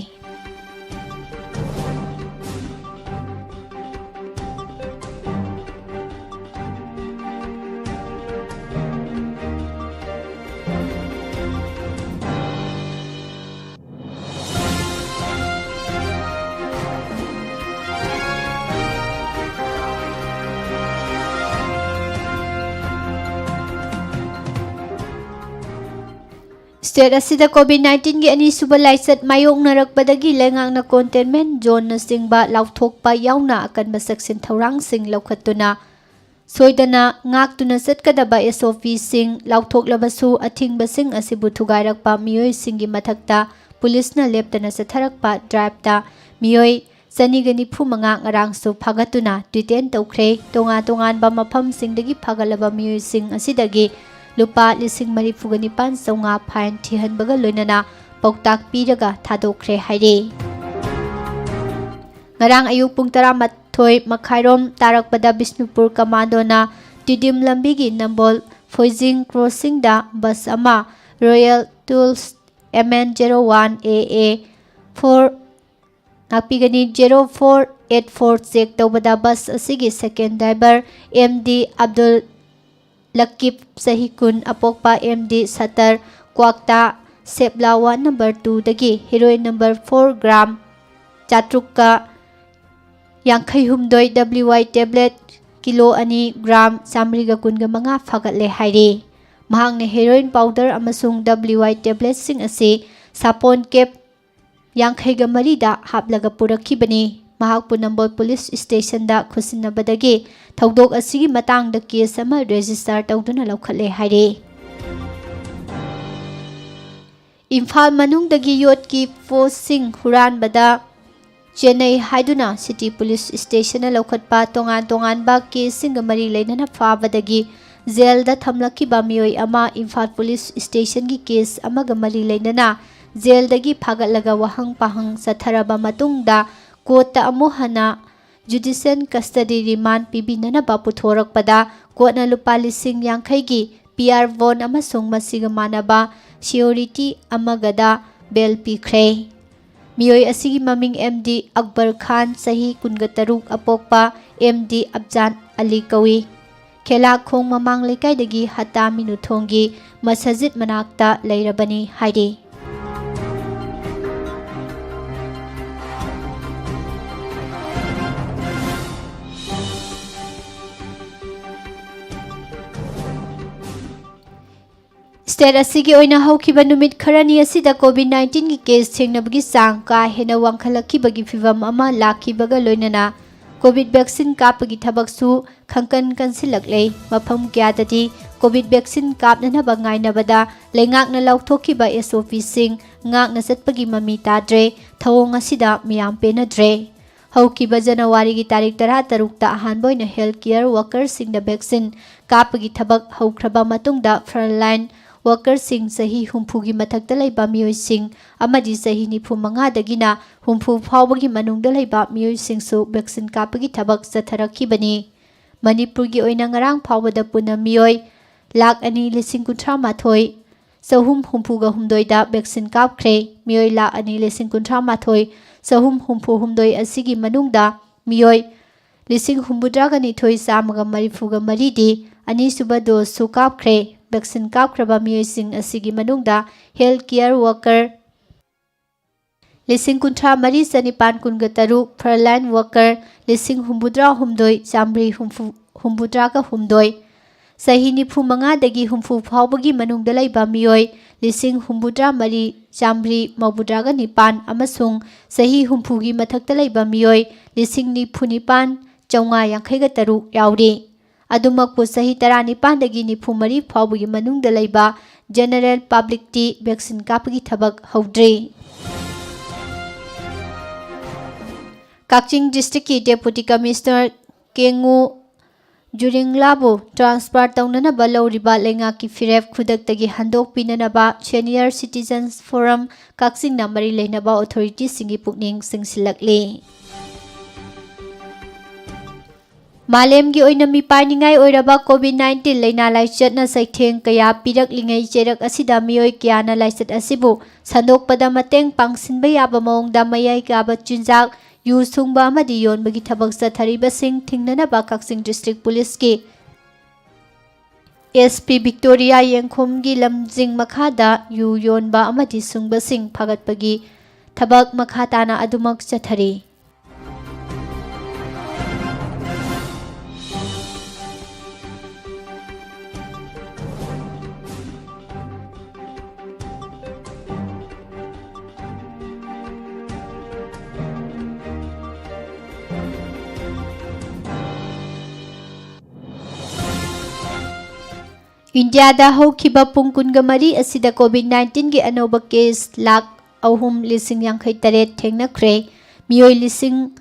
State ꯑꯁꯤꯗ COVID nineteenꯒꯤ ꯑꯅꯤꯁꯨꯕ ꯂꯥꯏꯆꯠ ꯃꯥꯌꯣꯛꯅꯔꯛꯄꯗꯒꯤ ꯂꯩꯉꯥꯛꯅ containment zoneꯅꯆꯤꯡꯕ ꯂꯥꯎꯊꯣꯛꯄ ꯌꯥꯎꯅ ꯑꯀꯟꯕ ꯆꯦꯛꯁꯤꯟ ꯊꯧꯔꯥꯡꯁꯤꯡ ꯂꯧꯈꯠꯇꯨꯅ ꯁꯣꯏꯗꯅ ꯉꯥꯛꯇꯨꯅ ꯆꯠꯀꯗꯕ S O Pꯁꯤꯡ ꯂꯥꯎꯊꯣꯛꯂꯕꯁꯨ, ꯑꯊꯤꯡꯕꯁꯤꯡ ꯑꯁꯤꯕꯨ ꯊꯨꯒꯥꯏꯔꯛꯄ ꯃꯤꯑꯣꯏꯁꯤꯡꯒꯤ ꯃꯊꯛꯇ ꯄꯨꯂꯤꯁꯅ ꯂꯦꯞꯇꯅ ꯆꯠꯊꯔꯛꯄ ꯗ꯭ꯔꯥꯏꯚꯇ ꯃꯤꯑꯣꯏ ꯆꯅꯤꯒ ꯅꯤꯐꯨ ꯃꯉꯥ ꯉꯔꯥꯡꯁꯨ ꯐꯥꯒꯠꯇꯨꯅ ꯗꯤꯇꯦꯟ ꯇꯧꯈ꯭ꯔꯦ꯫ ꯇꯣꯉꯥꯟ ꯇꯣꯉꯥꯟꯕ ꯃꯐꯝꯁꯤꯡꯗꯒꯤ ꯐꯥꯒꯠꯂꯕ ꯃꯤꯑꯣꯏꯁꯤꯡ ꯑꯁꯤꯗꯒꯤ ꯂꯨꯄꯥ ꯂꯤꯁꯤꯡ ꯃꯔꯤꯐꯨꯒ ꯅꯤꯄꯥꯟ ꯆꯥꯝꯃꯉꯥ ꯐꯥꯏꯟ ꯊꯤꯍꯟꯕꯒ ꯂꯣꯏꯅꯅ ꯄꯥꯎꯇꯥꯛ ꯄꯤꯔꯒ ꯊꯥꯗꯣꯛꯈ꯭ꯔꯦ ꯍꯥꯏꯔꯤ꯫ ꯉꯔꯥꯡ ꯑꯌꯨꯛ ꯄꯨꯡ ꯇꯔꯥꯃꯥꯊꯣꯏ ꯃꯈꯥꯏꯔꯣꯝ ꯇꯥꯔꯛꯄꯗ ꯕꯤꯁꯅꯨꯄꯨꯔ ꯀꯃꯥꯟꯗꯣꯅ ꯇꯤꯗꯤꯝ ꯂꯝꯕꯤꯒꯤ ꯅꯝꯕꯣꯜ ꯐꯣꯏꯖꯤꯡ ꯀ꯭ꯔꯣꯁꯤꯡꯗ ꯕꯁ ꯑꯃ Royal Tools M N zero one A A four, ꯉꯥꯛꯄꯤꯒꯅꯤ, zero four eight four check ꯇꯧꯕꯗ ꯕꯁ ꯑꯁꯤꯒꯤ second driver M D Abdul Lakip, ꯆꯍꯤ ꯀꯨꯟ, ꯑꯄꯣꯛꯄ M D ꯁꯇꯔ, ꯀ꯭ꯋꯥꯛꯇꯥ, ꯁꯦꯞꯂꯥ ꯋꯥꯔꯗ ꯅꯝꯕꯔ ꯇꯨꯗꯒꯤ ꯍꯦꯔꯣꯏꯟ ꯅꯝꯕꯔ ꯐꯣꯔ ꯒ꯭ꯔꯥꯝ ꯆꯥꯇ꯭ꯔꯨꯛꯀ ꯌꯥꯡꯈꯩ ꯍꯨꯝꯗꯣꯏ, W Y tablet ꯀꯤꯂꯣ ꯑꯅꯤ, ꯒ꯭ꯔꯥꯝ ꯆꯥꯃꯔꯤꯒ ꯀꯨꯟꯒ ꯃꯉꯥ ꯐꯥꯒꯠꯂꯦ ꯍꯥꯏꯔꯤ꯫ ꯃꯍꯥꯛꯅ ꯍꯦꯔꯣꯏꯟ ꯄꯥꯎꯗꯔ ꯑꯃꯁꯨꯡ W Y tabletꯁꯤꯡ ꯑꯁꯤ ꯁꯥꯄꯣꯟ ꯀꯦꯞ ꯌꯥꯡꯈꯩꯒ ꯃꯔꯤꯗ ꯍꯥꯞꯂꯒ ꯄꯨꯔꯛꯈꯤꯕꯅꯤ꯫ ꯃꯍꯥꯛꯄꯨ ꯅꯝꯕꯣꯜ ꯄꯨꯂꯤꯁ ꯁ꯭ꯇꯦꯁꯟꯗ ꯈꯨꯠꯁꯤꯟꯅꯕꯗꯒꯤ ꯊꯧꯗꯣꯛ ꯑꯁꯤꯒꯤ ꯃꯇꯥꯡꯗ ꯀꯦꯁ ꯑꯃ ꯔꯦꯖꯤꯁꯇꯔ ꯇꯧꯗꯨꯅ ꯂꯧꯈꯠꯂꯦ ꯍꯥꯏꯔꯤ꯫ ꯏꯝꯐꯥꯜ ꯃꯅꯨꯡꯗꯒꯤ ꯌꯣꯠꯀꯤ ꯄꯣꯠꯁꯤꯡ ꯍꯨꯔꯥꯟꯕꯗ ꯆꯦꯟꯅꯩ ꯍꯥꯏꯗꯨꯅ ꯁꯤꯇꯤ ꯄꯨꯂꯤꯁ ꯁ꯭ꯇꯦꯁꯟꯅ ꯂꯧꯈꯠꯄ ꯇꯣꯉꯥꯟ ꯇꯣꯉꯥꯟꯕ ꯀꯦꯁꯁꯤꯡꯒ ꯃꯔꯤ ꯂꯩꯅꯅ ꯐꯥꯕꯗꯒꯤ ꯖꯦꯜꯗ ꯊꯝꯂꯛꯈꯤꯕ ꯃꯤꯑꯣꯏ ꯑꯃ ꯏꯝꯐꯥꯜ ꯄꯨꯂꯤꯁ ꯁ꯭ꯇꯦꯁꯟꯒꯤ ꯀꯦꯁ ꯑꯃꯒ ꯃꯔꯤ ꯂꯩꯅꯅ ꯖꯦꯜꯗꯒꯤ ꯐꯥꯒꯠꯂꯒ ꯋꯥꯍꯪ ꯄꯥꯍꯪ ꯆꯠꯊꯔꯕ ꯃꯇꯨꯡꯗ ꯀꯣꯔꯠꯇ ꯑꯃꯨꯛ ꯍꯟꯅ ꯖꯨꯗꯤꯁꯤꯌꯦꯜ ꯀꯁꯇꯗꯤ ꯔꯤꯃꯥꯟ ꯄꯤꯕꯤꯅꯅꯕ ꯄꯨꯊꯣꯔꯛꯄꯗ ꯀꯣꯔꯠꯅ ꯂꯨꯄꯥ ꯂꯤꯁꯤꯡ ꯌꯥꯡꯈꯩꯒꯤ P R bond ꯑꯃꯁꯨꯡ ꯃꯁꯤꯒ ꯃꯥꯟꯅꯕ ꯁꯤꯌꯣꯔꯤꯇꯤ ꯑꯃꯒꯗ ꯕꯦꯜ ꯄꯤꯈ꯭ꯔꯦ꯫ ꯃꯤꯑꯣꯏ ꯑꯁꯤꯒꯤ ꯃꯃꯤꯡ M D ꯑꯛꯕꯔ ꯈꯥꯟ, ꯆꯍꯤ ꯀꯨꯟꯒ ꯇꯔꯨꯛ, ꯑꯄꯣꯛꯄ M D ꯑꯐꯖꯥꯟ ꯑꯂꯤ ꯀꯧꯏ꯫ ꯈꯦꯂꯥꯈꯣꯡ ꯃꯃꯥꯡ ꯂꯩꯀꯥꯏꯗꯒꯤ ꯍꯠꯇꯥ ꯃꯤꯅꯨꯊꯣꯡꯒꯤ ꯃꯁꯖꯤꯗ ꯃꯅꯥꯛꯇ ꯂꯩꯔꯕꯅꯤ ꯍꯥꯏꯔꯤ꯫ ꯁ꯭ꯇꯦꯠ ꯑꯁꯤꯒꯤ ꯑꯣꯏꯅ ꯍꯧꯈꯤꯕ ꯅꯨꯃꯤꯠ ꯈꯔꯅꯤ ꯑꯁꯤꯗ COVID nineteenꯒꯤ ꯀꯦꯁ ꯊꯦꯡꯅꯕꯒꯤ ꯆꯥꯡ ꯀꯥ ꯍꯦꯟꯅ ꯋꯥꯡꯈꯠꯂꯛꯈꯤꯕꯒꯤ ꯐꯤꯚꯝ ꯑꯃ ꯂꯥꯛꯈꯤꯕꯒ ꯂꯣꯏꯅꯅ ꯀꯣꯚꯤꯗ ꯚꯦꯛꯁꯤꯟ ꯀꯥꯞꯄꯒꯤ ꯊꯕꯛꯁꯨ ꯈꯪꯀꯟ ꯀꯟꯁꯤꯜꯂꯛꯂꯦ꯫ ꯃꯐꯝ ꯀꯌꯥꯗꯗꯤ ꯀꯣꯚꯤꯗ ꯚꯦꯛꯁꯤꯟ ꯀꯥꯞꯅꯅꯕ ꯉꯥꯏꯅꯕꯗ ꯂꯩꯉꯥꯛꯅ ꯂꯥꯎꯊꯣꯛꯈꯤꯕ S O P ꯁꯤꯡ ꯉꯥꯛꯅ ꯆꯠꯄꯒꯤ ꯃꯃꯤ ꯇꯥꯗ꯭ꯔꯦ꯫ ꯊꯧꯑꯣꯡ ꯑꯁꯤꯗ ꯃꯤꯌꯥꯝ ꯄꯦꯟꯅꯗ꯭ꯔꯦ꯫ ꯍꯧꯈꯤꯕ ꯖꯅꯋꯥꯔꯤꯒꯤ ꯇꯥꯔꯤꯛ ꯇꯔꯥ ꯇꯔꯨꯛꯇ ꯑꯍꯥꯟꯕ ꯑꯣꯏꯅ health care worker ꯁꯤꯡꯗ ꯚꯦꯛꯁꯤꯟ ꯀꯥꯞꯄꯒꯤ ꯊꯕꯛ ꯍꯧꯈ꯭ꯔꯕ ꯃꯇꯨꯡꯗ, frontline worker ꯁꯤꯡ, ꯆꯍꯤ ꯍꯨꯝꯐꯨꯒꯤ ꯃꯊꯛꯇ ꯂꯩꯕ ꯃꯤꯑꯣꯏꯁꯤꯡ ꯑꯃꯗꯤ ꯆꯍꯤ ꯅꯤꯐꯨ ꯃꯉꯥꯗꯒꯤꯅ ꯍꯨꯝꯐꯨ ꯐꯥꯎꯕꯒꯤ ꯃꯅꯨꯡꯗ ꯂꯩꯕ ꯃꯤꯑꯣꯏꯁꯤꯡꯁꯨ ꯚꯦꯛꯁꯤꯟ ꯀꯥꯞꯄꯒꯤ ꯊꯕꯛ ꯆꯠꯊꯔꯛꯈꯤꯕꯅꯤ꯫ ꯃꯅꯤꯄꯨꯔꯒꯤ ꯑꯣꯏꯅ ꯉꯔꯥꯡ ꯐꯥꯎꯕꯗ ꯄꯨꯟꯅ ꯃꯤꯑꯣꯏ ꯂꯥꯈ ꯑꯅꯤ ꯂꯤꯁꯤꯡ ꯀꯨꯟꯊ꯭ꯔꯥ ꯃꯥꯊꯣꯏ ꯆꯍꯨꯝ ꯍꯨꯝꯐꯨꯒ ꯍꯨꯝꯗꯣꯏꯗ ꯚꯦꯛꯁꯤꯟ ꯀꯥꯞꯈ꯭ꯔꯦ꯫ ꯃꯤꯑꯣꯏ ꯂꯥꯈ ꯑꯅꯤ ꯂꯤꯁꯤꯡ ꯀꯨꯟꯊ꯭ꯔꯥ ꯃꯥꯊꯣꯏ ꯆꯍꯨꯝ ꯍꯨꯝꯐꯨ ꯍꯨꯝꯗꯣꯏ ꯑꯁꯤꯒꯤ ꯃꯅꯨꯡꯗ ꯃꯤꯑꯣꯏ ꯂꯤꯁꯤꯡ ꯍꯨꯝꯐꯨꯇꯔꯥꯒ ꯅꯤꯊꯣꯏ ꯆꯥꯝꯃꯒ ꯃꯔꯤꯐꯨꯒ ꯃꯔꯤꯗꯤ ꯑꯅꯤꯁꯨꯕ ꯗꯣꯁꯁꯨ ꯀꯥꯞꯈ꯭ꯔꯦ꯫ ꯚꯦꯛꯁꯤꯟ ꯀꯥꯞꯈ꯭ꯔꯕ ꯃꯤꯑꯣꯏꯁꯤꯡ ꯑꯁꯤꯒꯤ ꯃꯅꯨꯡꯗ health care worker ꯂꯤꯁꯤꯡ ꯀꯨꯟꯊ꯭ꯔꯥ ꯃꯔꯤ ꯆꯅꯤꯄꯥꯟ ꯀꯨꯟꯒ ꯇꯔꯨꯛ, frontline worker ꯂꯤꯁꯤꯡ ꯍꯨꯝꯐꯨꯇꯔꯥ ꯍꯨꯝꯗꯣꯏ ꯆꯥꯝꯃꯔꯤ ꯍꯨꯝꯐꯨ, ꯍꯨꯝꯐꯨꯇꯔꯥꯒ ꯍꯨꯝꯗꯣꯏ, ꯆꯍꯤ ꯅꯤꯐꯨ ꯃꯉꯥꯗꯒꯤ ꯍꯨꯝꯐꯨ ꯐꯥꯎꯕꯒꯤ ꯃꯅꯨꯡꯗ ꯂꯩꯕ ꯃꯤꯑꯣꯏ ꯂꯤꯁꯤꯡ ꯍꯨꯝꯐꯨꯇꯔꯥ ꯃꯔꯤ ꯆꯥꯝꯃꯔꯤ ꯃꯧꯐꯨꯇꯔꯥꯒ ꯅꯤꯄꯥꯟ ꯑꯃꯁꯨꯡ ꯆꯍꯤ ꯍꯨꯝꯐꯨꯒꯤ ꯃꯊꯛꯇ ꯂꯩꯕ ꯃꯤꯑꯣꯏ ꯂꯤꯁꯤꯡ ꯅꯤꯐꯨ ꯅꯤꯄꯥꯟ ꯆꯥꯝꯃꯉꯥ ꯌꯥꯡꯈꯩꯒ ꯇꯔꯨꯛ ꯌꯥꯎꯔꯤ꯫ ꯑꯗꯨꯃꯛꯄꯨ ꯆꯍꯤ ꯇꯔꯥꯅꯤꯄꯥꯟꯗꯒꯤ ꯅꯤꯐꯨ ꯃꯔꯤ ꯐꯥꯎꯕꯒꯤ ꯃꯅꯨꯡꯗ ꯂꯩꯕ general publicꯇꯤ ꯚꯦꯛꯁꯤꯟ ꯀꯥꯞꯄꯒꯤ ꯊꯕꯛ ꯍꯧꯗ꯭ꯔꯤ꯫ ꯀꯛꯆꯤꯡ districtꯀꯤ Deputy Commissioner ꯀꯦꯉꯨ ꯖꯨꯔꯤꯡꯂꯥꯕꯨ transfer ꯇꯧꯅꯅꯕ ꯂꯧꯔꯤꯕ ꯂꯩꯉꯥꯛꯀꯤ ꯐꯤꯔꯦꯞ ꯈꯨꯗꯛꯇꯒꯤ ꯍꯟꯗꯣꯛꯄꯤꯅꯅꯕ Senior Citizens Forum ꯀꯛꯆꯤꯡꯅ ꯃꯔꯤ ꯂꯩꯅꯕ authorityꯁꯤꯡꯒꯤ ꯄꯨꯛꯅꯤꯡ ꯆꯤꯡꯁꯤꯜꯂꯛꯂꯤ꯫ ꯃꯥꯂꯦꯝꯒꯤ ꯑꯣꯏꯅ ꯃꯤꯄꯥꯏꯅꯤꯡꯉꯥꯏ ꯑꯣꯏꯔꯕ COVID nineteen ꯂꯥꯏꯅꯥ ꯂꯥꯏꯆꯠꯅ ꯆꯩꯊꯦꯡ ꯀꯌꯥ ꯄꯤꯔꯛꯂꯤꯉꯩ ꯆꯩꯔꯛ ꯑꯁꯤꯗ ꯃꯤꯑꯣꯏ ꯀꯌꯥꯅ ꯂꯥꯏꯆꯠ ꯑꯁꯤꯕꯨ ꯁꯟꯗꯣꯛꯄꯗ ꯃꯇꯦꯡ ꯄꯥꯡꯁꯤꯟꯕ ꯌꯥꯕ ꯃꯑꯣꯡꯗ ꯃꯌꯥꯏ ꯀꯥꯕ ꯆꯤꯟꯖꯥꯛ, ꯌꯨ ꯁꯨꯡꯕ ꯑꯃꯗꯤ ꯌꯣꯟꯕꯒꯤ ꯊꯕꯛ ꯆꯠꯊꯔꯤꯕꯁꯤꯡ ꯊꯤꯡꯅꯅꯕ ꯀꯛꯆꯤꯡ district policeꯀꯤ SP ꯕꯤꯛꯇꯣꯔꯤꯌꯥ ꯌꯦꯡꯈꯣꯝꯒꯤ ꯂꯝꯖꯤꯡ ꯃꯈꯥꯗ ꯌꯨ ꯌꯣꯟꯕ ꯑꯃꯗꯤ ꯁꯨꯡꯕꯁꯤꯡ ꯐꯥꯒꯠꯄꯒꯤ ꯊꯕꯛ ꯃꯈꯥ ꯇꯥꯅ ꯑꯗꯨꯃꯛ ꯆꯠꯊꯔꯤ꯫ ꯏꯟꯗꯤꯌꯥꯗ ꯍꯧꯈꯤꯕ ꯄꯨꯡ ꯀꯨꯟꯒ ꯃꯔꯤ ꯑꯁꯤꯗ COVID nineteenꯒꯤ ꯑꯅꯧꯕ case ꯂꯥꯈ ꯑꯍꯨꯝ ꯂꯤꯁꯤꯡ ꯌꯥꯡꯈꯩ ꯇꯔꯦꯠ ꯊꯦꯡꯅꯈ꯭ꯔꯦ꯫ ꯃꯤꯑꯣꯏ ꯂꯤꯁꯤꯡ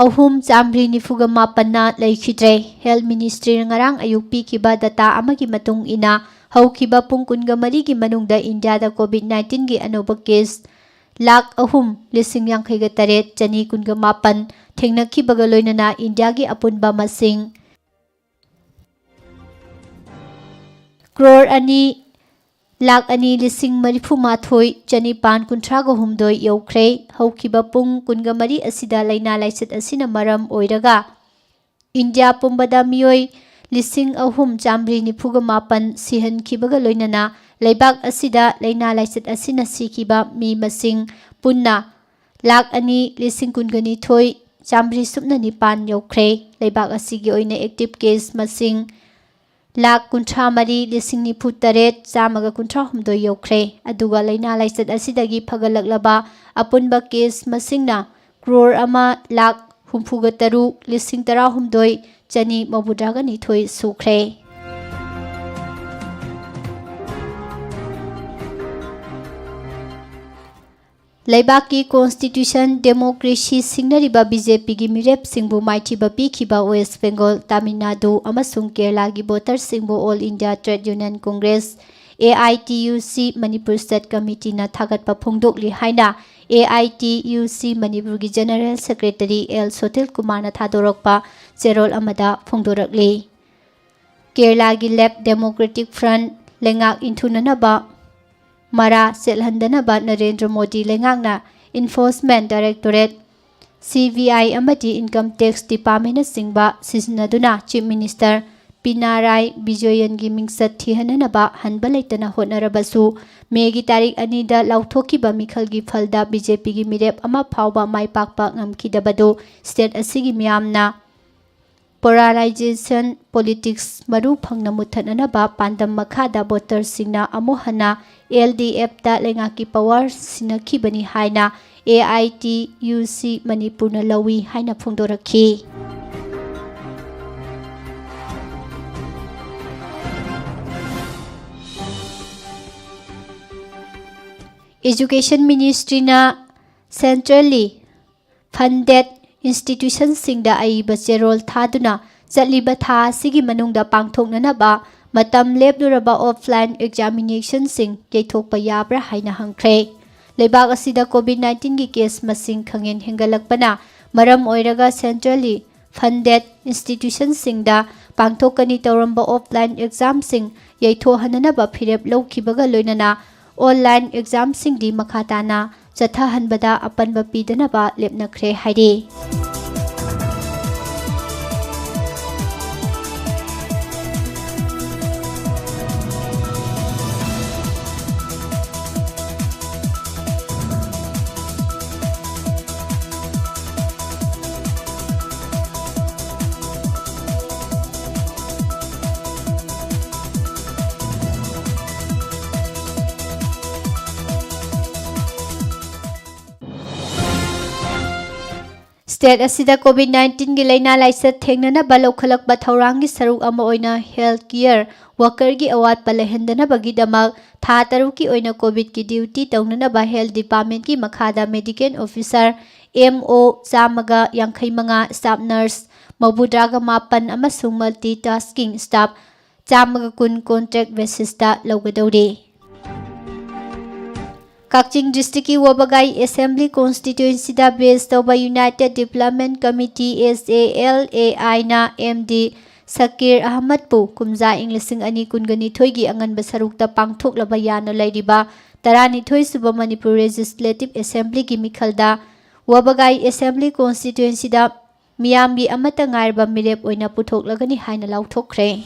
ꯑꯍꯨꯝ ꯆꯥꯃꯔꯤ ꯅꯤꯐꯨꯒ ꯃꯥꯄꯟꯅ ꯂꯩꯈꯤꯗ꯭ꯔꯦ꯫ Health Ministryꯅ ꯉꯔꯥꯡ ꯑꯌꯨꯛ ꯄꯤꯈꯤꯕ data ꯑꯃꯒꯤ ꯃꯇꯨꯡ ꯏꯟꯅ, ꯍꯧꯈꯤꯕ ꯄꯨꯡ ꯀꯨꯟꯒ ꯃꯔꯤꯒꯤ ꯃꯅꯨꯡꯗ ꯏꯟꯗꯤꯌꯥꯗ COVID nineteenꯒꯤ ꯑꯅꯧꯕ case ꯂꯥꯈ ꯑꯍꯨꯝ ꯂꯤꯁꯤꯡ ꯌꯥꯡꯈꯩꯒ ꯇꯔꯦꯠ ꯆꯅꯤ ꯀꯨꯟꯒ ꯃꯥꯄꯟ ꯊꯦꯡꯅꯈꯤꯕꯒ ꯂꯣꯏꯅꯅ ꯏꯟꯗꯤꯌꯥꯒꯤ ꯑꯄꯨꯟꯕ ꯃꯁꯤꯡ ꯀ꯭ꯔꯣꯔ ꯑꯅꯤ ꯂꯥꯈ ꯑꯅꯤ ꯂꯤꯁꯤꯡ ꯃꯔꯤꯐꯨ ꯃꯥꯊꯣꯏ ꯆꯅꯤꯄꯥꯟ ꯀꯨꯟꯊ꯭ꯔꯥꯒ ꯍꯨꯝꯗꯣꯏ ꯌꯧꯈ꯭ꯔꯦ꯫ ꯍꯧꯈꯤꯕ ꯄꯨꯡ ꯀꯨꯟꯒ ꯃꯔꯤ ꯑꯁꯤꯗ ꯂꯥꯏꯅꯥ ꯂꯥꯏꯆꯠ ꯑꯁꯤꯅ ꯃꯔꯝ ꯑꯣꯏꯔꯒ ꯏꯟꯗꯤꯌꯥ ꯄꯨꯝꯕꯗ ꯃꯤꯑꯣꯏ ꯂꯤꯁꯤꯡ ꯑꯍꯨꯝ ꯆꯥꯃꯔꯤ ꯅꯤꯐꯨꯒ ꯃꯥꯄꯟ ꯁꯤꯍꯟꯈꯤꯕꯒ ꯂꯣꯏꯅꯅ ꯂꯩꯕꯥꯛ ꯑꯁꯤꯗ ꯂꯥꯏꯅꯥ ꯂꯥꯏꯆꯠ ꯑꯁꯤꯅ ꯁꯤꯈꯤꯕ ꯃꯤ ꯃꯁꯤꯡ ꯄꯨꯟꯅ ꯂꯥꯈ ꯑꯅꯤ ꯂꯤꯁꯤꯡ ꯀꯨꯟꯒ ꯅꯤꯊꯣꯏ ꯆꯥꯃꯔꯤ ꯁꯨꯞꯅ ꯅꯤꯄꯥꯟ ꯌꯧꯈ꯭ꯔꯦ꯫ ꯂꯩꯕꯥꯛ ꯑꯁꯤꯒꯤ ꯑꯣꯏꯅ active case ꯃꯁꯤꯡ ꯂꯥꯈ ꯀꯨꯟꯊ꯭ꯔꯥ ꯃꯔꯤ ꯂꯤꯁꯤꯡ ꯅꯤꯐꯨ ꯇꯔꯦꯠ ꯆꯥꯝꯃꯒ ꯀꯨꯟꯊ꯭ꯔꯥ ꯍꯨꯝꯗꯣꯏ ꯌꯧꯈ꯭ꯔꯦ꯫ ꯑꯗꯨꯒ ꯂꯥꯏꯅꯥ ꯂꯥꯏꯆꯠ ꯑꯁꯤꯗꯒꯤ ꯐꯒꯠꯂꯛꯂꯕ ꯑꯄꯨꯟꯕ case ꯃꯁꯤꯡꯅ ꯀ꯭ꯔꯣꯔ ꯑꯃ ꯂꯥꯈ ꯍꯨꯝꯐꯨꯒ ꯇꯔꯨꯛ ꯂꯤꯁꯤꯡ ꯇꯔꯥꯍꯨꯝꯗꯣꯏ ꯆꯅꯤ ꯃꯧꯗ꯭ꯔꯥꯒ ꯅꯤꯊꯣꯏ ꯁꯨꯈ꯭ꯔꯦ꯫ ꯂꯩꯕꯥꯛꯀꯤ constitution, democracy ꯁꯤꯡꯅꯔꯤꯕ BJPꯒꯤ ꯃꯤꯔꯦꯞꯁꯤꯡꯕꯨ ꯃꯥꯏꯊꯤꯕ ꯄꯤꯈꯤꯕ West Bengal, Tamil Nadu ꯑꯃꯁꯨꯡ ꯀꯦꯔꯂꯥꯒꯤ voterꯁꯤꯡꯕꯨ All India Trade Union Congress, AITUC, Manipur State Committeeꯅ ꯊꯥꯒꯠꯄ ꯐꯣꯡꯗꯣꯛꯂꯤ ꯍꯥꯏꯅ AITUC ꯃꯅꯤꯄꯨꯔꯒꯤ General Secretary ꯑꯦꯜ ꯁꯣꯊꯤꯜ ꯀꯨꯃꯥꯔꯅ ꯊꯥꯗꯣꯔꯛꯄ ꯆꯦꯔꯣꯜ ꯑꯃꯗ ꯐꯣꯡꯗꯣꯔꯛꯂꯤ꯫ ꯀꯦꯔꯂꯥꯒꯤ Left Democratic Front ꯂꯩꯉꯥꯛ ꯏꯟꯊꯨꯅꯅꯕ ꯃꯔꯥ ꯆꯦꯜꯍꯟꯗꯅꯕ ꯅꯔꯦꯟꯗ꯭ꯔ ꯃꯣꯗꯤ ꯂꯩꯉꯥꯛꯅ Enforcement Directorate, CBI ꯑꯃꯗꯤ Income Tax Departmentꯅꯆꯤꯡꯕ ꯁꯤꯖꯤꯟꯅꯗꯨꯅ Chief Minister ꯄꯤꯅꯥꯔꯥꯏ ꯕꯤꯖꯣꯌꯟꯒꯤ ꯃꯤꯡꯆꯠ ꯊꯤꯍꯟꯅꯅꯕ ꯍꯟꯕ ꯂꯩꯇꯅ ꯍꯣꯠꯅꯔꯕꯁꯨ, ꯃꯦꯒꯤ ꯇꯥꯔꯤꯛ ꯑꯅꯤꯗ ꯂꯥꯎꯊꯣꯛꯈꯤꯕ ꯃꯤꯈꯜꯒꯤ ꯐꯜꯗ BJPꯒꯤ ꯃꯤꯔꯦꯞ ꯑꯃ ꯐꯥꯎꯕ ꯃꯥꯏ ꯄꯥꯛꯄ ꯉꯝꯈꯤꯗꯕꯗꯨ state ꯑꯁꯤꯒꯤ ꯃꯤꯌꯥꯝꯅ polarization politics ꯃꯔꯨ ꯐꯪꯅ ꯃꯨꯠꯊꯠꯅꯅꯕ ꯄꯥꯟꯗꯝ ꯃꯈꯥꯗ voterꯁꯤꯡꯅ ꯑꯃꯨꯛ ꯍꯟꯅ LDFꯇ ꯂꯩꯉꯥꯛꯀꯤ power ꯁꯤꯟꯅꯈꯤꯕꯅꯤ ꯍꯥꯏꯅ AITUC ꯃꯅꯤꯄꯨꯔꯅ ꯂꯧꯏ ꯍꯥꯏꯅ ꯐꯣꯡꯗꯣꯔꯛꯈꯤ꯫ Education Ministry-ꯅ centrally funded institution-ꯁꯤꯡꯗ ꯑꯏꯕ ꯆꯦꯔꯣꯜ ꯊꯥꯗꯨꯅ ꯆꯠꯂꯤꯕ ꯊꯥ ꯑꯁꯤꯒꯤ ꯃꯅꯨꯡꯗ ꯄꯥꯡꯊꯣꯛꯅꯅꯕ ꯃꯇꯝ ꯂꯦꯞꯂꯨꯔꯕ offline examination-ꯁꯤꯡ ꯌꯩꯊꯣꯛꯄ ꯌꯥꯕ꯭ꯔꯥ ꯍꯥꯏꯅ ꯍꯪꯈ꯭ꯔꯦ꯫ ꯂꯩꯕꯥꯛ ꯑꯁꯤꯗ COVID nineteen-ꯒꯤ case ꯃꯁꯤꯡ ꯈꯪꯍꯦꯟ ꯍꯦꯟꯒꯠꯂꯛꯄꯅ ꯃꯔꯝ ꯑꯣꯏꯔꯒ centrally funded institution-ꯁꯤꯡꯗ ꯄꯥꯡꯊꯣꯛꯀꯅꯤ ꯇꯧꯔꯝꯕ offline exam-ꯁꯤꯡ ꯌꯩꯊꯣꯛꯍꯟꯅꯅꯕ ꯐꯤꯔꯦꯞ ꯂꯧꯈꯤꯕꯒ ꯂꯣꯏꯅꯅ online exam-ꯁꯤꯡꯗꯤ ꯃꯈꯥ ꯇꯥꯅ ꯆꯠꯊꯍꯟꯕꯗ ꯑꯄꯟꯕ ꯄꯤꯗꯅꯕ ꯂꯦꯞꯅꯈ꯭ꯔꯦ ꯍꯥꯏꯔꯤ꯫ State ꯑꯁꯤꯗ COVID nineteen-ꯒꯤ ꯂꯥꯏꯅꯥ ꯂꯥꯏꯆꯠ ꯊꯦꯡꯅꯅꯕ ꯂꯧꯈꯠꯂꯛꯄ ꯊꯧꯔꯥꯡꯒꯤ ꯁꯔꯨꯛ ꯑꯃ ꯑꯣꯏꯅ health care worker-ꯒꯤ ꯑꯋꯥꯠꯄ ꯂꯩꯍꯟꯗꯅꯕꯒꯤꯗꯃꯛ ꯊꯥ ꯇꯔꯨꯛꯀꯤ ꯑꯣꯏꯅ COVID-ꯀꯤ duty ꯇꯧꯅꯅꯕ health department-ꯀꯤ ꯃꯈꯥꯗ medical officer, M O, ꯆꯥꯝꯃꯒ ꯌꯥꯡꯈꯩ ꯃꯉꯥ, staff nurse ꯃꯧꯗ꯭ꯔꯥꯒ ꯃꯥꯄꯟ ꯑꯃꯁꯨꯡ multitasking staff ꯆꯥꯝꯃꯒ ꯀꯨꯟ contract basis-ꯇ ꯂꯧꯒꯗꯧꯔꯤ꯫ ꯀꯛꯆꯤꯡ district-ꯀꯤ ꯋꯥꯕꯒꯥꯏ Assembly Constituency-ꯗ base ꯇꯧꯕ United Development Committee, S A L A I-ꯅ M D ꯁꯀꯤꯔ ꯑꯍꯃꯗꯄꯨ ꯀꯨꯝꯖꯥ ꯏꯪ ꯂꯤꯁꯤꯡ ꯑꯅꯤ ꯀꯨꯟꯒ ꯅꯤꯊꯣꯏꯒꯤ ꯑꯉꯟꯕ ꯁꯔꯨꯛꯇ ꯄꯥꯡꯊꯣꯛꯂꯕ ꯌꯥꯅ ꯂꯩꯔꯤꯕ ꯇꯔꯥꯅꯤꯊꯣꯏ ꯁꯨꯕ ꯃꯅꯤꯄꯨꯔ Legislative Assembly-ꯒꯤ ꯃꯤꯈꯜꯗ ꯋꯥꯕꯒꯥꯏ Assembly Constituency-ꯗ ꯃꯤꯌꯥꯝꯒꯤ ꯑꯃꯠꯇ ꯉꯥꯏꯔꯕ ꯃꯤꯔꯦꯞ ꯑꯣꯏꯅ ꯄꯨꯊꯣꯛꯂꯒꯅꯤ ꯍꯥꯏꯅ ꯂꯥꯎꯊꯣꯛꯈ꯭ꯔꯦ꯫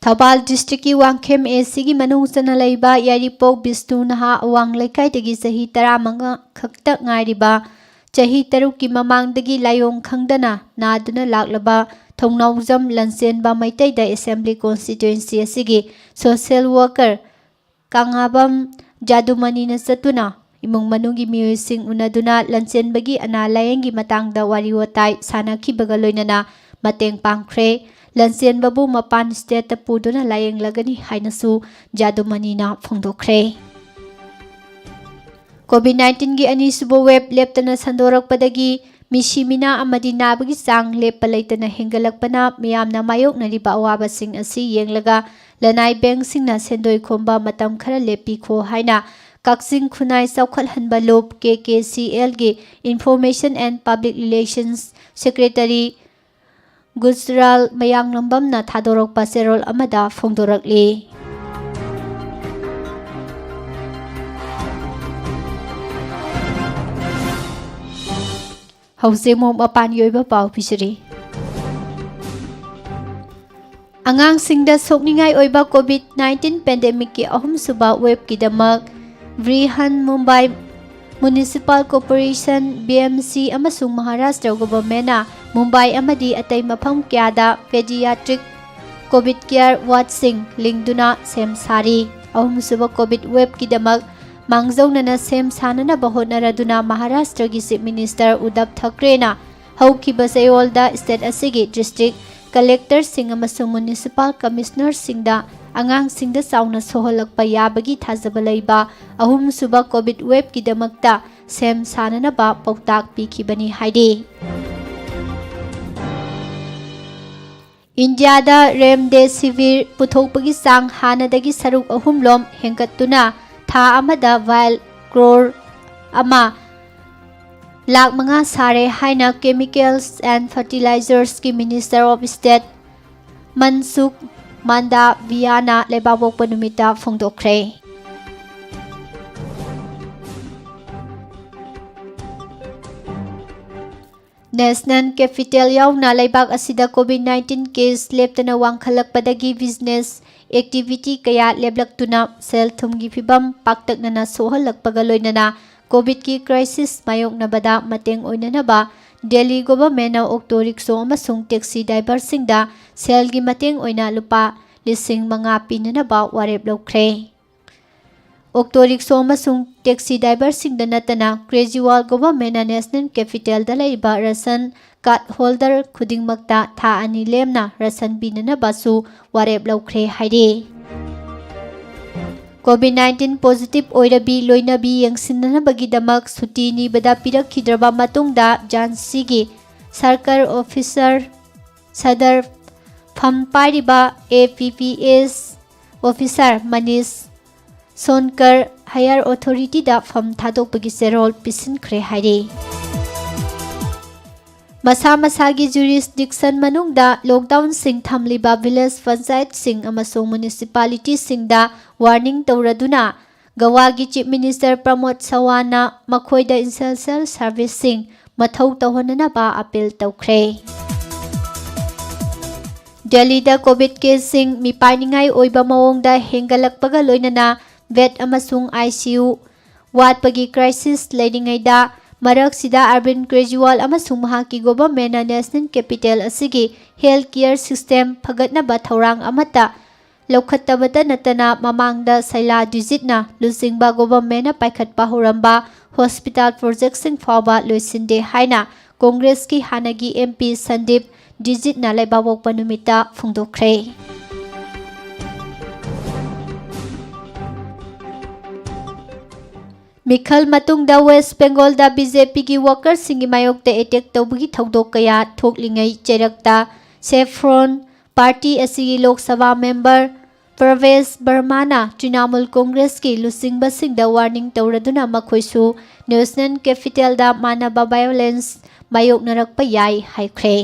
ꯊꯧꯕꯥꯜ ꯗꯤꯁꯇ꯭ꯔꯤꯛꯀꯤ ꯋꯥꯡꯈꯦꯝ ꯑꯦ ꯁꯤꯒꯤ ꯃꯅꯨꯡ ꯆꯟꯅ ꯂꯩꯕ ꯌꯥꯏꯔꯤꯄꯣꯛ ꯕꯤꯁꯅꯨ ꯅꯍꯥ ꯑꯋꯥꯡ ꯂꯩꯀꯥꯏꯗꯒꯤ ꯆꯍꯤ ꯇꯔꯥꯃꯉꯥ ꯈꯛꯇ ꯉꯥꯏꯔꯤꯕ, ꯆꯍꯤ ꯇꯔꯨꯛꯀꯤ ꯃꯃꯥꯡꯗꯒꯤ ꯂꯥꯏꯑꯣꯡ ꯈꯪꯗꯅ ꯅꯥꯗꯨꯅ ꯂꯥꯛꯂꯕ ꯊꯧꯅꯥꯎꯖꯝ ꯂꯟꯆꯦꯟꯕ ꯃꯩꯇꯩꯗ ꯑꯦꯁꯦꯝꯕ꯭ꯂꯤ ꯀꯣꯟꯁꯇꯤꯇ꯭ꯋꯦꯟꯁꯤ ꯑꯁꯤꯒꯤ ꯁꯣꯁꯤꯌꯦꯜ ꯋꯥꯔꯀꯔ ꯀꯪꯉꯥꯕꯝ ꯖꯥꯗꯨꯃꯅꯤꯅ ꯆꯠꯇꯨꯅ ꯏꯃꯨꯡ ꯃꯅꯨꯡꯒꯤ ꯃꯤꯑꯣꯏꯁꯤꯡ ꯎꯅꯗꯨꯅ ꯂꯟꯆꯦꯟꯕꯒꯤ ꯑꯅꯥ ꯂꯥꯌꯦꯡꯒꯤ ꯃꯇꯥꯡꯗ ꯋꯥꯔꯤ ꯋꯥꯇꯥꯏ ꯁꯥꯟꯅꯈꯤꯕꯒ ꯂꯣꯏꯅꯅ ꯃꯇꯦꯡ ꯄꯥꯡꯈ꯭ꯔꯦ꯫ ꯂꯟꯆꯦꯟꯕꯕꯨ ꯃꯄꯥꯟ ꯁ꯭ꯇꯦꯠꯇ ꯄꯨꯗꯨꯅ ꯂꯥꯌꯦꯡꯂꯒꯅꯤ ꯍꯥꯏꯅꯁꯨ ꯖꯥꯗꯨꯃꯅꯤꯅ ꯐꯣꯡꯗꯣꯛꯈ꯭ꯔꯦ꯫ ꯀꯣꯚꯤꯗ ꯅꯥꯏꯟꯇꯤꯟꯒꯤ ꯑꯅꯤꯁꯨꯕ ꯋꯦꯕ ꯂꯦꯞꯇꯅ ꯁꯟꯗꯣꯔꯛꯄꯗꯒꯤ ꯃꯤꯁꯤ ꯃꯤꯅꯥ ꯑꯃꯗꯤ ꯅꯥꯕꯒꯤ ꯆꯥꯡ ꯂꯦꯞꯄ ꯂꯩꯇꯅ ꯍꯦꯟꯒꯠꯂꯛꯄꯅ ꯃꯤꯌꯥꯝꯅ ꯃꯥꯌꯣꯛꯅꯔꯤꯕ ꯑꯋꯥꯕꯁꯤꯡ ꯑꯁꯤ ꯌꯦꯡꯂꯒ ꯂꯅꯥꯏ ꯕꯦꯡꯁꯤꯡꯅ ꯁꯦꯟꯗꯣꯏ ꯈꯣꯝꯕ ꯃꯇꯝ ꯈꯔ ꯂꯦꯞꯄꯤꯈꯣ ꯍꯥꯏꯅ ꯀꯛꯆꯤꯡ ꯈꯨꯟꯅꯥꯏ ꯆꯥꯎꯈꯠꯍꯟꯕ ꯂꯨꯞ, ꯀꯦ K C algae Information and Public Relations Secretary ꯒꯨꯖꯔꯥꯜ ꯃꯌꯥꯡꯂꯝꯕꯝꯅ ꯊꯥꯗꯣꯔꯛꯄ ꯆꯦꯔꯣꯜ ꯑꯃꯗ ꯐꯣꯡꯗꯣꯔꯛꯂꯤ꯫ ꯍꯧꯖꯤꯛ ꯑꯃꯨꯛ ꯃꯄꯥꯟꯒꯤ ꯑꯣꯏꯕ ꯄꯥꯎ ꯄꯤꯖꯔꯤ꯫ ꯑꯉꯥꯡꯁꯤꯡꯗ ꯁꯣꯛꯅꯤꯡꯉꯥꯏ ꯑꯣꯏꯕ ꯀꯣꯚꯤꯗ ꯅꯥꯏꯟꯇꯤꯟ ꯄꯦꯟꯗꯦꯃꯤꯛꯀꯤ ꯑꯍꯨꯝꯁꯨꯕ ꯋꯦꯕꯀꯤꯗꯃꯛ Brihanmumbai municipal corporation, B M C, ꯑꯃꯁꯨꯡ ꯃꯍꯥꯔꯥꯁꯇ꯭ꯔ ꯒꯣꯚꯔꯟꯃꯦꯟꯠꯅ ꯃꯨꯝꯕꯥꯏ ꯑꯃꯗꯤ ꯑꯇꯩ ꯃꯐꯝ ꯀꯌꯥꯗ ꯄꯦꯗꯤꯌꯥꯇ꯭ꯔꯤꯛ ꯀꯣꯚꯤꯗ ꯀꯤꯌꯔ ꯋꯥꯔꯗꯁꯤꯡ ꯂꯤꯡꯗꯨꯅ ꯁꯦꯝ ꯁꯥꯔꯤ꯫ ꯑꯍꯨꯝꯁꯨꯕ ꯀꯣꯚꯤꯗ ꯋꯦꯕꯀꯤꯗꯃꯛ ꯃꯥꯡꯖꯧꯅꯅ ꯁꯦꯝ ꯁꯥꯅꯅꯕ ꯍꯣꯠꯅꯔꯗꯨꯅ ꯃꯍꯥꯔꯥꯁꯇ꯭ꯔꯒꯤ ꯆꯤꯐ ꯃꯤꯅꯤꯁꯇꯔ ꯎꯗꯕ ꯊꯥꯀ꯭ꯔꯦꯅ ꯍꯧꯈꯤꯕ ꯆꯌꯣꯜꯗ ꯁ꯭ꯇꯦꯠ ꯑꯁꯤꯒꯤ ꯗꯤꯁꯇ꯭ꯔꯤꯛ ꯀꯂꯦꯛꯇꯔꯁꯤꯡ ꯑꯃꯁꯨꯡ ꯃ꯭ꯌꯨꯅꯤꯁꯤꯄꯥꯜ ꯀꯃꯤꯁꯅꯔꯁꯤꯡꯗ ꯑꯉꯥꯡꯁꯤꯡꯗ ꯆꯥꯎꯅ ꯁꯣꯛꯍꯜꯂꯛꯄ ꯌꯥꯕꯒꯤ ꯊꯥꯖꯕ ꯂꯩꯕ ꯑꯍꯨꯝꯁꯨꯕ ꯀꯣꯚꯤꯗ ꯋꯦꯕꯀꯤꯗꯃꯛꯇ ꯁꯦꯝ ꯁꯥꯅꯅꯕ ꯄꯥꯎꯇꯥꯛ ꯄꯤꯈꯤꯕꯅꯤ ꯍꯥꯏꯔꯤ꯫ ꯏꯟꯗꯤꯌꯥꯗ ꯔꯦꯝꯗꯦꯁꯤꯚꯤꯔ ꯄꯨꯊꯣꯛꯄꯒꯤ ꯆꯥꯡ ꯍꯥꯟꯅꯗꯒꯤ ꯁꯔꯨꯛ ꯑꯍꯨꯝꯂꯣꯝ ꯍꯦꯟꯒꯠꯇꯨꯅ ꯊꯥ ꯑꯃꯗ vial ꯀ꯭ꯔꯣꯔ ꯑꯃ ꯂꯥꯈ ꯃꯉꯥ ꯁꯥꯔꯦ ꯍꯥꯏꯅ Chemicals and Fertilizers ꯀꯤ Minister of State ꯃꯟꯁꯨꯈ ꯃꯥꯟꯗꯥꯚꯤꯌꯥꯅ ꯂꯩꯕꯥꯛꯄꯣꯛꯄ ꯅꯨꯃꯤꯠꯇ ꯐꯣꯡꯗꯣꯛꯈ꯭ꯔꯦ꯫ National Capital ꯌꯥꯎꯅ ꯂꯩꯕꯥꯛ ꯑꯁꯤꯗ COVID nineteen case ꯂꯦꯞꯇꯅ ꯋꯥꯡꯈꯠꯂꯛꯄꯗꯒꯤ business activity ꯀꯌꯥ ꯂꯦꯞꯂꯛꯇꯨꯅ ꯁꯦꯜ ꯊꯨꯝꯒꯤ ꯐꯤꯕꯝ ꯄꯥꯛꯇꯛꯅꯅ ꯁꯣꯛꯍꯜꯂꯛꯄꯒ ꯂꯣꯏꯅꯅ COVIDꯀꯤ crisis ꯃꯥꯌꯣꯛꯅꯕꯗ ꯃꯇꯦꯡ ꯑꯣꯏꯅꯅꯕ Delhi governmentꯅ auto rickshaw ꯑꯃꯁꯨꯡ taxi driverꯁꯤꯡꯗ ꯁꯦꯜꯒꯤ ꯃꯇꯦꯡ ꯑꯣꯏꯅ ꯂꯨꯄꯥ ꯂꯤꯁꯤꯡ ꯃꯉꯥ ꯄꯤꯅꯅꯕ ꯋꯥꯔꯦꯞ ꯂꯧꯈ꯭ꯔꯦ꯫ Auto rickshaw ꯑꯃꯁꯨꯡ taxi driverꯁꯤꯡꯗ ꯅꯠꯇꯅ ꯀ꯭ꯔꯦꯖꯤꯋꯥꯜ governmentꯅ National Capitalꯗ ꯂꯩꯔꯤꯕ ration card holder ꯈꯨꯗꯤꯡꯃꯛꯇ ꯊꯥ ꯑꯅꯤ ꯂꯦꯝꯅ ration ꯄꯤꯅꯅꯕꯁꯨ ꯋꯥꯔꯦꯞ ꯂꯧꯈ꯭ꯔꯦ ꯍꯥꯏꯔꯤ꯫ COVID nineteen positive ꯑꯣꯏꯔꯕꯤ ꯂꯣꯏꯅꯕꯤ ꯌꯦꯡꯁꯤꯟꯅꯅꯕꯒꯤꯗꯃꯛ ꯁꯨꯇꯤ ꯅꯤꯕꯗ ꯄꯤꯔꯛꯈꯤꯗ꯭ꯔꯕ ꯃꯇꯨꯡꯗ ꯖꯥꯟꯁꯤꯒꯤ circle officer ꯁꯗꯔ ꯐꯝ ꯄꯥꯏꯔꯤꯕ APPS officer ꯃꯅꯤꯁ ꯁꯣꯟꯀꯔ higher authorityꯗ ꯐꯝ ꯊꯥꯗꯣꯛꯄꯒꯤ ꯆꯦꯔꯣꯜ ꯄꯤꯁꯤꯟꯈ꯭ꯔꯦ ꯍꯥꯏꯔꯤ꯫ ꯃꯁꯥ ꯃꯁꯥꯒꯤ jurisdiction ꯃꯅꯨꯡꯗ lockdownꯁꯤꯡ ꯊꯝꯂꯤꯕ village ꯄꯟꯆꯥꯌꯠꯁꯤꯡ ꯑꯃꯁꯨꯡ municipalityꯁꯤꯡꯗ warning ꯇꯧꯔꯗꯨꯅ ꯒꯋꯥꯒꯤ Chief Minister ꯄ꯭ꯔꯃꯣꯗ ꯁꯋꯥꯟꯅ ꯃꯈꯣꯏꯗ essential serviceꯁꯤꯡ ꯃꯊꯧ ꯇꯧꯍꯟꯅꯅꯕ appeal ꯇꯧꯈ꯭ꯔꯦ꯫ ꯗꯦꯜꯂꯤꯗ COVID caseꯁꯤꯡ ꯃꯤꯄꯥꯏꯅꯤꯡꯉꯥꯏ ꯑꯣꯏꯕ ꯃꯑꯣꯡꯗ ꯍꯦꯟꯒꯠꯂꯛꯄꯒ ꯂꯣꯏꯅꯅ bed ꯑꯃꯁꯨꯡ ICU ꯋꯥꯠꯄꯒꯤ crisis ꯂꯩꯔꯤꯉꯩꯗ, ꯃꯔꯛꯁꯤꯗ ꯑꯔꯕꯤꯟꯗ ꯀ꯭ꯔꯦꯖꯤꯋꯥꯜ ꯑꯃꯁꯨꯡ ꯃꯍꯥꯛꯀꯤ governmentꯅ National Capital ꯑꯁꯤꯒꯤ health care system ꯐꯒꯠꯅꯕ ꯊꯧꯔꯥꯡ ꯑꯃꯠꯇ ꯂꯧꯈꯠꯇꯕꯇ ꯅꯠꯇꯅ, ꯃꯃꯥꯡꯗ ꯁꯩꯂꯥ ꯗꯤꯖꯤꯠꯅ ꯂꯨꯆꯤꯡꯕ governmentꯅ ꯄꯥꯏꯈꯠꯄ ꯍꯧꯔꯝꯕ hospital projectꯁꯤꯡ ꯐꯥꯎꯕ ꯂꯣꯏꯁꯤꯟꯗꯦ ꯍꯥꯏꯅ ꯀꯣꯡꯒ꯭ꯔꯦꯁꯀꯤ ꯍꯥꯟꯅꯒꯤ MP ꯁꯟꯗꯤꯞ ꯗꯤꯖꯤꯠꯅ ꯂꯩꯕꯥꯛꯄꯣꯛꯄ ꯅꯨꯃꯤꯠꯇ ꯐꯣꯡꯗꯣꯛꯈ꯭ꯔꯦ꯫ ꯃꯤꯈꯜ ꯃꯇꯨꯡꯗ West Bengalꯗ BJPꯒꯤ workerꯁꯤꯡꯒꯤ ꯃꯥꯌꯣꯛꯇ attack ꯇꯧꯕꯒꯤ ꯊꯧꯗꯣꯛ ꯀꯌꯥ ꯊꯣꯛꯂꯤꯉꯩ ꯆꯩꯔꯛꯇ Saffron party ꯑꯁꯤꯒꯤ ꯂꯣꯛ ꯁꯚꯥ member ꯄ꯭ꯔꯚꯦꯁ ꯕꯔꯃꯥꯅ ꯇ꯭ꯔꯤꯅꯥꯃꯨꯜ ꯀꯣꯡꯒ꯭ꯔꯦꯁꯀꯤ ꯂꯨꯆꯤꯡꯕꯁꯤꯡꯗ warning ꯇꯧꯔꯗꯨꯅ ꯃꯈꯣꯏꯁꯨ National Capitalꯗ ꯃꯥꯟꯅꯕ violence ꯃꯥꯌꯣꯛꯅꯔꯛꯄ ꯌꯥꯏ ꯍꯥꯏꯈ꯭ꯔꯦ꯫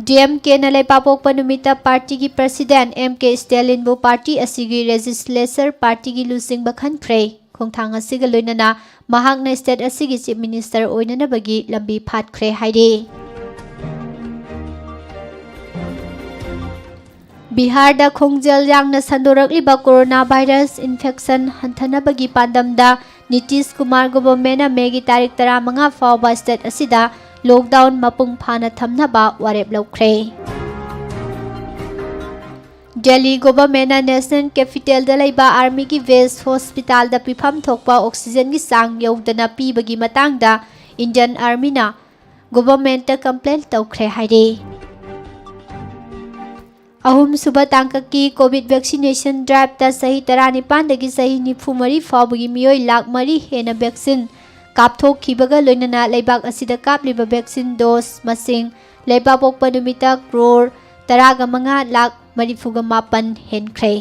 DMKꯅ ꯂꯩꯕꯥꯛꯄꯣꯛꯄ ꯅꯨꯃꯤꯠꯇ partyꯒꯤ president M K Stalinꯕꯨ party ꯑꯁꯤꯒꯤ legislature partyꯒꯤ ꯂꯨꯆꯤꯡꯕ ꯈꯟꯈ꯭ꯔꯦ꯫ ꯈꯣꯡꯊꯥꯡ ꯑꯁꯤꯒ ꯂꯣꯏꯅꯅ ꯃꯍꯥꯛꯅ state ꯑꯁꯤꯒꯤ Chief Minister ꯑꯣꯏꯅꯅꯕꯒꯤ ꯂꯝꯕꯤ ꯐꯥꯠꯈ꯭ꯔꯦ ꯍꯥꯏꯔꯤ꯫ ꯕꯤꯍꯥꯔꯗ ꯈꯣꯡꯖꯦꯜ ꯌꯥꯡꯅ ꯁꯟꯗꯣꯔꯛꯂꯤꯕ corona virus infection ꯍꯟꯊꯅꯕꯒꯤ ꯄꯥꯟꯗꯝꯗ Nitish Kumar governmentꯅ Mayꯒꯤ ꯇꯥꯔꯤꯛ ꯇꯔꯥꯃꯉꯥ ꯐꯥꯎꯕ state ꯑꯁꯤꯗ lockdown ꯃꯄꯨꯡ ꯐꯥꯅ ꯊꯝꯅꯕ ꯋꯥꯔꯦꯞ ꯂꯧꯈ꯭ꯔꯦ꯫ ꯗꯦꯜꯂꯤ governmentꯅ National Capitalꯗ ꯂꯩꯕ Armyꯒꯤ base hospitalꯗ ꯄꯤꯐꯝ ꯊꯣꯛꯄ oxygenꯒꯤ ꯆꯥꯡ ꯌꯧꯗꯅ ꯄꯤꯕꯒꯤ ꯃꯇꯥꯡꯗ Indian Armyꯅ governmentꯇ complain ꯇꯧꯈ꯭ꯔꯦ ꯍꯥꯏꯔꯤ꯫ ꯑꯍꯨꯝꯁꯨꯕ ꯇꯥꯡꯀꯛꯀꯤ COVID vaccination driveꯇ ꯆꯍꯤ ꯇꯔꯥꯅꯤꯄꯥꯟꯗꯒꯤ ꯆꯍꯤ ꯅꯤꯐꯨ ꯃꯔꯤ ꯐꯥꯎꯕꯒꯤ ꯃꯤꯑꯣꯏ ꯂꯥꯈ ꯃꯔꯤ ꯍꯦꯟꯅ vaccine ꯀꯥꯞꯊꯣꯛꯈꯤꯕꯒ ꯂꯣꯏꯅꯅ ꯂꯩꯕꯥꯛ ꯑꯁꯤꯗ ꯀꯥꯞꯂꯤꯕ vaccine dose ꯃꯁꯤꯡ ꯂꯩꯕꯥꯛꯄꯣꯛꯄ ꯅꯨꯃꯤꯠꯇ crore ꯇꯔꯥꯒ ꯃꯉꯥ ꯂꯥꯈ ꯃꯔꯤꯐꯨꯒ ꯃꯥꯄꯟ ꯍꯦꯟꯈ꯭ꯔꯦ꯫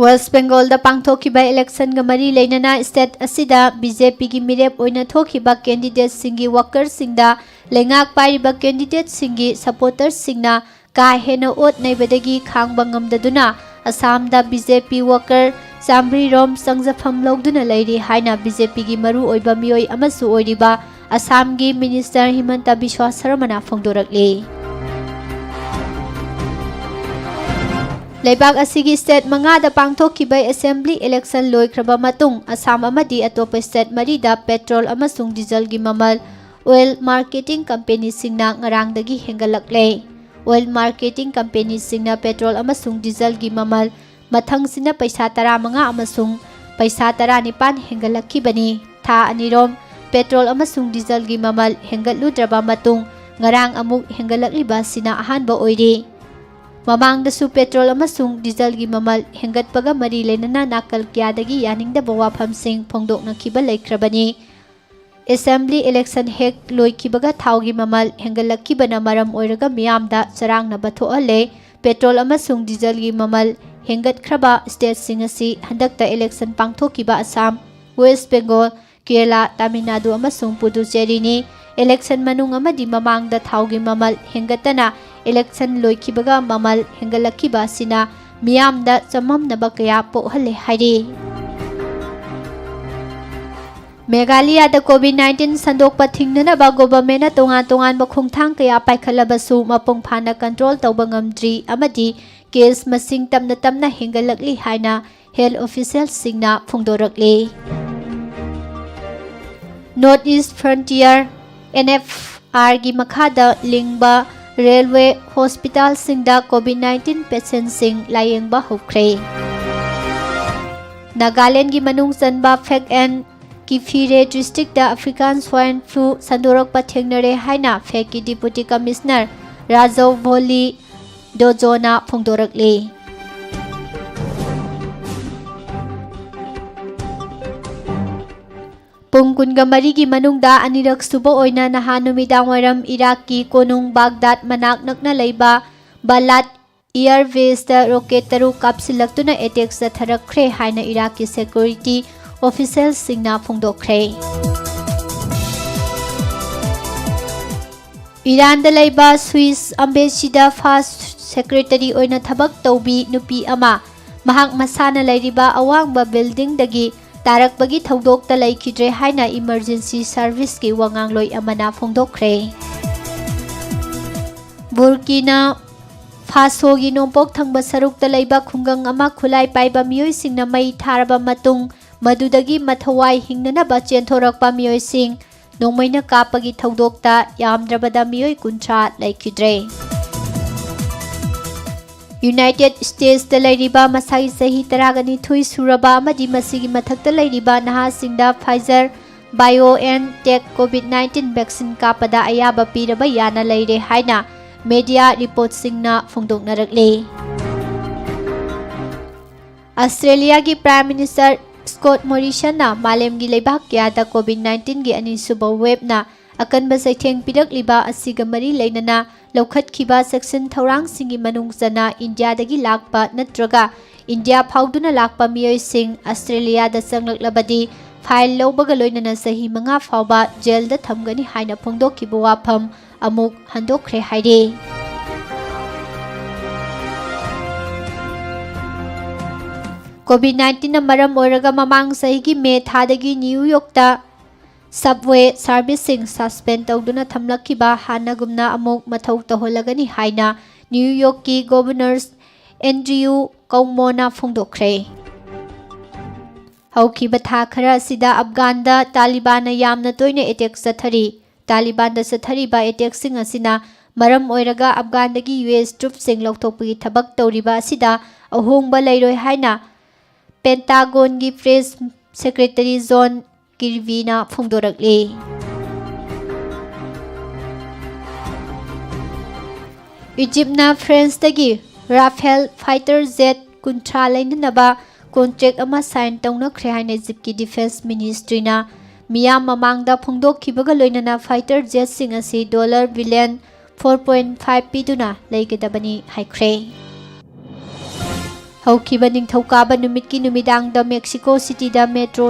West Bengalꯗ ꯄꯥꯡꯊꯣꯛꯈꯤꯕ electionꯒ ꯃꯔꯤ ꯂꯩꯅꯅ state ꯑꯁꯤꯗ BJPꯒꯤ ꯃꯤꯔꯦꯞ ꯑꯣꯏꯅ ꯊꯣꯛꯈꯤꯕ candidateꯁꯤꯡꯒꯤ workerꯁꯤꯡꯗ ꯂꯩꯉꯥꯛ ꯄꯥꯏꯔꯤꯕ candidateꯁꯤꯡꯒꯤ supporterꯁꯤꯡꯅ ꯀꯥ ꯍꯦꯟꯅ ꯑꯣꯠ ꯅꯩꯕꯗꯒꯤ ꯈꯥꯡꯕ ꯉꯝꯗꯗꯨꯅ ꯑꯁꯥꯝꯗ BJP worker ꯆꯥꯃ꯭ꯔꯤꯔꯣꯝ ꯆꯪꯖꯐꯝ ꯂꯧꯗꯨꯅ ꯂꯩꯔꯤ ꯍꯥꯏꯅ BJPꯒꯤ ꯃꯔꯨꯑꯣꯏꯕ ꯃꯤꯑꯣꯏ ꯑꯃꯁꯨ ꯑꯣꯏꯔꯤꯕ ꯑꯁꯥꯝꯒꯤ minister ꯍꯤꯃꯟꯇ ꯕꯤꯁ꯭ꯋ ꯁꯔꯃꯅ ꯐꯣꯡꯗꯣꯔꯛꯂꯤ꯫ ꯂꯩꯕꯥꯛ ꯑꯁꯤꯒꯤ state ꯃꯉꯥꯗ ꯄꯥꯡꯊꯣꯛꯈꯤꯕ assembly election ꯂꯣꯏꯈ꯭ꯔꯕ ꯃꯇꯨꯡ ꯑꯁꯥꯝ ꯑꯃꯗꯤ ꯑꯇꯣꯞꯄ state ꯃꯔꯤꯗ petrol ꯑꯃꯁꯨꯡ dieselꯒꯤ ꯃꯃꯜ oil marketing companyꯁꯤꯡꯅ ꯉꯔꯥꯡꯗꯒꯤ ꯍꯦꯟꯒꯠꯂꯛꯂꯦ꯫ Oil marketing companyꯁꯤꯡꯅ petrol ꯑꯃꯁꯨꯡ dieselꯒꯤ ꯃꯃꯜ ꯃꯊꯪꯁꯤꯅ ꯄꯩꯁꯥ ꯇꯔꯥꯃꯉꯥ ꯑꯃꯁꯨꯡ ꯄꯩꯁꯥ ꯇꯔꯥꯅꯤꯄꯥꯟ ꯍꯦꯟꯒꯠꯂꯛꯈꯤꯕꯅꯤ꯫ ꯊꯥ ꯑꯅꯤꯔꯣꯝ petrol ꯑꯃꯁꯨꯡ dieselꯒꯤ ꯃꯃꯜ ꯍꯦꯟꯒꯠꯂꯨꯗ꯭ꯔꯕ ꯃꯇꯨꯡ ꯉꯔꯥꯡ ꯑꯃꯨꯛ ꯍꯦꯟꯒꯠꯂꯛꯂꯤꯕ ꯑꯁꯤꯅ ꯑꯍꯥꯟꯕ ꯑꯣꯏꯔꯤ꯫ ꯃꯃꯥꯡꯗꯁꯨ petrol ꯑꯃꯁꯨꯡ dieselꯒꯤ ꯃꯃꯜ ꯍꯦꯟꯒꯠꯄꯒ ꯃꯔꯤ ꯂꯩꯅꯅ ꯅꯥꯀꯜ ꯀꯌꯥꯗꯒꯤ ꯌꯥꯅꯤꯡꯗꯕ ꯋꯥꯐꯝꯁꯤꯡ ꯐꯣꯡꯗꯣꯛꯅꯈꯤꯕ ꯂꯩꯈ꯭ꯔꯕꯅꯤ꯫ Assembly election ꯍꯦꯛ ꯂꯣꯏꯈꯤꯕꯒ ꯊꯥꯎꯒꯤ ꯃꯃꯜ ꯍꯦꯟꯒꯠꯂꯛꯈꯤꯕꯅ ꯃꯔꯝ ꯑꯣꯏꯔꯒ ꯃꯤꯌꯥꯝꯗ ꯆꯔꯥꯡꯅꯕ ꯊꯣꯛꯍꯜꯂꯦ꯫ Petrol ꯑꯃꯁꯨꯡ dieselꯒꯤ ꯃꯃꯜ ꯍꯦꯟꯒꯠꯈ꯭ꯔꯕ stateꯁꯤꯡ ꯑꯁꯤ ꯍꯟꯗꯛꯇ election ꯄꯥꯡꯊꯣꯛꯈꯤꯕ ꯑꯁꯥꯝ, West Bengal, ꯀꯦꯔꯂꯥ, ꯇꯥꯃꯤꯜ ꯅꯥꯗꯨ ꯑꯃꯁꯨꯡ ꯄꯨꯗꯨꯆꯦꯔꯤꯅꯤ꯫ election ꯃꯅꯨꯡ ꯑꯃꯗꯤ ꯃꯃꯥꯡꯗ ꯊꯥꯎꯒꯤ ꯃꯃꯜ ꯍꯦꯟꯒꯠꯇꯅ election ꯂꯣꯏꯈꯤꯕꯒ ꯃꯃꯜ ꯍꯦꯟꯒꯠꯂꯛꯈꯤꯕ ꯑꯁꯤꯅ ꯃꯤꯌꯥꯝꯗ ꯆꯃꯝꯅꯕ ꯀꯌꯥ ꯄꯣꯛꯍꯜꯂꯦ ꯍꯥꯏꯔꯤ꯫ ꯃꯦꯘꯥꯂꯌꯥꯗ COVID nineteen ꯁꯟꯗꯣꯛꯄ ꯊꯤꯡꯅꯅꯕ government ꯅ ꯇꯣꯉꯥꯟ ꯇꯣꯉꯥꯟꯕ ꯈꯣꯡꯊꯥꯡ ꯀꯌꯥ ꯄꯥꯏꯈꯠꯂꯕꯁꯨ ꯃꯄꯨꯡ ꯐꯥꯅ control ꯇꯧꯕ ꯉꯝꯗ꯭ꯔꯤ ꯑꯃꯗꯤ case ꯃꯁꯤꯡ ꯇꯞꯅ ꯇꯞꯅ ꯍꯦꯟꯒꯠꯂꯛꯂꯤ ꯍꯥꯏꯅ health official ꯁꯤꯡꯅ ꯐꯣꯡꯗꯣꯔꯛꯂꯤ꯫ North East Frontier, N F R ꯒꯤ ꯃꯈꯥꯗ ꯂꯤꯡꯕ railway hospital ꯁꯤꯡꯗ COVID nineteen patient ꯁꯤꯡ ꯂꯥꯌꯦꯡꯕ ꯍꯧꯈ꯭ꯔꯦ꯫ ꯅꯥꯒꯥꯂꯦꯟꯒꯤ ꯃꯅꯨꯡ ꯆꯟꯕ Phek and Kifire district ꯇ African Swine Flu ꯁꯟꯗꯣꯔꯛꯄ ꯊꯦꯡꯅꯔꯦ ꯍꯥꯏꯅ Phek ꯀꯤ Deputy Commissioner ꯔꯥꯖꯧ ꯚꯣꯂꯤ ꯗꯣꯖꯣꯅ ꯐꯣꯡꯗꯣꯔꯛꯂꯤ꯫ ꯄꯨꯡ ꯀꯨꯟꯒ ꯃꯔꯤꯒꯤ ꯃꯅꯨꯡꯗ ꯑꯅꯤꯔꯛ ꯁꯨꯕ ꯑꯣꯏꯅ ꯅꯍꯥꯟ ꯅꯨꯃꯤꯗꯥꯡꯋꯥꯏꯔꯝ ꯏꯔꯥꯛꯀꯤ ꯀꯣꯅꯨꯡ ꯕꯥꯒꯗꯥꯗ ꯃꯅꯥꯛ ꯅꯛꯅ ꯂꯩꯕ ꯕꯥꯂꯥꯠ Air Base ꯇ rocket ꯇꯔꯨꯛ ꯀꯥꯞꯁꯤꯜꯂꯛꯇꯨꯅ attack ꯆꯠꯊꯔꯛꯈ꯭ꯔꯦ ꯍꯥꯏꯅ ꯏꯔꯥꯛꯀꯤ security official ꯁꯤꯡꯅ ꯐꯣꯡꯗꯣꯛꯈ꯭ꯔꯦ꯫ ꯏꯔꯥꯟꯗ ꯂꯩꯕ Swiss embassy ꯗ first secretary ꯑꯣꯏꯅ ꯊꯕꯛ ꯇꯧꯕꯤ ꯅꯨꯄꯤ ꯑꯃ ꯃꯍꯥꯛ ꯃꯁꯥꯅ ꯂꯩꯔꯤꯕ ꯑꯋꯥꯡꯕ building ꯗꯒꯤ ꯇꯥꯔꯛꯄꯒꯤ ꯊꯧꯗꯣꯛꯇ ꯂꯩꯈꯤꯗ꯭ꯔꯦ ꯍꯥꯏꯅ emergency service ꯀꯤ ꯋꯥꯉꯥꯡꯂꯣꯏ ꯑꯃꯅ ꯐꯣꯡꯗꯣꯛꯈ꯭ꯔꯦ꯫ ꯕꯨꯔꯀꯤꯅꯥ ꯐꯥꯁꯣꯒꯤ ꯅꯣꯡꯄꯣꯛ ꯊꯪꯕ ꯁꯔꯨꯛꯇ ꯂꯩꯕ ꯈꯨꯡꯒꯪ ꯑꯃ ꯈꯨꯠꯂꯥꯏ ꯄꯥꯏꯕ ꯃꯤꯑꯣꯏꯁꯤꯡꯅ ꯃꯩ ꯊꯥꯔꯕ ꯃꯇꯨꯡ, ꯃꯗꯨꯗꯒꯤ ꯃꯊꯋꯥꯏ ꯍꯤꯡꯅꯅꯕ ꯆꯦꯟꯊꯣꯔꯛꯄ ꯃꯤꯑꯣꯏꯁꯤꯡ ꯅꯣꯡꯃꯩꯅ ꯀꯥꯞꯄꯒꯤ ꯊꯧꯗꯣꯛꯇ ꯌꯥꯝꯗ꯭ꯔꯕꯗ ꯃꯤꯑꯣꯏ ꯀꯨꯟꯊ꯭ꯔꯥ ꯂꯩꯈꯤꯗ꯭ꯔꯦ꯫ United States ꯇ ꯂꯩꯔꯤꯕ ꯃꯁꯥꯒꯤ ꯆꯍꯤ ꯇꯔꯥꯒ ꯅꯤꯊꯣꯏ ꯁꯨꯔꯕ ꯑꯃꯗꯤ ꯃꯁꯤꯒꯤ ꯃꯊꯛꯇ ꯂꯩꯔꯤꯕ ꯅꯍꯥꯁꯤꯡꯗ Pfizer BioNTech COVID nineteen vaccine ꯀꯥꯞꯄꯗ ꯑꯌꯥꯕ ꯄꯤꯔꯕ ꯌꯥꯅ ꯂꯩꯔꯦ ꯍꯥꯏꯅ media report ꯁꯤꯡꯅ ꯐꯣꯡꯗꯣꯛꯅꯔꯛꯂꯤ꯫ ꯑꯁꯇ꯭ꯔꯦꯂꯤꯌꯥꯒꯤ Prime Minister Scott Morrison ꯅ ꯃꯥꯂꯦꯝꯒꯤ ꯂꯩꯕꯥꯛ ꯀꯌꯥꯗ COVID nineteen ꯒꯤ ꯑꯅꯤꯁꯨꯕ wave ꯅ ꯑꯀꯟꯕ ꯆꯩꯊꯦꯡ ꯄꯤꯔꯛꯂꯤꯕ ꯑꯁꯤꯒ ꯃꯔꯤ ꯂꯩꯅꯅ ꯂꯧꯈꯠꯈꯤꯕ ꯆꯦꯛꯁꯤꯟ ꯊꯧꯔꯥꯡꯁꯤꯡꯒꯤ ꯃꯅꯨꯡ ꯆꯟꯅ ꯏꯟꯗꯤꯌꯥꯗꯒꯤ ꯂꯥꯛꯄ ꯅꯠꯇ꯭ꯔꯒ ꯏꯟꯗꯤꯌꯥ ꯐꯥꯎꯗꯨꯅ ꯂꯥꯛꯄ ꯃꯤꯑꯣꯏꯁꯤꯡ ꯑꯁꯇ꯭ꯔꯦꯂꯤꯌꯥꯗ ꯆꯪꯂꯛꯂꯕꯗꯤ ꯐꯥꯏꯜ ꯂꯧꯕꯒ ꯂꯣꯏꯅꯅ ꯆꯍꯤ ꯃꯉꯥ ꯐꯥꯎꯕ ꯖꯦꯜꯗ ꯊꯝꯒꯅꯤ ꯍꯥꯏꯅ ꯐꯣꯡꯗꯣꯛꯈꯤꯕ ꯋꯥꯐꯝ ꯑꯃꯨꯛ ꯍꯟꯗꯣꯛꯈ꯭ꯔꯦ ꯍꯥꯏꯔꯤ꯫ ꯀꯣꯚꯤꯗ ꯅꯥꯏꯟꯇꯤꯟꯅ ꯃꯔꯝ ꯑꯣꯏꯔꯒ ꯃꯃꯥꯡ ꯆꯍꯤꯒꯤ ꯃꯦ ꯊꯥꯗꯒꯤ ꯅ꯭ꯌꯨ ꯌꯣꯔꯛꯇ ꯁꯕꯋꯦ ꯁꯥꯔꯚꯤꯁꯁꯤꯡ ꯁꯁꯄꯦꯟ ꯇꯧꯗꯨꯅ ꯊꯝꯂꯛꯈꯤꯕ ꯍꯥꯟꯅꯒꯨꯝꯅ ꯑꯃꯨꯛ ꯃꯊꯧ ꯇꯧꯍꯜꯂꯒꯅꯤ ꯍꯥꯏꯅ ꯅ꯭ꯌꯨ ꯌꯣꯔꯛꯀꯤ ꯒꯣꯚꯔꯅꯔ ꯑꯦꯟꯗ꯭ꯔꯤꯌꯨ ꯀꯧꯃꯣꯅ ꯐꯣꯡꯗꯣꯛꯈ꯭ꯔꯦ꯫ ꯍꯧꯈꯤꯕ ꯊꯥ ꯈꯔ ꯑꯁꯤꯗ ꯑꯐꯒꯥꯟꯗ ꯇꯥꯂꯤꯕꯥꯟꯅ ꯌꯥꯝꯅ ꯇꯣꯏꯅ ꯑꯦꯇꯦꯛ ꯆꯠꯊꯔꯤ꯫ ꯇꯥꯂꯤꯕꯥꯟꯗ ꯆꯠꯊꯔꯤꯕ ꯑꯦꯇꯦꯛꯁꯤꯡ ꯑꯁꯤꯅ ꯃꯔꯝ ꯑꯣꯏꯔꯒ ꯑꯐꯒꯥꯟꯗꯒꯤ ꯌꯨ ꯑꯦꯁ ꯇ꯭ꯔꯨꯞꯁꯤꯡ ꯂꯧꯊꯣꯛꯄꯒꯤ ꯊꯕꯛ ꯇꯧꯔꯤꯕ ꯑꯁꯤꯗ ꯑꯍꯣꯡꯕ ꯂꯩꯔꯣꯏ ꯍꯥꯏꯅ ꯄꯦꯟꯇꯥꯒꯣꯟꯒꯤ ꯄ꯭ꯔꯦꯁ ꯁꯦꯀ꯭ꯔꯦꯇꯔꯤ ꯖꯣꯟ ꯀꯤꯔꯕꯤꯅ ꯐꯣꯡꯗꯣꯔꯛꯂꯤ꯫ ꯏꯖꯤꯞꯅ ꯐ꯭ꯔꯦꯟꯁꯇꯒꯤ ꯔꯥꯐꯦꯜ ꯐꯥꯏꯇꯔ ꯖꯦꯠ ꯀꯨꯟꯊ꯭ꯔꯥ ꯂꯩꯅꯅꯕ ꯀꯣꯟꯇ꯭ꯔꯦꯛ ꯑꯃ ꯁꯥꯏꯟ ꯇꯧꯅꯈ꯭ꯔꯦ ꯍꯥꯏꯅ ꯏꯖꯤꯞꯀꯤ ꯗꯤꯐꯦꯟꯁ ꯃꯤꯅꯤꯁꯇ꯭ꯔꯤꯅ ꯃꯤꯌꯥꯝ ꯃꯃꯥꯡꯗ ꯐꯣꯡꯗꯣꯛꯈꯤꯕꯒ ꯂꯣꯏꯅꯅ ꯐꯥꯏꯇꯔ ꯖꯦꯠꯁꯤꯡ ꯑꯁꯤ dollar billion four point five ꯄꯤꯗꯨꯅ ꯂꯩꯒꯗꯕꯅꯤ ꯍꯥꯏꯈ꯭ꯔꯦ꯫ ꯍꯧꯈꯤꯕ ꯅꯤꯡꯊꯧꯀꯥꯕ ꯅꯨꯃꯤꯠꯀꯤ ꯅꯨꯃꯤꯗꯥꯡꯗ ꯃꯦꯛꯁꯤꯀꯣ ꯁꯤꯇꯤꯗ ꯃꯦꯇ꯭ꯔꯣ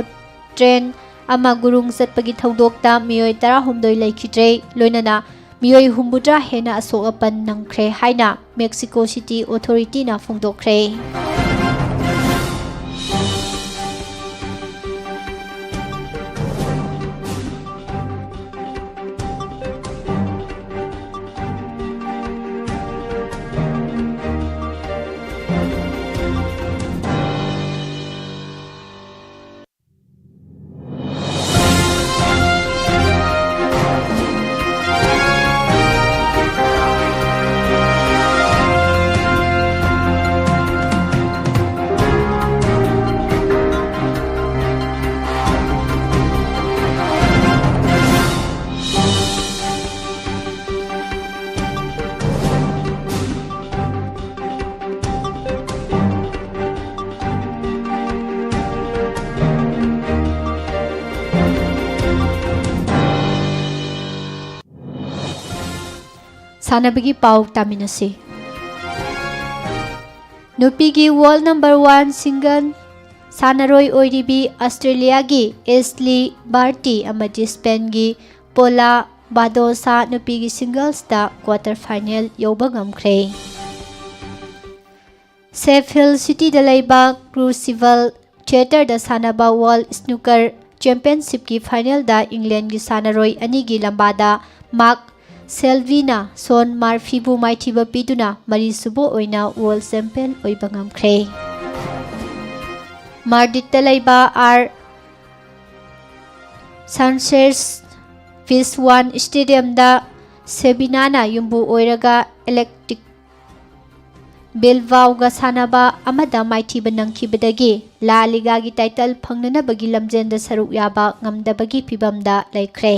ꯇ꯭ꯔꯦꯟ ꯑꯃ ꯒꯨꯔꯨꯡ ꯆꯠꯄꯒꯤ ꯊꯧꯗꯣꯛꯇ ꯃꯤꯑꯣꯏ ꯇꯔꯥꯍꯨꯝꯗꯣꯏ ꯂꯩꯈꯤꯗ꯭ꯔꯦ, ꯂꯣꯏꯅꯅ ꯃꯤꯑꯣꯏ ꯍꯨꯝꯐꯨꯇꯔꯥ ꯍꯦꯟꯅ ꯑꯁꯣꯛ ꯑꯄꯟ ꯅꯪꯈ꯭ꯔꯦ ꯍꯥꯏꯅ ꯃꯦꯛꯁꯤꯀꯣ ꯁꯤꯇꯤ ꯑꯣꯊꯣꯔꯤꯇꯤꯅ ꯐꯣꯡꯗꯣꯛꯈ꯭ꯔꯦ꯫ ꯁꯥꯟꯅꯕꯒꯤ ꯄꯥꯎ ꯇꯥꯃꯤꯟꯅꯁꯤ꯫ ꯅꯨꯄꯤꯒꯤ ꯋꯥꯔꯜ ꯅꯝꯕꯔ ꯋꯥꯟ ꯁꯤꯡꯒꯜ ꯁꯥꯟꯅꯔꯣꯏ ꯑꯣꯏꯔꯤꯕꯤ ꯑꯁꯇ꯭ꯔꯦꯂꯤꯌꯥꯒꯤ ꯑꯦꯁꯂꯤ ꯕꯥꯔꯇꯤ ꯑꯃꯗꯤ ꯁ꯭ꯄꯦꯟꯒꯤ ꯄꯣꯂꯥ ꯕꯥꯗꯣꯁꯥ ꯅꯨꯄꯤꯒꯤ ꯁꯤꯡꯒꯜꯁꯇ ꯀ꯭ꯋꯥꯇꯔ ꯐꯥꯏꯅꯦꯜ ꯌꯧꯕ ꯉꯝꯈ꯭ꯔꯦ꯫ ꯁꯦꯐꯤꯜ ꯁꯤꯇꯤꯗ ꯂꯩꯕ ꯀ꯭ꯔꯨꯁꯤꯕꯜ ꯊꯤꯌꯦꯇꯔꯗ ꯁꯥꯟꯅꯕ ꯋꯥꯔꯜ ꯁ꯭ꯅꯨꯀꯔ ꯆꯦꯝꯄꯤꯌꯟꯁꯤꯞꯀꯤ ꯐꯥꯏꯅꯦꯜꯗ ꯏꯪꯂꯦꯟꯒꯤ ꯁꯥꯟꯅꯔꯣꯏ ꯑꯅꯤꯒꯤ ꯂꯝꯕꯥꯗ ꯃꯥꯔꯛ ꯁꯦꯜꯕꯤꯅ ꯁꯣꯟ ꯃꯥꯔꯐꯤꯕꯨ ꯃꯥꯏꯊꯤꯕ ꯄꯤꯗꯨꯅ ꯃꯔꯤꯁꯨꯕ ꯑꯣꯏꯅ ꯋꯥꯔꯜ ꯆꯦꯝꯄꯤꯌꯟ ꯑꯣꯏꯕ ꯉꯝꯈ꯭ꯔꯦ꯫ ꯃꯥꯗ꯭ꯔꯤꯠꯇ ꯂꯩꯕ ꯑꯥꯔ ꯁꯥꯟꯆꯦꯁ ꯄꯤꯖꯋꯥꯟ ꯁ꯭ꯇꯦꯗꯤꯌꯝꯗ ꯁꯦꯕꯤꯅꯥꯅ ꯌꯨꯝꯕꯨ ꯑꯣꯏꯔꯒ ꯑꯦꯊ꯭ꯂꯦꯇꯤꯛ ꯕꯤꯜꯕꯥꯎꯒ ꯁꯥꯟꯅꯕ ꯑꯃꯗ ꯃꯥꯏꯊꯤꯕ ꯅꯪꯈꯤꯕꯗꯒꯤ ꯂꯥ ꯂꯤꯒꯥꯒꯤ ꯇꯥꯏꯇꯜ ꯐꯪꯅꯅꯕꯒꯤ ꯂꯝꯖꯦꯟꯗ ꯁꯔꯨꯛ ꯌꯥꯕ ꯉꯝꯗꯕꯒꯤ ꯐꯤꯚꯝꯗ ꯂꯩꯈ꯭ꯔꯦ꯫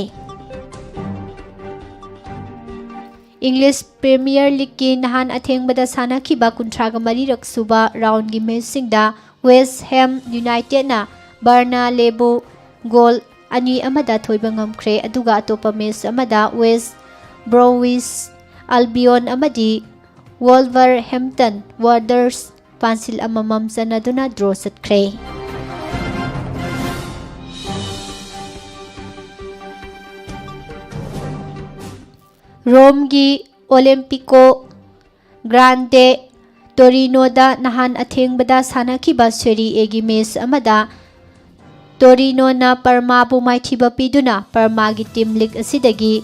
ꯏꯪꯂꯤꯁ ꯄ꯭ꯔꯤꯃꯤꯌꯔ ꯂꯤꯒꯀꯤ ꯅꯍꯥꯟ ꯑꯊꯦꯡꯕꯗ ꯁꯥꯟꯅꯈꯤꯕ ꯀꯨꯟꯊ꯭ꯔꯥꯒ ꯃꯔꯤꯔꯛ ꯁꯨꯕ ꯔꯥꯎꯟꯒꯤ ꯃꯦꯆꯁꯤꯡꯗ ꯋꯦꯁ ꯍꯦꯝ ꯌꯨꯅꯥꯏꯇꯦꯗꯅ ꯕꯔꯅꯂꯦꯕꯨ ꯒꯣꯜ ꯑꯅꯤ ꯑꯃꯗ ꯊꯣꯏꯕ ꯉꯝꯈ꯭ꯔꯦ, ꯑꯗꯨꯒ ꯑꯇꯣꯞꯄ ꯃꯦꯆ ꯑꯃꯗ ꯋꯦꯁ ꯕ꯭ꯔꯣꯋꯤꯁ ꯑꯜꯕꯤꯌꯣꯟ ꯑꯃꯗꯤ ꯋꯣꯜꯚꯔ ꯍꯦꯝꯇꯟ ꯋꯥꯟꯗꯔꯁ ꯄꯥꯟꯁꯤꯜ ꯑꯃꯃꯝ ꯆꯟꯅꯗꯨꯅ ꯗ꯭ꯔꯣ ꯆꯠꯈ꯭ꯔꯦ꯫ ꯔꯣꯝꯒꯤ ꯑꯣꯂꯦꯝꯄꯤꯀꯣ ꯒ꯭ꯔꯥꯟꯗꯦ ꯇꯣꯔꯤꯅꯣꯗ ꯅꯍꯥꯟ ꯑꯊꯦꯡꯕꯗ ꯁꯥꯟꯅꯈꯤꯕ ꯁꯦꯔꯤ ꯑꯦꯒꯤ ꯃꯦꯆ ꯑꯃꯗ ꯇꯣꯔꯤꯅꯣꯅ ꯄꯔꯃꯥꯕꯨ ꯃꯥꯏꯊꯤꯕ ꯄꯤꯗꯨꯅ ꯄꯔꯃꯥꯒꯤ ꯇꯤꯝ ꯂꯤꯒ ꯑꯁꯤꯗꯒꯤ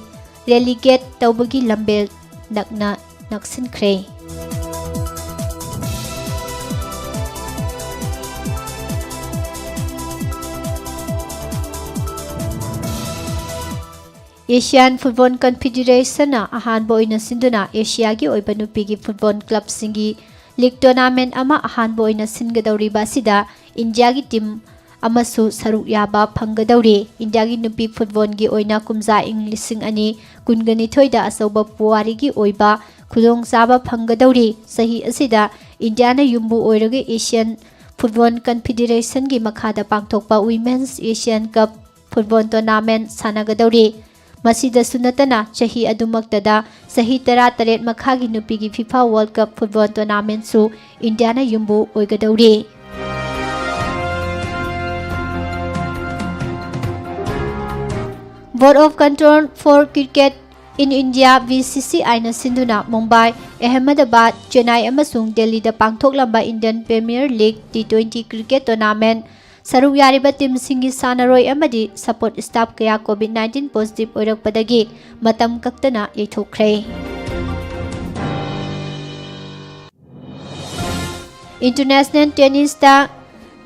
ꯔꯦꯂꯤꯒꯦꯠ ꯇꯧꯕꯒꯤ ꯂꯝꯕꯦꯜ ꯅꯛꯅ ꯅꯛꯁꯤꯟꯈ꯭ꯔꯦ꯫ ꯑꯦꯁꯤꯌꯥꯟ ꯐꯨꯠꯕꯣꯜ ꯀꯟꯐꯦꯗꯔꯦꯁꯟꯅ ꯑꯍꯥꯟꯕ ꯑꯣꯏꯅ ꯁꯤꯟꯗꯨꯅ ꯑꯦꯁꯤꯌꯥꯒꯤ ꯑꯣꯏꯕ ꯅꯨꯄꯤꯒꯤ ꯐꯨꯠꯕꯣꯜ ꯀ꯭ꯂꯕꯁꯤꯡꯒꯤ ꯂꯤꯒ ꯇꯣꯔꯅꯥꯃꯦꯟ ꯑꯃ ꯑꯍꯥꯟꯕ ꯑꯣꯏꯅ ꯁꯤꯟꯒꯗꯧꯔꯤꯕ ꯑꯁꯤꯗ ꯏꯟꯗꯤꯌꯥꯒꯤ ꯇꯤꯝ ꯑꯃꯁꯨ ꯁꯔꯨꯛ ꯌꯥꯕ ꯐꯪꯒꯗꯧꯔꯤ꯫ ꯏꯟꯗꯤꯌꯥꯒꯤ ꯅꯨꯄꯤ ꯐꯨꯠꯕꯣꯜꯒꯤ ꯑꯣꯏꯅ ꯀꯨꯝꯖꯥ ꯏꯪ ꯂꯤꯁꯤꯡ ꯑꯅꯤ ꯀꯨꯟꯒ ꯅꯤꯊꯣꯏꯗ ꯑꯆꯧꯕ ꯄꯨꯋꯥꯔꯤꯒꯤ ꯑꯣꯏꯕ ꯈꯨꯗꯣꯡꯆꯥꯕ ꯐꯪꯒꯗꯧꯔꯤ꯫ ꯆꯍꯤ ꯑꯁꯤꯗ ꯏꯟꯗꯤꯌꯥꯅ ꯌꯨꯝꯕꯨ ꯑꯣꯏꯔꯒ ꯑꯦꯁꯤꯌꯥꯟ ꯐꯨꯠꯕꯣꯜ ꯀꯟꯐꯦꯗꯔꯦꯁꯟꯒꯤ ꯃꯈꯥꯗ ꯄꯥꯡꯊꯣꯛꯄ ꯋꯤꯃꯦꯟꯁ ꯑꯦꯁꯤꯌꯥꯟ ꯀꯞ ꯐꯨꯠꯕꯣꯜ ꯇꯣꯔꯅꯥꯃꯦꯟ ꯁꯥꯟꯅꯒꯗꯧꯔꯤ꯫ ꯃꯁꯤꯗꯁꯨ ꯅꯠꯇꯅ ꯆꯍꯤ ꯑꯗꯨꯃꯛꯇꯗ ꯆꯍꯤ ꯇꯔꯥꯇꯔꯦꯠ ꯃꯈꯥꯒꯤ ꯅꯨꯄꯤꯒꯤ ꯐꯤꯐꯥ ꯋꯥꯔꯜ ꯀꯞ ꯐꯨꯠꯕꯣꯜ ꯇꯣꯔꯅꯥꯃꯦꯟꯁꯨ ꯏꯟꯗꯤꯌꯥꯅ ꯌꯨꯝꯕꯨ ꯑꯣꯏꯒꯗꯧꯔꯤ꯫ Board of Control for Cricket in India, B C C I ꯅ ꯁꯤꯟꯗꯨꯅ ꯃꯨꯝꯕꯥꯏ, ꯑꯍꯃꯗꯕꯥꯗ, ꯆꯦꯟꯅꯥꯏ ꯑꯃꯁꯨꯡ ꯗꯦꯜꯂꯤꯗ ꯄꯥꯡꯊꯣꯛꯂꯝꯕ Indian Premier League T twenty cricket tournament ꯁꯔꯨꯛ ꯌꯥꯔꯤꯕ ꯇꯤꯝꯁꯤꯡꯒꯤ ꯁꯥꯟꯅꯔꯣꯏ ꯑꯃꯗꯤ support staff ꯀꯌꯥ COVID nineteen positive ꯑꯣꯏꯔꯛꯄꯗꯒꯤ ꯃꯇꯝ ꯀꯛꯇꯅ ꯌꯩꯊꯣꯛꯈ꯭ꯔꯦ꯫ International tennis ꯇ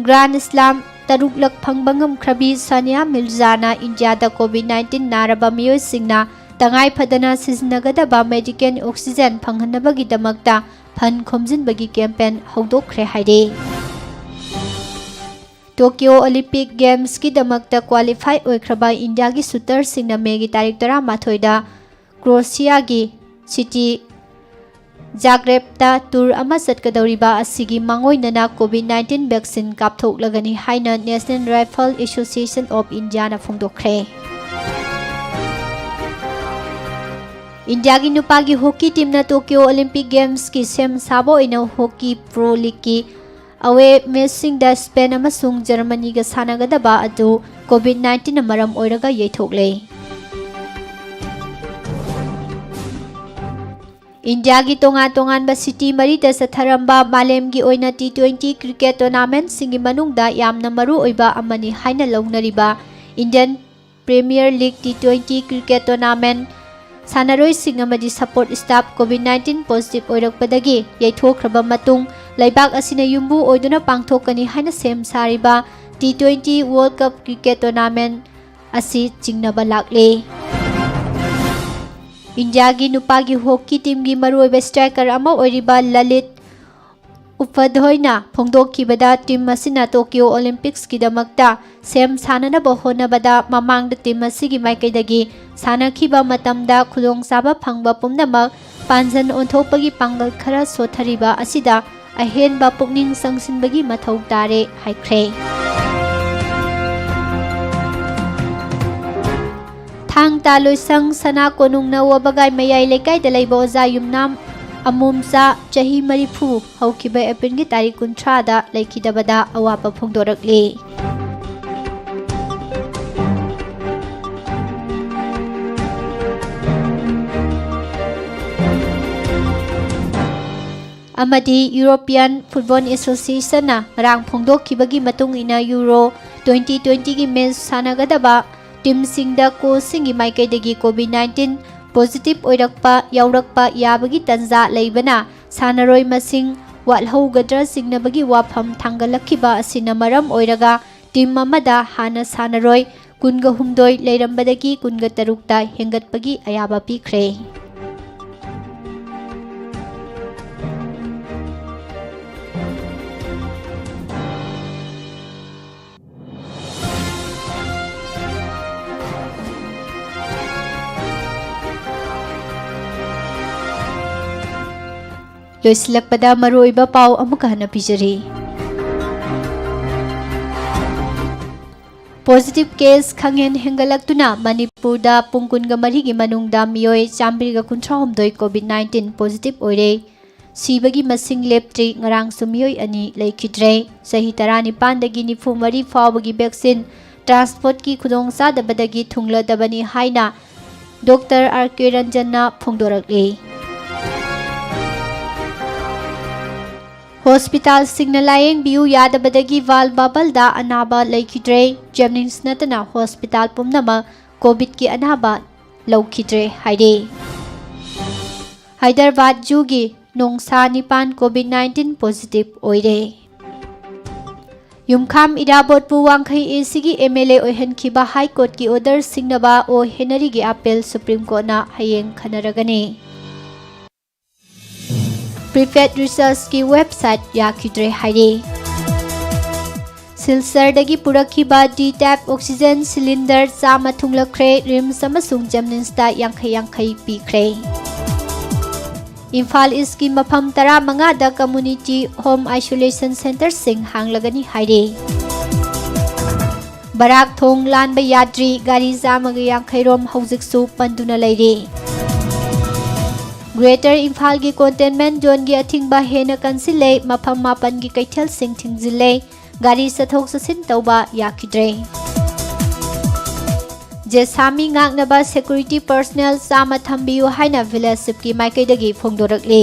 Grand Slam ꯇꯔꯨꯛꯂꯛ ꯐꯪꯕ ꯉꯝꯈ꯭ꯔꯕꯤ ꯁꯥꯅꯤꯌꯥ ꯃꯤꯔꯖꯥꯅ ꯏꯟꯗꯤꯌꯥꯗ COVID nineteen ꯅꯥꯔꯕ ꯃꯤꯑꯣꯏꯁꯤꯡꯅ ꯇꯉꯥꯏ ꯐꯗꯅ ꯁꯤꯖꯤꯟꯅꯒꯗꯕ medical oxygen ꯐꯪꯍꯟꯅꯕꯒꯤꯗꯃꯛꯇ fund ꯈꯣꯝꯖꯤꯟꯕꯒꯤ campaign ꯍꯧꯗꯣꯛꯈ꯭ꯔꯦ ꯍꯥꯏꯔꯦ꯫ Tokyo Olympic Games ꯀꯤꯗꯃꯛꯇ qualify ꯑꯣꯏꯈ꯭ꯔꯕ ꯏꯟꯗꯤꯌꯥꯒꯤ shooter ꯁꯤꯡꯅ ꯃꯦꯒꯤ ꯇꯥꯔꯤꯛ ꯇꯔꯥꯃꯥꯊꯣꯏꯗ ꯀ꯭ꯔꯣꯁꯤꯌꯥꯒꯤ city ꯖꯥꯒ꯭ꯔꯦꯕꯇ tour ꯑꯃ ꯆꯠꯀꯗꯧꯔꯤꯕ ꯑꯁꯤꯒꯤ ꯃꯥꯡꯑꯣꯏꯅꯅ COVID nineteen vaccine ꯀꯥꯞꯊꯣꯛꯂꯒꯅꯤ ꯍꯥꯏꯅ National Rifle Association of India ꯅ ꯐꯣꯡꯗꯣꯛꯈ꯭ꯔꯦ꯫ ꯏꯟꯗꯤꯌꯥꯒꯤ ꯅꯨꯄꯥꯒꯤ hockey team ꯅ Tokyo Olympic Games ꯀꯤ ꯁꯦꯝ ꯁꯥꯕ ꯑꯣꯏꯅ Hockey Pro League ꯀꯤ away match ꯁꯤꯡꯗ Spain ꯑꯃꯁꯨꯡ Germany ꯒ ꯁꯥꯟꯅꯒꯗꯕ ꯑꯗꯨ COVID nineteen ꯅ ꯃꯔꯝ ꯑꯣꯏꯔꯒ ꯌꯩꯊꯣꯛꯂꯦ꯫ ꯏꯟꯗꯤꯌꯥꯒꯤ ꯇꯣꯉꯥꯟ ꯇꯣꯉꯥꯟꯕ city ꯃꯔꯤꯗ ꯆꯠꯊꯔꯝꯕ ꯃꯥꯂꯦꯝꯒꯤ ꯑꯣꯏꯅ T twenty cricket tournament ꯁꯤꯡꯒꯤ ꯃꯅꯨꯡꯗ ꯌꯥꯝꯅ ꯃꯔꯨ ꯑꯣꯏꯕ ꯑꯃꯅꯤ ꯍꯥꯏꯅ ꯂꯧꯅꯔꯤꯕ Indian Premier League T twenty cricket tournament ꯁꯥꯟꯅꯔꯣꯏꯁꯤꯡ ꯑꯃꯗꯤ support staff COVID nineteen positive ꯑꯣꯏꯔꯛꯄꯗꯒꯤ ꯌꯩꯊꯣꯛꯈ꯭ꯔꯕ ꯃꯇꯨꯡ, ꯂꯩꯕꯥꯛ ꯑꯁꯤꯅ ꯌꯨꯝꯕꯨ ꯑꯣꯏꯗꯨꯅ ꯄꯥꯡꯊꯣꯛꯀꯅꯤ ꯍꯥꯏꯅ ꯁꯦꯝ ꯁꯥꯔꯤꯕ T twenty World Cup cricket tournament ꯑꯁꯤ ꯆꯤꯡꯅꯕ ꯂꯥꯛꯂꯦ꯫ ꯏꯟꯗꯤꯌꯥꯒꯤ ꯅꯨꯄꯥꯒꯤ hockey team ꯒꯤ ꯃꯔꯨꯑꯣꯏꯕ striker ꯑꯃ ꯑꯣꯏꯔꯤꯕ ꯂꯂꯤꯠ ꯎꯄꯥꯙ꯭ꯌꯥꯌꯅ ꯐꯣꯡꯗꯣꯛꯈꯤꯕꯗ, team ꯑꯁꯤꯅ Tokyo Olympics ꯀꯤꯗꯃꯛꯇ ꯁꯦꯝ ꯁꯥꯅꯅꯕ ꯍꯣꯠꯅꯕꯗ ꯃꯃꯥꯡꯗ team ꯑꯁꯤꯒꯤ ꯃꯥꯏꯀꯩꯗꯒꯤ ꯁꯥꯟꯅꯈꯤꯕ ꯃꯇꯝꯗ ꯈꯨꯗꯣꯡꯆꯥꯕ ꯐꯪꯕ ꯄꯨꯝꯅꯃꯛ ꯄꯥꯟꯖꯟ ꯑꯣꯟꯊꯣꯛꯄꯒꯤ ꯄꯥꯡꯒꯜ ꯈꯔ ꯁꯣꯠꯊꯔꯤꯕ ꯑꯁꯤꯗ ꯑꯍꯦꯟꯕ ꯄꯨꯛꯅꯤꯡ ꯆꯪꯁꯤꯟꯕꯒꯤ ꯃꯊꯧ ꯇꯥꯔꯦ ꯍꯥꯏꯈ꯭ꯔꯦ꯫ ꯊꯥꯡ ꯇꯥ ꯂꯣꯏꯁꯪ ꯁꯅꯥ ꯀꯣꯅꯨꯡꯅ ꯋꯥꯕꯒꯥꯏ ꯃꯌꯥꯏ ꯂꯩꯀꯥꯏꯗ ꯂꯩꯕ ꯑꯣꯖꯥ ꯌꯨꯝꯅꯥꯝ ꯑꯃꯣꯝꯆꯥ ꯆꯍꯤ ꯃꯔꯤꯐꯨ ꯍꯧꯈꯤꯕ April ꯒꯤ ꯇꯥꯔꯤꯛ ꯀꯨꯟꯊ꯭ꯔꯥꯗ ꯂꯩꯈꯤꯗꯕꯗ ꯑꯋꯥꯕ ꯐꯣꯡꯗꯣꯔꯛꯂꯤ꯫ ꯑꯃꯗꯤ European Football Association ꯅ ꯉꯔꯥꯡ ꯐꯣꯡꯗꯣꯛꯈꯤꯕꯒꯤ ꯃꯇꯨꯡ ꯏꯟꯅ Euro twenty twenty ꯒꯤ match ꯁꯥꯟꯅꯒꯗꯕ team ꯁꯤꯡꯗ coach ꯁꯤꯡꯒꯤ ꯃꯥꯏꯀꯩꯗꯒꯤ COVID nineteen positive ꯑꯣꯏꯔꯛꯄ ꯌꯥꯎꯔꯛꯄ ꯌꯥꯕꯒꯤ ꯇꯥꯟꯖꯥ ꯂꯩꯕꯅ ꯁꯥꯟꯅꯔꯣꯏ ꯃꯁꯤꯡ ꯋꯥꯠꯍꯧꯒꯗ꯭ꯔꯥ ꯆꯤꯡꯅꯕꯒꯤ ꯋꯥꯐꯝ ꯊꯥꯡꯒꯠꯂꯛꯈꯤꯕ ꯑꯁꯤꯅ ꯃꯔꯝ ꯑꯣꯏꯔꯒ team ꯑꯃꯗ ꯍꯥꯟꯅ ꯁꯥꯟꯅꯔꯣꯏ ꯀꯨꯟꯒ ꯍꯨꯝꯗꯣꯏ ꯂꯩꯔꯝꯕꯗꯒꯤ ꯀꯨꯟꯒ ꯇꯔꯨꯛꯇ ꯍꯦꯟꯒꯠꯄꯒꯤ ꯑꯌꯥꯕ ꯄꯤꯈ꯭ꯔꯦ꯫ ꯂꯣꯏꯁꯤꯜꯂꯛꯄꯗ ꯃꯔꯨꯑꯣꯏꯕ ꯄꯥꯎ ꯑꯃꯨꯛꯀ ꯍꯟꯅ ꯄꯤꯖꯔꯤ꯫ Positive case ꯈꯪꯍꯦꯟ ꯍꯦꯟꯒꯠꯂꯛꯇꯨꯅ ꯃꯅꯤꯄꯨꯔꯗ ꯄꯨꯡ ꯀꯨꯟꯒ ꯃꯔꯤꯒꯤ ꯃꯅꯨꯡꯗ ꯃꯤꯑꯣꯏ ꯆꯥꯝꯃꯔꯤꯒ ꯀꯨꯟꯊ꯭ꯔꯥꯍꯨꯝꯗꯣꯏ COVID nineteen positive ꯑꯣꯏꯔꯦ꯫ ꯁꯤꯕꯒꯤ ꯃꯁꯤꯡ ꯂꯦꯞꯇ꯭ꯔꯤ꯫ ꯉꯔꯥꯡꯁꯨ ꯃꯤꯑꯣꯏ ꯑꯅꯤ ꯂꯩꯈꯤꯗ꯭ꯔꯦ꯫ ꯆꯍꯤ ꯇꯔꯥꯅꯤꯄꯥꯟꯗꯒꯤ ꯅꯤꯐꯨ ꯃꯔꯤ ꯐꯥꯎꯕꯒꯤ vaccine transport ꯀꯤ ꯈꯨꯗꯣꯡꯆꯥꯗꯕꯗꯒꯤ ꯊꯨꯡꯂꯗꯕꯅꯤ ꯍꯥꯏꯅ Doctor R K ꯔꯟꯖꯟꯅ ꯐꯣꯡꯗꯣꯔꯛꯂꯤ꯫ Hospital ꯁꯤꯡꯅ ꯂꯥꯌꯦꯡꯕꯤꯌꯨ ꯌꯥꯗꯕꯗꯒꯤ ꯋꯥꯜ ꯕꯕꯜꯗ ꯑꯅꯥꯕ ꯂꯩꯈꯤꯗ꯭ꯔꯦ꯫ JNIMS ꯅꯠꯇꯅ hospital ꯄꯨꯝꯅꯃꯛ COVID ꯀꯤ ꯑꯅꯥꯕ ꯂꯧꯈꯤꯗ꯭ꯔꯦ ꯍꯥꯏꯔꯦ꯫ ꯍꯥꯏꯗꯔꯕꯥꯗ ꯖꯨꯒꯤ ꯅꯣꯡꯁꯥ ꯅꯤꯄꯥꯟ COVID nineteen positive ꯑꯣꯏꯔꯦ꯫ ꯌꯨꯝꯈꯥꯝ ꯏꯔꯥꯕꯣꯠꯄꯨ ꯋꯥꯡꯈꯩ AC ꯒꯤ MLA ꯑꯣꯏꯍꯟꯈꯤꯕ High Court ꯀꯤ order ꯁꯤꯡꯅꯕ ꯑꯣ ꯍꯦꯅꯔꯤꯒꯤ appeal Supreme Court ꯅ ꯍꯌꯦꯡ ꯈꯟꯅꯔꯒꯅꯤ꯫ Prepaid Research ꯀꯤ website ꯌꯥꯈꯤꯗ꯭ꯔꯦ ꯍꯥꯏꯔꯦ꯫ ꯁꯤꯜꯆꯔꯗꯒꯤ ꯄꯨꯔꯛꯈꯤꯕ D type oxygen cylinder ꯆꯥꯝꯃ ꯊꯨꯡꯂꯛꯈ꯭ꯔꯦ꯫ RIMS ꯑꯃꯁꯨꯡ JNIMS ꯇ ꯌꯥꯡꯈꯩ ꯌꯥꯡꯈꯩ ꯄꯤꯈ꯭ꯔꯦ꯫ ꯏꯝꯐꯥꯜ East ꯀꯤ ꯃꯐꯝ ꯇꯔꯥꯃꯉꯥꯗ community home isolation centre ꯁꯤꯡ ꯍꯥꯡꯂꯒꯅꯤ ꯍꯥꯏꯔꯦ꯫ ꯕꯔꯥꯛ ꯊꯣꯡ ꯂꯥꯟꯕ ꯌꯥꯗ꯭ꯔꯤ꯫ ꯒꯥꯔꯤ ꯆꯥꯝꯃꯒ ꯌꯥꯡꯈꯩ ꯔꯣꯝ ꯍꯧꯖꯤꯛꯁꯨ ꯄꯟꯗꯨꯅ ꯂꯩꯔꯤ꯫ Greater ꯏꯝꯐꯥꯜꯒꯤ containment zone ꯒꯤ ꯑꯊꯤꯡꯕ ꯍꯦꯟꯅ ꯀꯟꯁꯤꯜꯂꯦ꯫ ꯃꯐꯝ ꯃꯥꯄꯟꯒꯤ ꯀꯩꯊꯦꯜꯁꯤꯡ ꯊꯤꯡꯖꯤꯜꯂꯦ꯫ ꯒꯥꯔꯤ ꯆꯠꯊꯣꯛ ꯆꯠꯁꯤꯟ ꯇꯧꯕ ꯌꯥꯈꯤꯗ꯭ꯔꯦ꯫ ꯖꯦꯁꯥꯃꯤ ꯉꯥꯛꯅꯕ security personnel ꯆꯥꯝꯃ ꯊꯝꯕꯤꯌꯨ ꯍꯥꯏꯅ village chief ꯀꯤ ꯃꯥꯏꯀꯩꯗꯒꯤ ꯐꯣꯡꯗꯣꯔꯛꯂꯤ꯫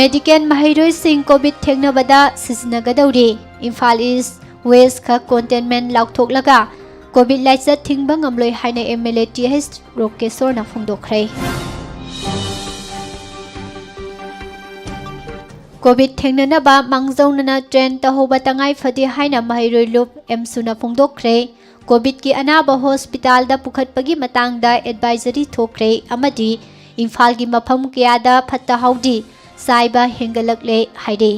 ꯃꯦꯗꯤꯀꯦꯜ ꯃꯍꯩꯔꯣꯏꯁꯤꯡ ꯀꯣꯚꯤꯗ ꯊꯦꯡꯅꯕꯗ ꯁꯤꯖꯤꯟꯅꯒꯗꯧꯔꯤ꯫ ꯏꯝꯐꯥꯜ ꯏꯁ ꯋꯦꯁ ꯈꯛ ꯀꯣꯟꯇꯦꯟꯃꯦꯟ ꯂꯥꯎꯊꯣꯛꯂꯒ ꯀꯣꯚꯤꯗ ꯂꯥꯏꯆꯠ ꯊꯤꯡꯕ ꯉꯝꯂꯣꯏ ꯍꯥꯏꯅ M L A T H ꯔꯣꯀꯦꯁꯣꯔꯅ ꯐꯣꯡꯗꯣꯛꯈ꯭ꯔꯦ꯫ ꯀꯣꯚꯤꯗ ꯊꯦꯡꯅꯅꯕ ꯃꯥꯡꯖꯧꯅꯅ ꯇ꯭ꯔꯦꯟ ꯇꯧꯍꯧꯕ ꯇꯉꯥꯏ ꯐꯗꯦ ꯍꯥꯏꯅ ꯃꯍꯩꯔꯣꯏ ꯂꯨꯞ ꯑꯦꯝꯁꯨꯅ ꯐꯣꯡꯗꯣꯛꯈ꯭ꯔꯦ꯫ ꯀꯣꯚꯤꯗꯀꯤ ꯑꯅꯥꯕ ꯍꯣꯁꯄꯤꯇꯥꯜꯗ ꯄꯨꯈꯠꯄꯒꯤ ꯃꯇꯥꯡꯗ ꯑꯦꯗꯚꯥꯏꯖꯔꯤ ꯊꯣꯛꯈ꯭ꯔꯦ ꯑꯃꯗꯤ ꯏꯝꯐꯥꯜꯒꯤ ꯃꯐꯝ ꯀꯌꯥꯗ ꯐꯠꯇ ꯍꯥꯎꯗꯤ ꯆꯥꯏꯕ ꯍꯦꯟꯒꯠꯂꯛꯂꯦ ꯍꯥꯏꯔꯦ꯫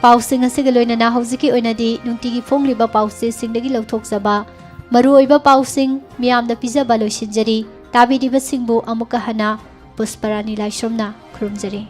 ꯄꯥꯎꯁꯤꯡ ꯑꯁꯤꯒ ꯂꯣꯏꯅꯅ ꯍꯧꯖꯤꯛꯀꯤ ꯑꯣꯏꯅꯗꯤ ꯅꯨꯡꯇꯤꯒꯤ ꯐꯣꯡꯂꯤꯕ ꯄꯥꯎꯆꯦꯁꯤꯡꯗꯒꯤ ꯂꯧꯊꯣꯛꯆꯕ ꯃꯔꯨꯑꯣꯏꯕ ꯄꯥꯎꯁꯤꯡ ꯃꯤꯌꯥꯝꯗ ꯄꯤꯖꯕ ꯂꯣꯏꯁꯤꯟꯖꯔꯤ꯫ ꯇꯥꯕꯤꯔꯤꯕꯁꯤꯡꯕꯨ ꯑꯃꯨꯛꯀ ꯍꯟꯅ ꯄꯨꯁꯄꯔꯥꯅꯤ ꯂꯥꯏꯁ꯭ꯔꯝꯅ ꯈꯨꯔꯨꯝꯖꯔꯤ꯫